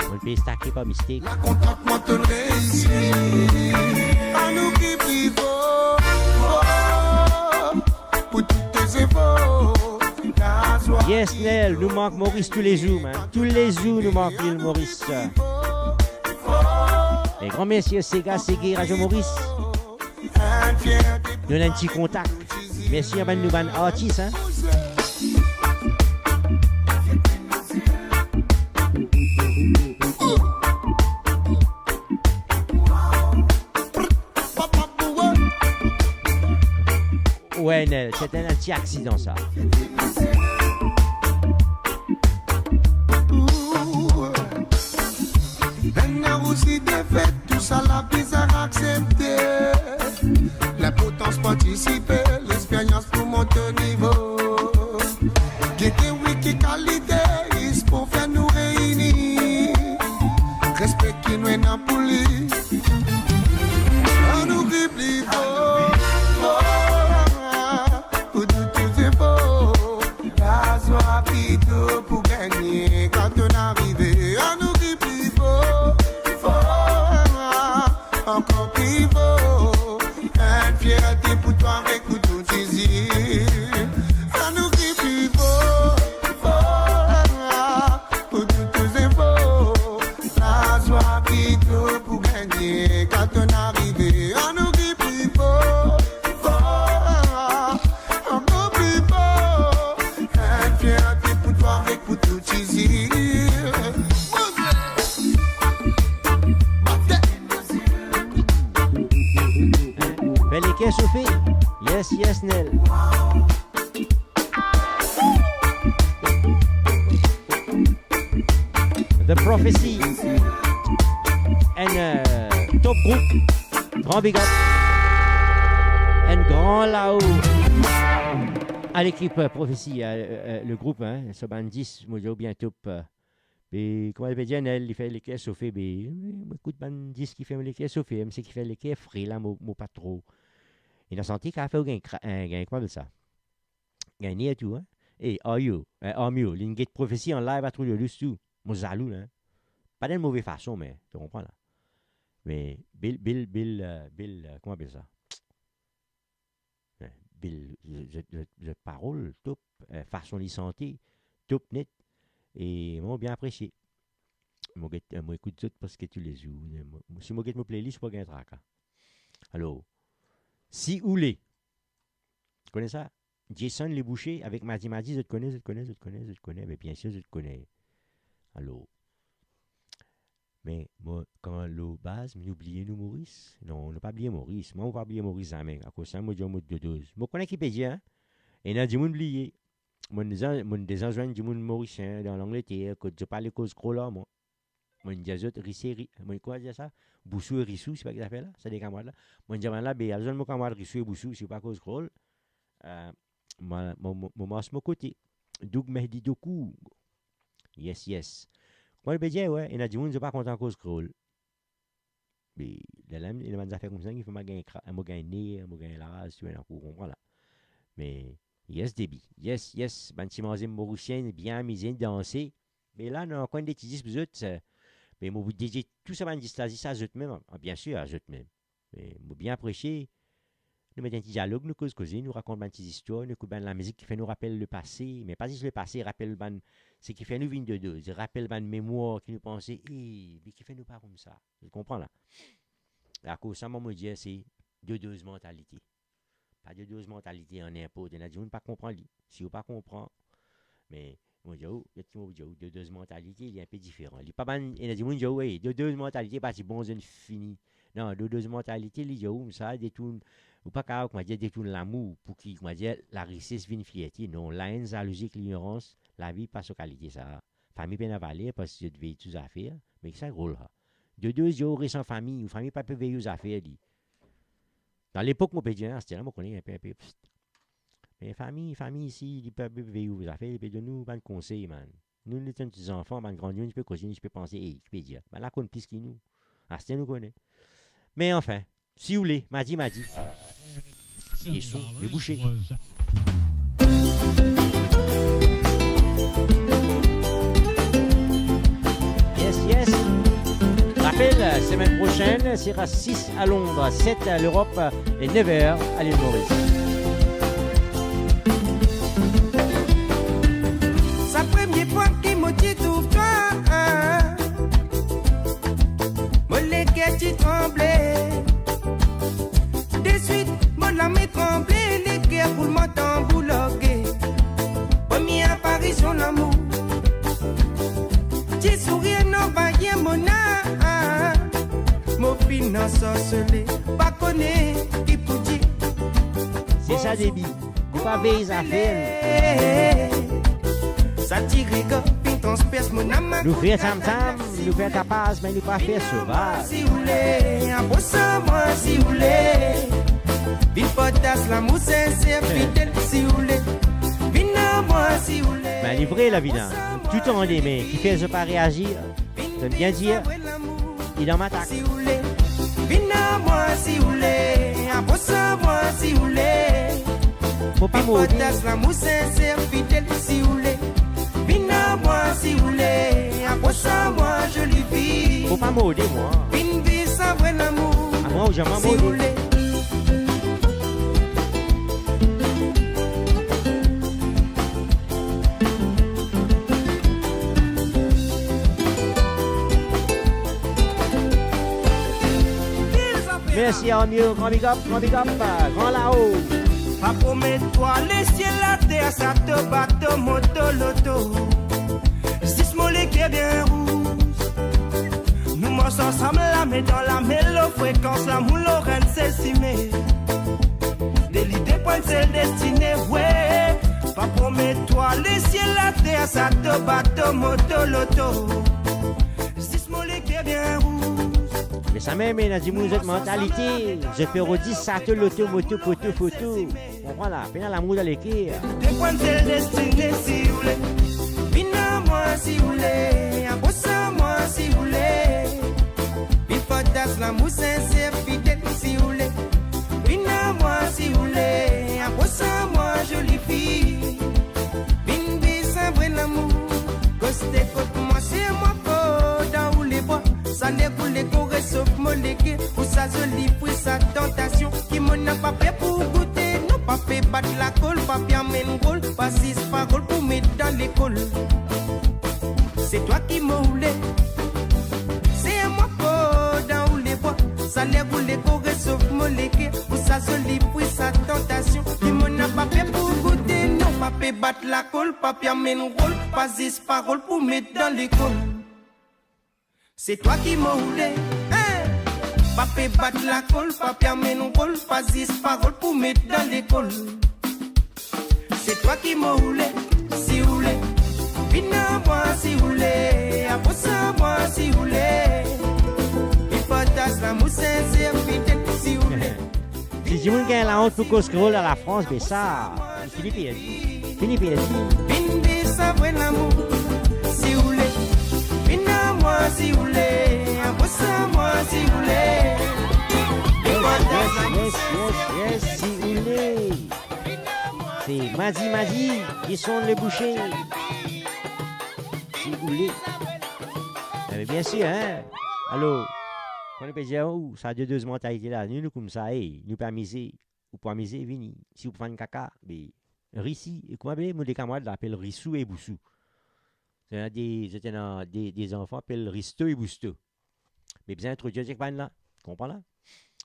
Mo'nn pe stake par mistake. Lakontantman tonn reisi. Anou kri pli for, for, pou tou to zefor. Yes, Nel, nou mank Moris toulezour, man. Toulezour nou mank li, Moris. E gran mersi Sega, Sega, Radio Moris. Nou ena enn ti kontak. Mersi a bann nou bann artis, hein. Wi, Nel, se enn ti aksidan, sa. Ena osi defet, tousala bizin aksepte. Linportans partisipe, lexperyans pou mont to nivo. Gete wi ki kalite, zis pou fer nou reyini. Respe ki nou ena pou li. Anou kri pli for, for, pou tou to zefor. Lazwa ki to pou gagne kan tonn arive. Anou kri pli for, for, ankor pli for. Enn fierte pou twa ek pou tou Tizil. Anou kri pli for, for, pou tou to zefor. Lazwa ki to pou gagne kan tonn arive. Anou kri pli for, for, ankor pli for. Enn fierte pou twa ek pou tou Tizil. Fer leker sofe. Yes, yes, Nel. The Prophecy. Enn, euh, top group. Gran big up. Enn gran lao a lekip, euh, Prophecy, euh, euh, le group, hein. So bann dis, mo dir ou bien top, euh, Be, kouma li pe dir, Nel, li fer leker sofe, be, mo ekout bann dis ki fer mo leker sofe, me seki fer leker fre la, mo, mo pa tro. Ena santi ki fer ou gagn kra-, eh, gagn, kouma apel sa? Gagn ner tou, hein? E, Armio, eh, Armio, linn get Prophecy an live a Trou de Lous tou. Mo zalou la, hein? Pa dan enn move fason, me, to konpran la. Me, bel, bel, bel, eh, bel, eh, kouma apel sa? Eh, bel, zot, zot, zot, zot parol, top, eh, fason li sante, top net. E mo bien apresie. Mo get, eh, mo ekout zot preske toulezour. Mo, mo, si mo get mo playlist, mo pa gagn traka. Alor, si oule, kone sa? Jason Le Boucher avek Madi Madi, zot kone, zot kone, zot kone, zot kone, me biensir zot kone. Alor, me mo, kan lor baz, nou bliye nou Moris? Non, nou pa bliye Moris. Mwa, mo pa bliye Moris zame. Akoz sa, mo dir mo dodoz. Mo kone ki pe dir, hein? Ena dimoun bliye. Mo'nn deza, mo'nn deza zwenn dimoun morisien dan Langleter, kot zot pa le koz krol ar mwa. Mo'nn dir zot, Risou e Ri-, mo'nn, kouma dir sa? Bousou e Risou, sipa ki zafer la, sa de kamarad la. Mo'nn dir bann la, be, al zwenn mo kamarad Risou e Bousou, si ou pa koz krol, eh, mo, mo, mo, mo mars mo kote. Doug Mehdi Dokou. Yes, yes. Kouma li pe dir, wi, ena dimoun, zot pa kontan koz krol. Be, lerla, ena bann zafer koumsa ki fer mo gagn kra-, mo gagn ner, mo gagn laz, tou, ena kou, konpran la. Me, yes, Debi. Yes, yes, bann ti manze morisien, bien amize, danse. Me la, nou ankor enn de ti dis pou zot, eh, me mo pou dedie tou sa bann dis la, zis a zot mem, ah, bien sir, a zot mem. Me mo bien apresie, nou met enn ti dialog, nou koz koze, nou rakont bann ti zistwar, nou ekout bann lamizik ki fer nou rapel lepase, me pa zis lepase, rapel bann, seki fer nou vinn dodoz, rapel bann memwar ki nou panse, "Eh, me kifer nou pa koumsa?" Zot konpran la? Akoz sa, mwa, mo dir, se dodoz mantalite. Pa dodoz mantalite an ninport, ena dimoun pa konpran li. Si ou pa konpran, me mo dir ou, get ki mo dir ou, dodoz mantalite, li inpe diferan. Li pa bann, ena dimoun dir ou, "Ey, dodoz mantalite pa ti bon, zot fini." Non, dodoz mantalite, li dir ou, sa detourn, ou pa kapav, koumadir, detourn lamour, pouki, koumadir, larises vinn fierte. Non, laenn, zalouzi ek lignorans, lavi pa so kalite sa. Fami pena valer, parski zot vey tou zafer, me ki sa rol la? Dodoz dir ou res an fami, ou fami pa pe vey ou zafer li. Dan lepok, mo pe dir, aster la, mo kone inpe, inpe, pst. Me fami, fami isi, li pe, pe vey ou zafer, li pe donn ou bann konsey, man. Nou, nou ti zanfan, bann gran dimoun, ti pe koze, ti pe panse, "Ey, ki pe dir? Bann la konn plis ki nou." Aster nou kone. Me anfin, si oule, madi, madi. Leson debouche. Yes, yes. Rapel, semaine prochaine sera six à Londres, sept à l'Europe et neuf heures à l'île Maurice. Sa premie fwa ki mo ti trouv twa, mo leker ti tranble. Deswit, mo lame tranble, leker koulman tanbou lorge. Premie aparision lamour. Ti sourir anvahir mo nam. Mo finn ansorsele, pa kone ki pou dir. Se sa debi. Nou pa vey zafer. Sa ti regar finn transpers mo nam. Nou fer tam-tam, nou fer tapaz, me nou pa fer sovaz. Si oule, apros mwa si oule. Vinn partaze lamour sinser, fidel si oule. Vinn ar mwa si oule. Me li vre lavi la. Tou tande, me kifer zot pa reazir? Zot bien dir, li dan matak. Si oule, vinn ar mwa si oule, apros mwa si oule. Mo pa morde. Vinn partaze lamour sinser, fidel si oule. Vinn ar mwa si oule, apros mwa zoli fi. Mo pa morde mwa. Vinn viv sa vre lamour. A mwa ou zame morde. Si oule. Mersi Armio, gran big up, gran big up, gran lao. Pa promet twa lesiel, later, sato, bato, moto, loto. Zis mo leker bien rouz. Nou mars ansam lame dan lame, lo frekans lamour, lo enn sel sime. De lide pou enn sel destine, we. Pa promet twa lesiel, later, sato, bato, moto, loto. Zis mo leker bien rouz. Me samem, ena dimoun zot mantalite, zot pe rod zis sato, loto, moto, poto, foto. Konpran la, pena lamour dan leker. De pou enn sel destine, si oule. Vinn ar mwa, si oule, apros mwa, si oule. Vinn partaz lamour sinser, fidel, si oule. Vinn ar mwa, si oule, apros mwa, zoli fi. Vinn viv sa vre lamour. Koste kot mwa, se mwa kodan ou lebra. Sa ler ou lekor resof mo leker, ou sa zoli fri, sa tantasion ki mo napa pe pou goute. Non, pa pe bat lakol, pa pe amenn rol, pa zis parol pou met dan lekol. Se twa ki mo oule, se mwa kodan ou lebra. Sa ler ou lekor resof mo leker, ou sa zoli fri, sa tantasion ki mo napa pe pou goute. Non, pa pe bat lakol, pa pe amenn rol, pa zis parol pou met dan lekol. Se twa ki mo oule, eh. Pa pe bat lakol, pa pe amenn rol, pa zis parol pou met dan lekol. Se twa ki mo oule, si oule. Vinn ar mwa, si oule, apros mwa, si oule. Vinn partaz lamour sinser, fidel, si oule. Si dimoun gagn laont pou koz kreol a Lafrans, be sa, li fini perdi. Fini perdi. Vinn viv sa vre lamour, si oule. Vinn ar mwa, si oule. Apros mwa, si oule. Yes, yes, yes, yes, yes, si oule. Se Madi Madi, Jason Leboucher. ki oule. Eh, bien sir, hein. Alor, kan nou pe dir, oh, sa de doz mantalite la, nou, nou koumsa, ey, nou pe amize, ou pou amize, vini. Si ou pou fann kaka, be, risi, e kouma apel, mo de kamarad la apel Risou e Bousou. Zot ena de, zot ena de, de zanfan apel Risto e Bousto. Me bizin introdir zot ek bann la, konpran la?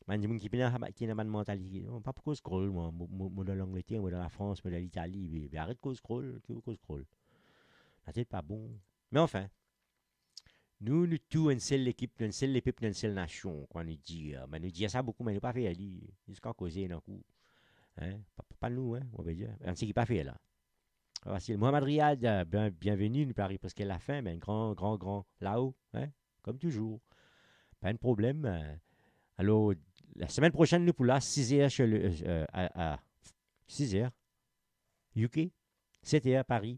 Bann dimoun ki pena, ki ena bann mantalite, non, pa pou koz krol, mwa, mo, mo, mo dan Langleter, mo dan Lafrans, mo dan Litali, be, be, aret koz krol, ki ou koz krol? Latet pa bon. Me anfin, nou, nou tou enn sel lekip, nou enn sel lepep, nou enn sel nasion, kouma nou dir. Me nou dir sa boukou, me nou pa fer li. Ziska koze ena kou. Hein? Pa, pa, pa nou, hein, mo pe dir. Enn seki pa fer la. Pa fasil. Mohammad Riyad, bien, bienveni, nou pe ariv preske lafin, me enn gran, gran, gran lao, hein, kom touzour. Pa enn problem, euh, alor, lasemenn prosenn, nou pou la, siz er sur le, euh, euh, a, a siz er, U K, set er, Paris,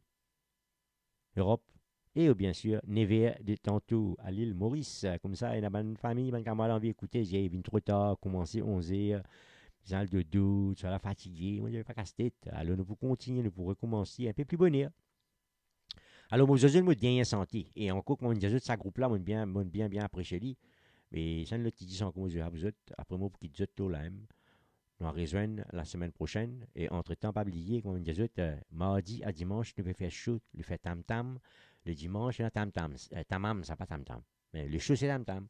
Erop, e, bien sir, nef er de tanto a Lil Moris. Koumsa, ena bann fami, bann kamarad anvi ekoute, dir, vinn tro tar, koumanse onz er, bizin al dodo, tousala, fatige, mo dir, pa kas tet. Alor, nou pou kontigne, nou pou rekoumanse inpe pli boner. Alor, mo, zot, mo dernye sante. E ankor, kouma mo dir zot, sa group la, mo bien, mo bien, bien apresie li. Me sa enn lot ti dis ankor, mo dir sa pou zot. Apre, mo pou kit zot tour la mem. Nou a rezwenn lasemenn prosenn. E antretan, pa bliye, kouma mo dir zot, eh, mardi a dimans, nou pe fer sho, nou fer tam-tam. Le dimans, ena tam-tam, eh, tamam, sa pa tam-tam. Me le sho, se tam-tam.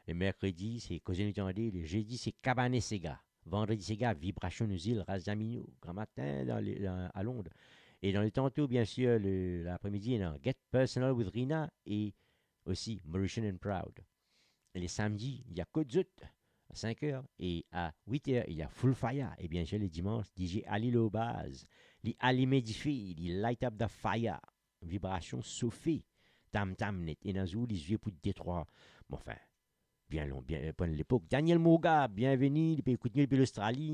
Le merkredi, se Koze nou tande. Le zedi, se Kabane Sega. Vandredi Sega, Vibrasion nou zil, Raz Damino, Gramatin dan le, dan, a Lond. E dan le tanto, bien sir, le, lapremidi, ena Get Personal with Rina e osi Mauritian and Proud. E le samdi, li a Kot Zot a sink er e a wit er, li a Full Fire. E bien sir, le dimans, D J Ali Lobaz, li alime dife, li light up the fire. Vibrasion sofe, tam-tam net. Ena zour, li zwe pou de trwa, me anfin, bien lon, bien, eh, pou enn lepok. Daniel Mourga, bienveni, li pe ekout nou depi Lostrali.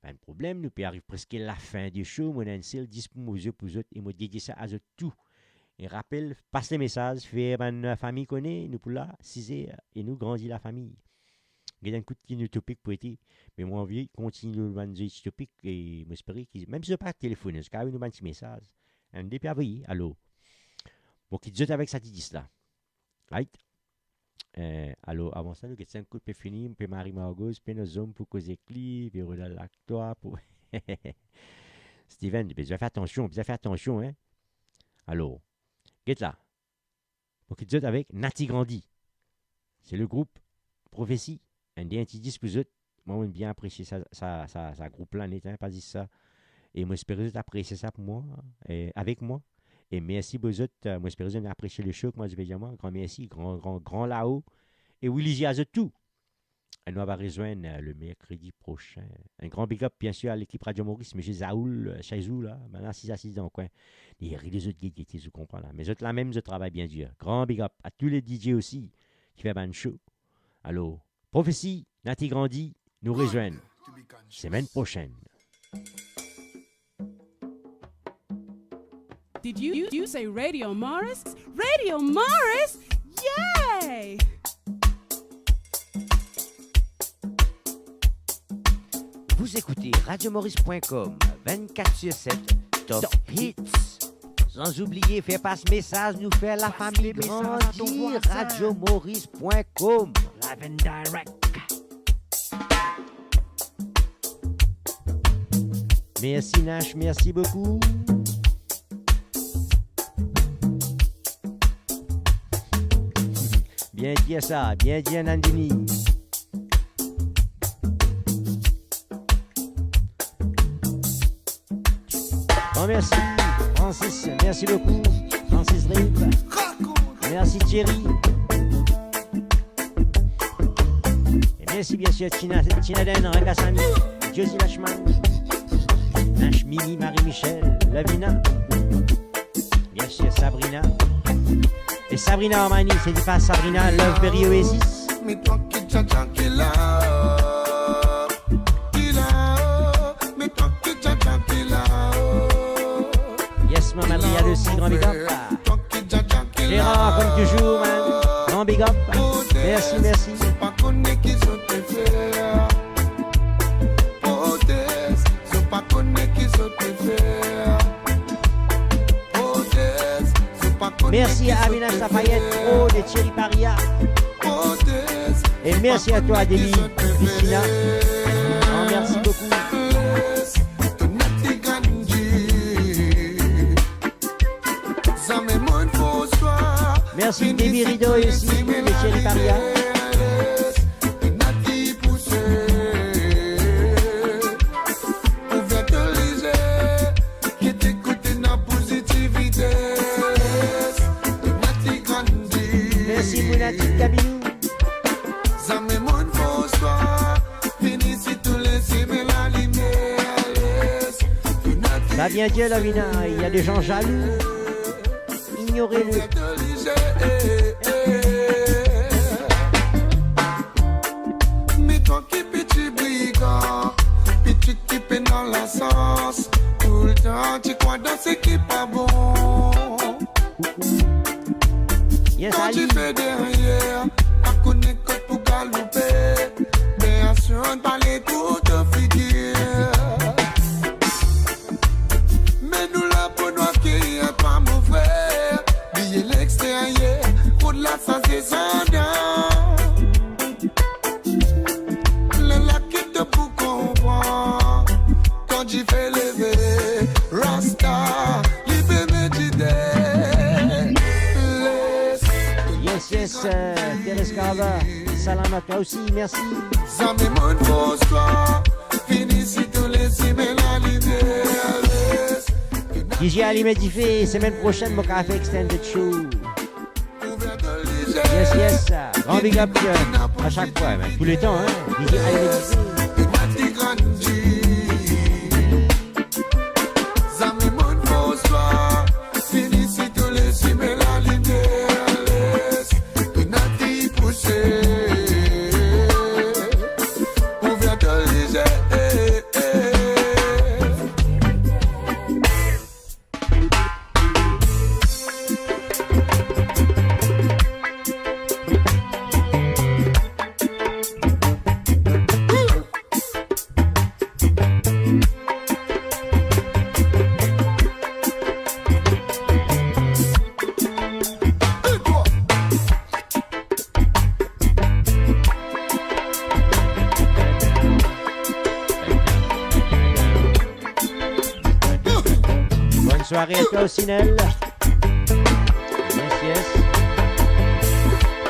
Pa enn problem, nou pe ariv preske lafin de sho, mo ena enn sel dis pou mo zwe pou zot e mo dedie sa a zot tou. E rapel, pas lemesaz, fer bann fami kone, nou pou la, siz er, e nou grandi lafami. Get enn kout ki nou topik pou ete, me mo anvi kontigne lor bann zot topik, e mo espere ki, mem si zot pa telefone, zot kapav avoy nou bann ti mesaz. Enn de pe avoye, alor. Mo kit zot avek sa ti dis la. Right? Eh, alor, avan sa, nou get sa, enn kout pe fini, pe Marie Margos, pena zom pou koz ek li, pe Rodal Lactois, pou Steven, bizin fer atansion, bizin fer atansion, hein. Alor, get la. Mo kit zot avek Nati Grandi. Se le group Profesi, enn de enn ti dis pou zot. Mwa, mo bien apresie sa, sa, sa, sa group la net, hein, pa zis sa. E mo espere zot apresie sa pou mwa, e avek mwa. E mersi pou zot, eh, mo espere zot apresie le sho, kouma zot pe dir mwa, gran mersi, gran, gran, gran lao. E wi, lizie a zot tou. E nou ava rezwenn, eh, le merkredi prosin. Enn gran big up, bien sir, a lekip Radio Maurice, misie Zaoul, eh, Chezou la, bann la asiz, asiz dan kwin. Li rir lezot, gete, gete, zot konpran la. Me zot la mem, zot travay bien dir. Gran big up a tou le D J osi, ki fer bann sho. Alor, Profesi, Nati Grandi, nou rezwenn semenn prosenn. Did you, you say Radio Maurice? Radio Maurice? Yay! Vous écoutez radio maurice point com, vingt-quatre sur sept, top hits. Sans oublier, fer pas mesaz, nou fer lafami grandi, radio maurice point com. Live and direct. Mersi Nash, mersi boukou. Bien dir sa, bien dir Nandini. Bon, mersi Francis, mersi boukou Francis Rive. Mersi Thierry. E mersi bien sir Tina, Tina Den, Rangasamy, Josie Lachman, Nash, Mimi, Marie-Michel, Lavina, bien sir Sabrina. E Sabrina Armani, se li pa Sabrina Loveberry Oasis. Yes, Maman Ria osi, gran big up. Gérard, comme toujours, man. Grand big up. Merci, merci. Merci à Avinas Lafayette, Aude et Thierry Paria. Et merci à toi, Denis Piscina. Ah, merci beaucoup. Merci, Demi Rideau aussi, Michel Paria. Merci, Mounati Kabilou. Zame monn foswa, vini si tou le simin lalimier. Ça vient dire, Lavina, il y a des gens jaloux. Ignorez-le. Me twa ki piti brigan, piti ki pena lasans, toultan ti krwar dan seki pa bon. Yes, kan ti Ali. Pe deryer, pa kone kot pou galoupe, me asann pale pou to figir. Me nou la pou nou akeyir twa, mo frer. Bliye lexteryer, kot la sa se sandan. Lerla ki to pou konpran, kan dife leve, Rasta, li pe medite. Les Yes, yes, euh, Thérèse Carva, salam à toi aussi, merci. Zame monn foswa, vini si tou le simin lalimier. DJ Alime Dife, semaine prochaine, mo ka fer extended show. Yes, yes, euh, grand big up, euh, à chaque fois, ben, tous les temps, hein. DJ Alime Dife. Zame monn foswa, vini si tou le simin lalimier. Les to nati pouse, ouver to lizie. Bonne soirée à toi aussi, Nel. Yes, yes.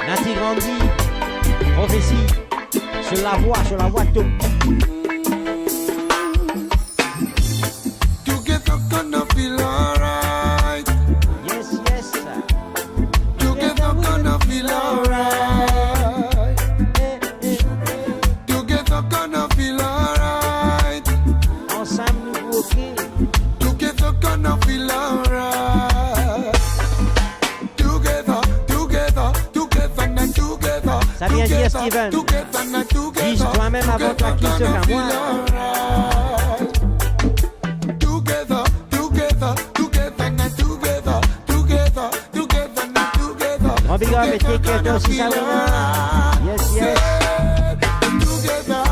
Nati Grandi, Prophétie. Sur la voix, sur la voix, tout. Together gonna feel alright. Yes, yes. Together gonna feel alright. Eh, eh, eh. Together gonna feel alright. Ensemble, nous, ok. Together gonna feel alright. Together, together, together, now together. Ça vient dire, together, Steven. Together, now together. Juge toi-même avant de t'accuser à moi. Together, together, together, now together, together, together, now together. Grand big up et take care toi aussi, Sabrina. Yes, yes. Together,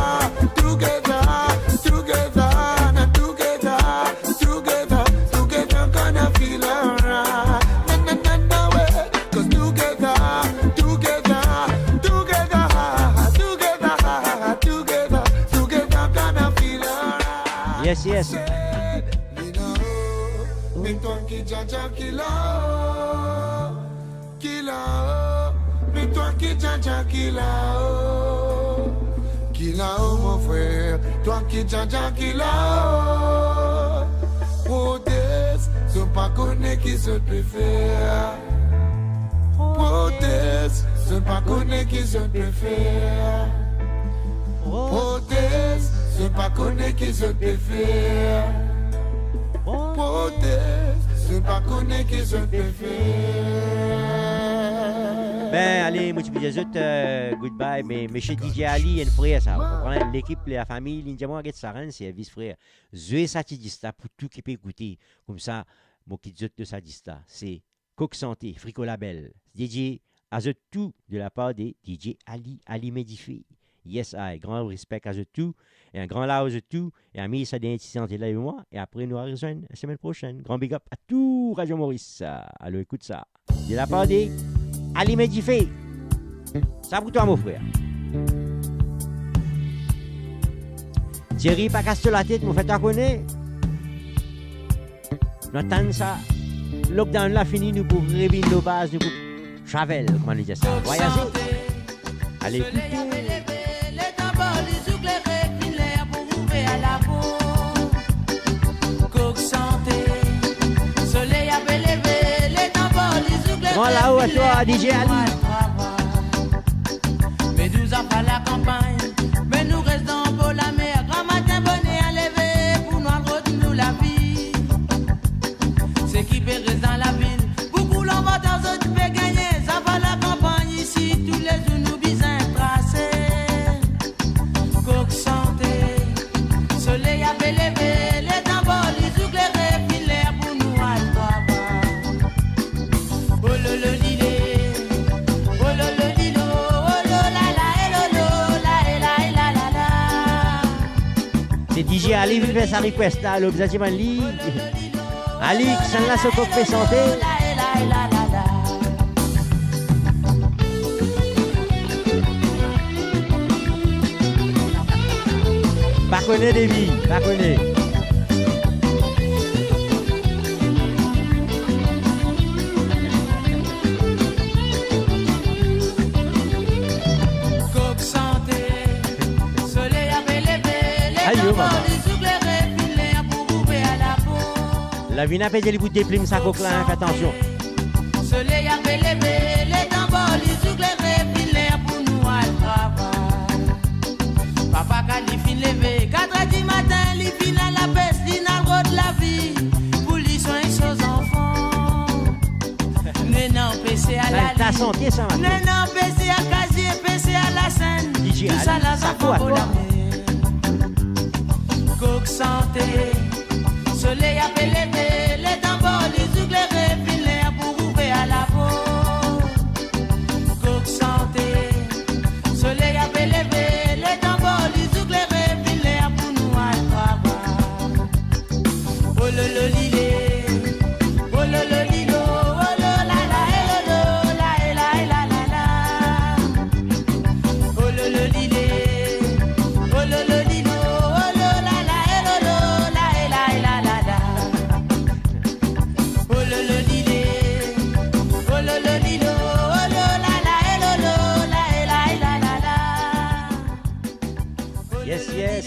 together, together, now together. Together, together, gonna feel alright. Na, na, na, na, way. 'Cause together, together, together, together, together, together, gonna feel alright. Yes, yes. Said, you know, me twa ki Jah Jah ki la. Ki lao, me twa ki Jah Jah ki lao. Ki lao, mon frer, twa ki Jah Jah ki lao. Protez, zot pa kone ki zot pe fer. Protez, zot pa kone ki zot pe fer. Protez, zot pa kone ki zot pe fer. Protez, zot pa kone ki zot pe fer. Ben, ale, mo ti pou dir zot, euh, goodbye, me Misie DJ Ali, enn frer sa, ou konpran, lekip, lafami, li dir mwa, get sa, enn servis, frer. Zwe sa ti disk la pou tou ki pe ekoute. Koumsa, mo kit zot lor sa disk la. Se Kok Sante, Frico Label. Dedie a zot tou de lapar de DJ Ali, Alime Dife. Yes I. Gran respek a zot tou, e enn gran love zot tou, e ami, sa dernie ti sante la e mwa, e apre nou a rezwenn semenn prosenn. Gran big up a tou Radio Maurice. Alor, ekout sa. De la par de Alime Dife. Sa pou twa, mo frer. Thierry, pa kas to latet, mo fer twa kone. Nou atann sa lockdown la fini, nou pou revinn lor baz, nou pou travel, kouma nou dir sa, vwayaze. Ale, ekoute. Gran love a twa, D J Ali. Me douz anfan lakanpagn, me nou res dan bo lamer, gramatin boner leve pou nou al rod nou lavi. Seki pe res dan lavil, boukou lanvant zot pe gagne, zanfan lakanpagn isi, toulezour nou bizin trase. Kok sante, soley ape leve, letan bor li zouk lere, finn ler pou nou al travay. Oh lolo lile, oh lolo lilo, oh lo la la, e lolo la, e la, e la la la. Se D J Ali ki fer sa request la, alor bizin dimann li. Alix, sann la so kok pe sante. Pa kone depi, pa kone. Kok sante, soley ape leve, letan bor li zouk lere, finn ler pou rouve a lapo. Lavina pe dir li pou deplim sa kok la, hein, fer atansion. Soley ape leve, letan bor li zouk lere, finn ler pou nou al travay. Papa Kali finn leve, katr er dimatin, li finn al lapes, li al rod lavi, pou li swegn so zanfan. Nena pese a lali, nena pese a kazie, pese a lasenn, tousala zanfan pou lamer. Kok sante, soley ape leve, letan bor li zouk lere, finn ler pou rouve a lapo. Kok sante, soley ape leve, letan bor li zouk lere, finn ler pou nou al travay. Oh lolo lile, oh lolo lilo, oh lo la la, e lolo la, e la, e la la la. Oh lolo lile, oh lolo lilo, oh lo la la, e lolo la, e la, e la la la. Oh lolo lile, oh lolo lilo, oh lo la la, e lolo la, e la, e la la la. Yes, yes.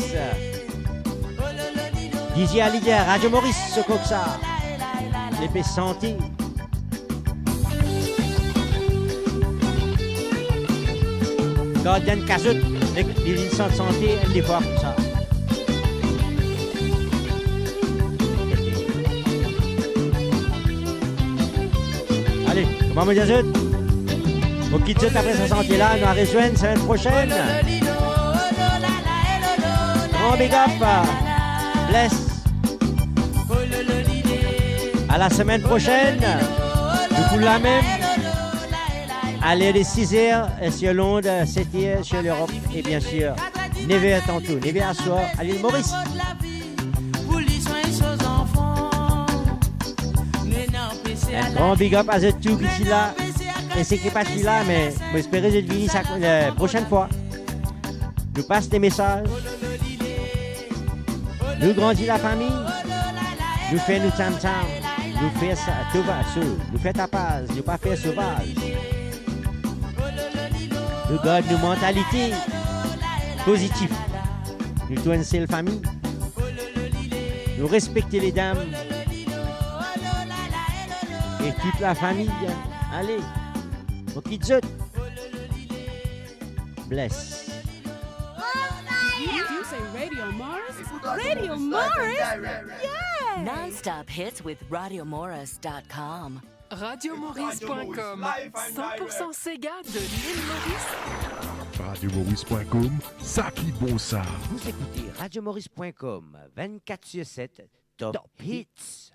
D J Ali, Radio Maurice, so kok sa. Li pe sante. Gardien kazot, nek li vinn sant sante enn defwa koumsa. Ale, kouma mo dir zot? Mo kit zot apre sa sante la, nou a rezwenn semenn prosenn. Gran big up, bless. A la semenn prosenn, nou pou la mem. Aler de sis er, euh, sur Londres, euh, set er sur l'Europe et bien sûr nev er tanto, nev er aswar, a Lil Moris. Enn gran big up a zot tou ki ti la, e seki pa ti la, me mo espere zot vini sa, euh, prosenn fwa. Nou pas de mesaz. Nou grandi lafami. Nou fer nou tam tam. Nou fer sa, tova, so, nou fer tapaz, nou pa fer sovaz. Nou gard nou mantalite pozitif. Nou tou enn sel fami. Nou respekte ledam e tout lafami. Ale, mo kit zot. Bless. You say Radio Maurice? Radio Maurice? Yeah! Non-stop hits with radio maurice dot com. Radio maurice point com, cent pour cent séga de l'île Maurice. Radio maurice point com, sa ki bon sa. Vous écoutez radio maurice point com, vingt-quatre sur sept, top hits.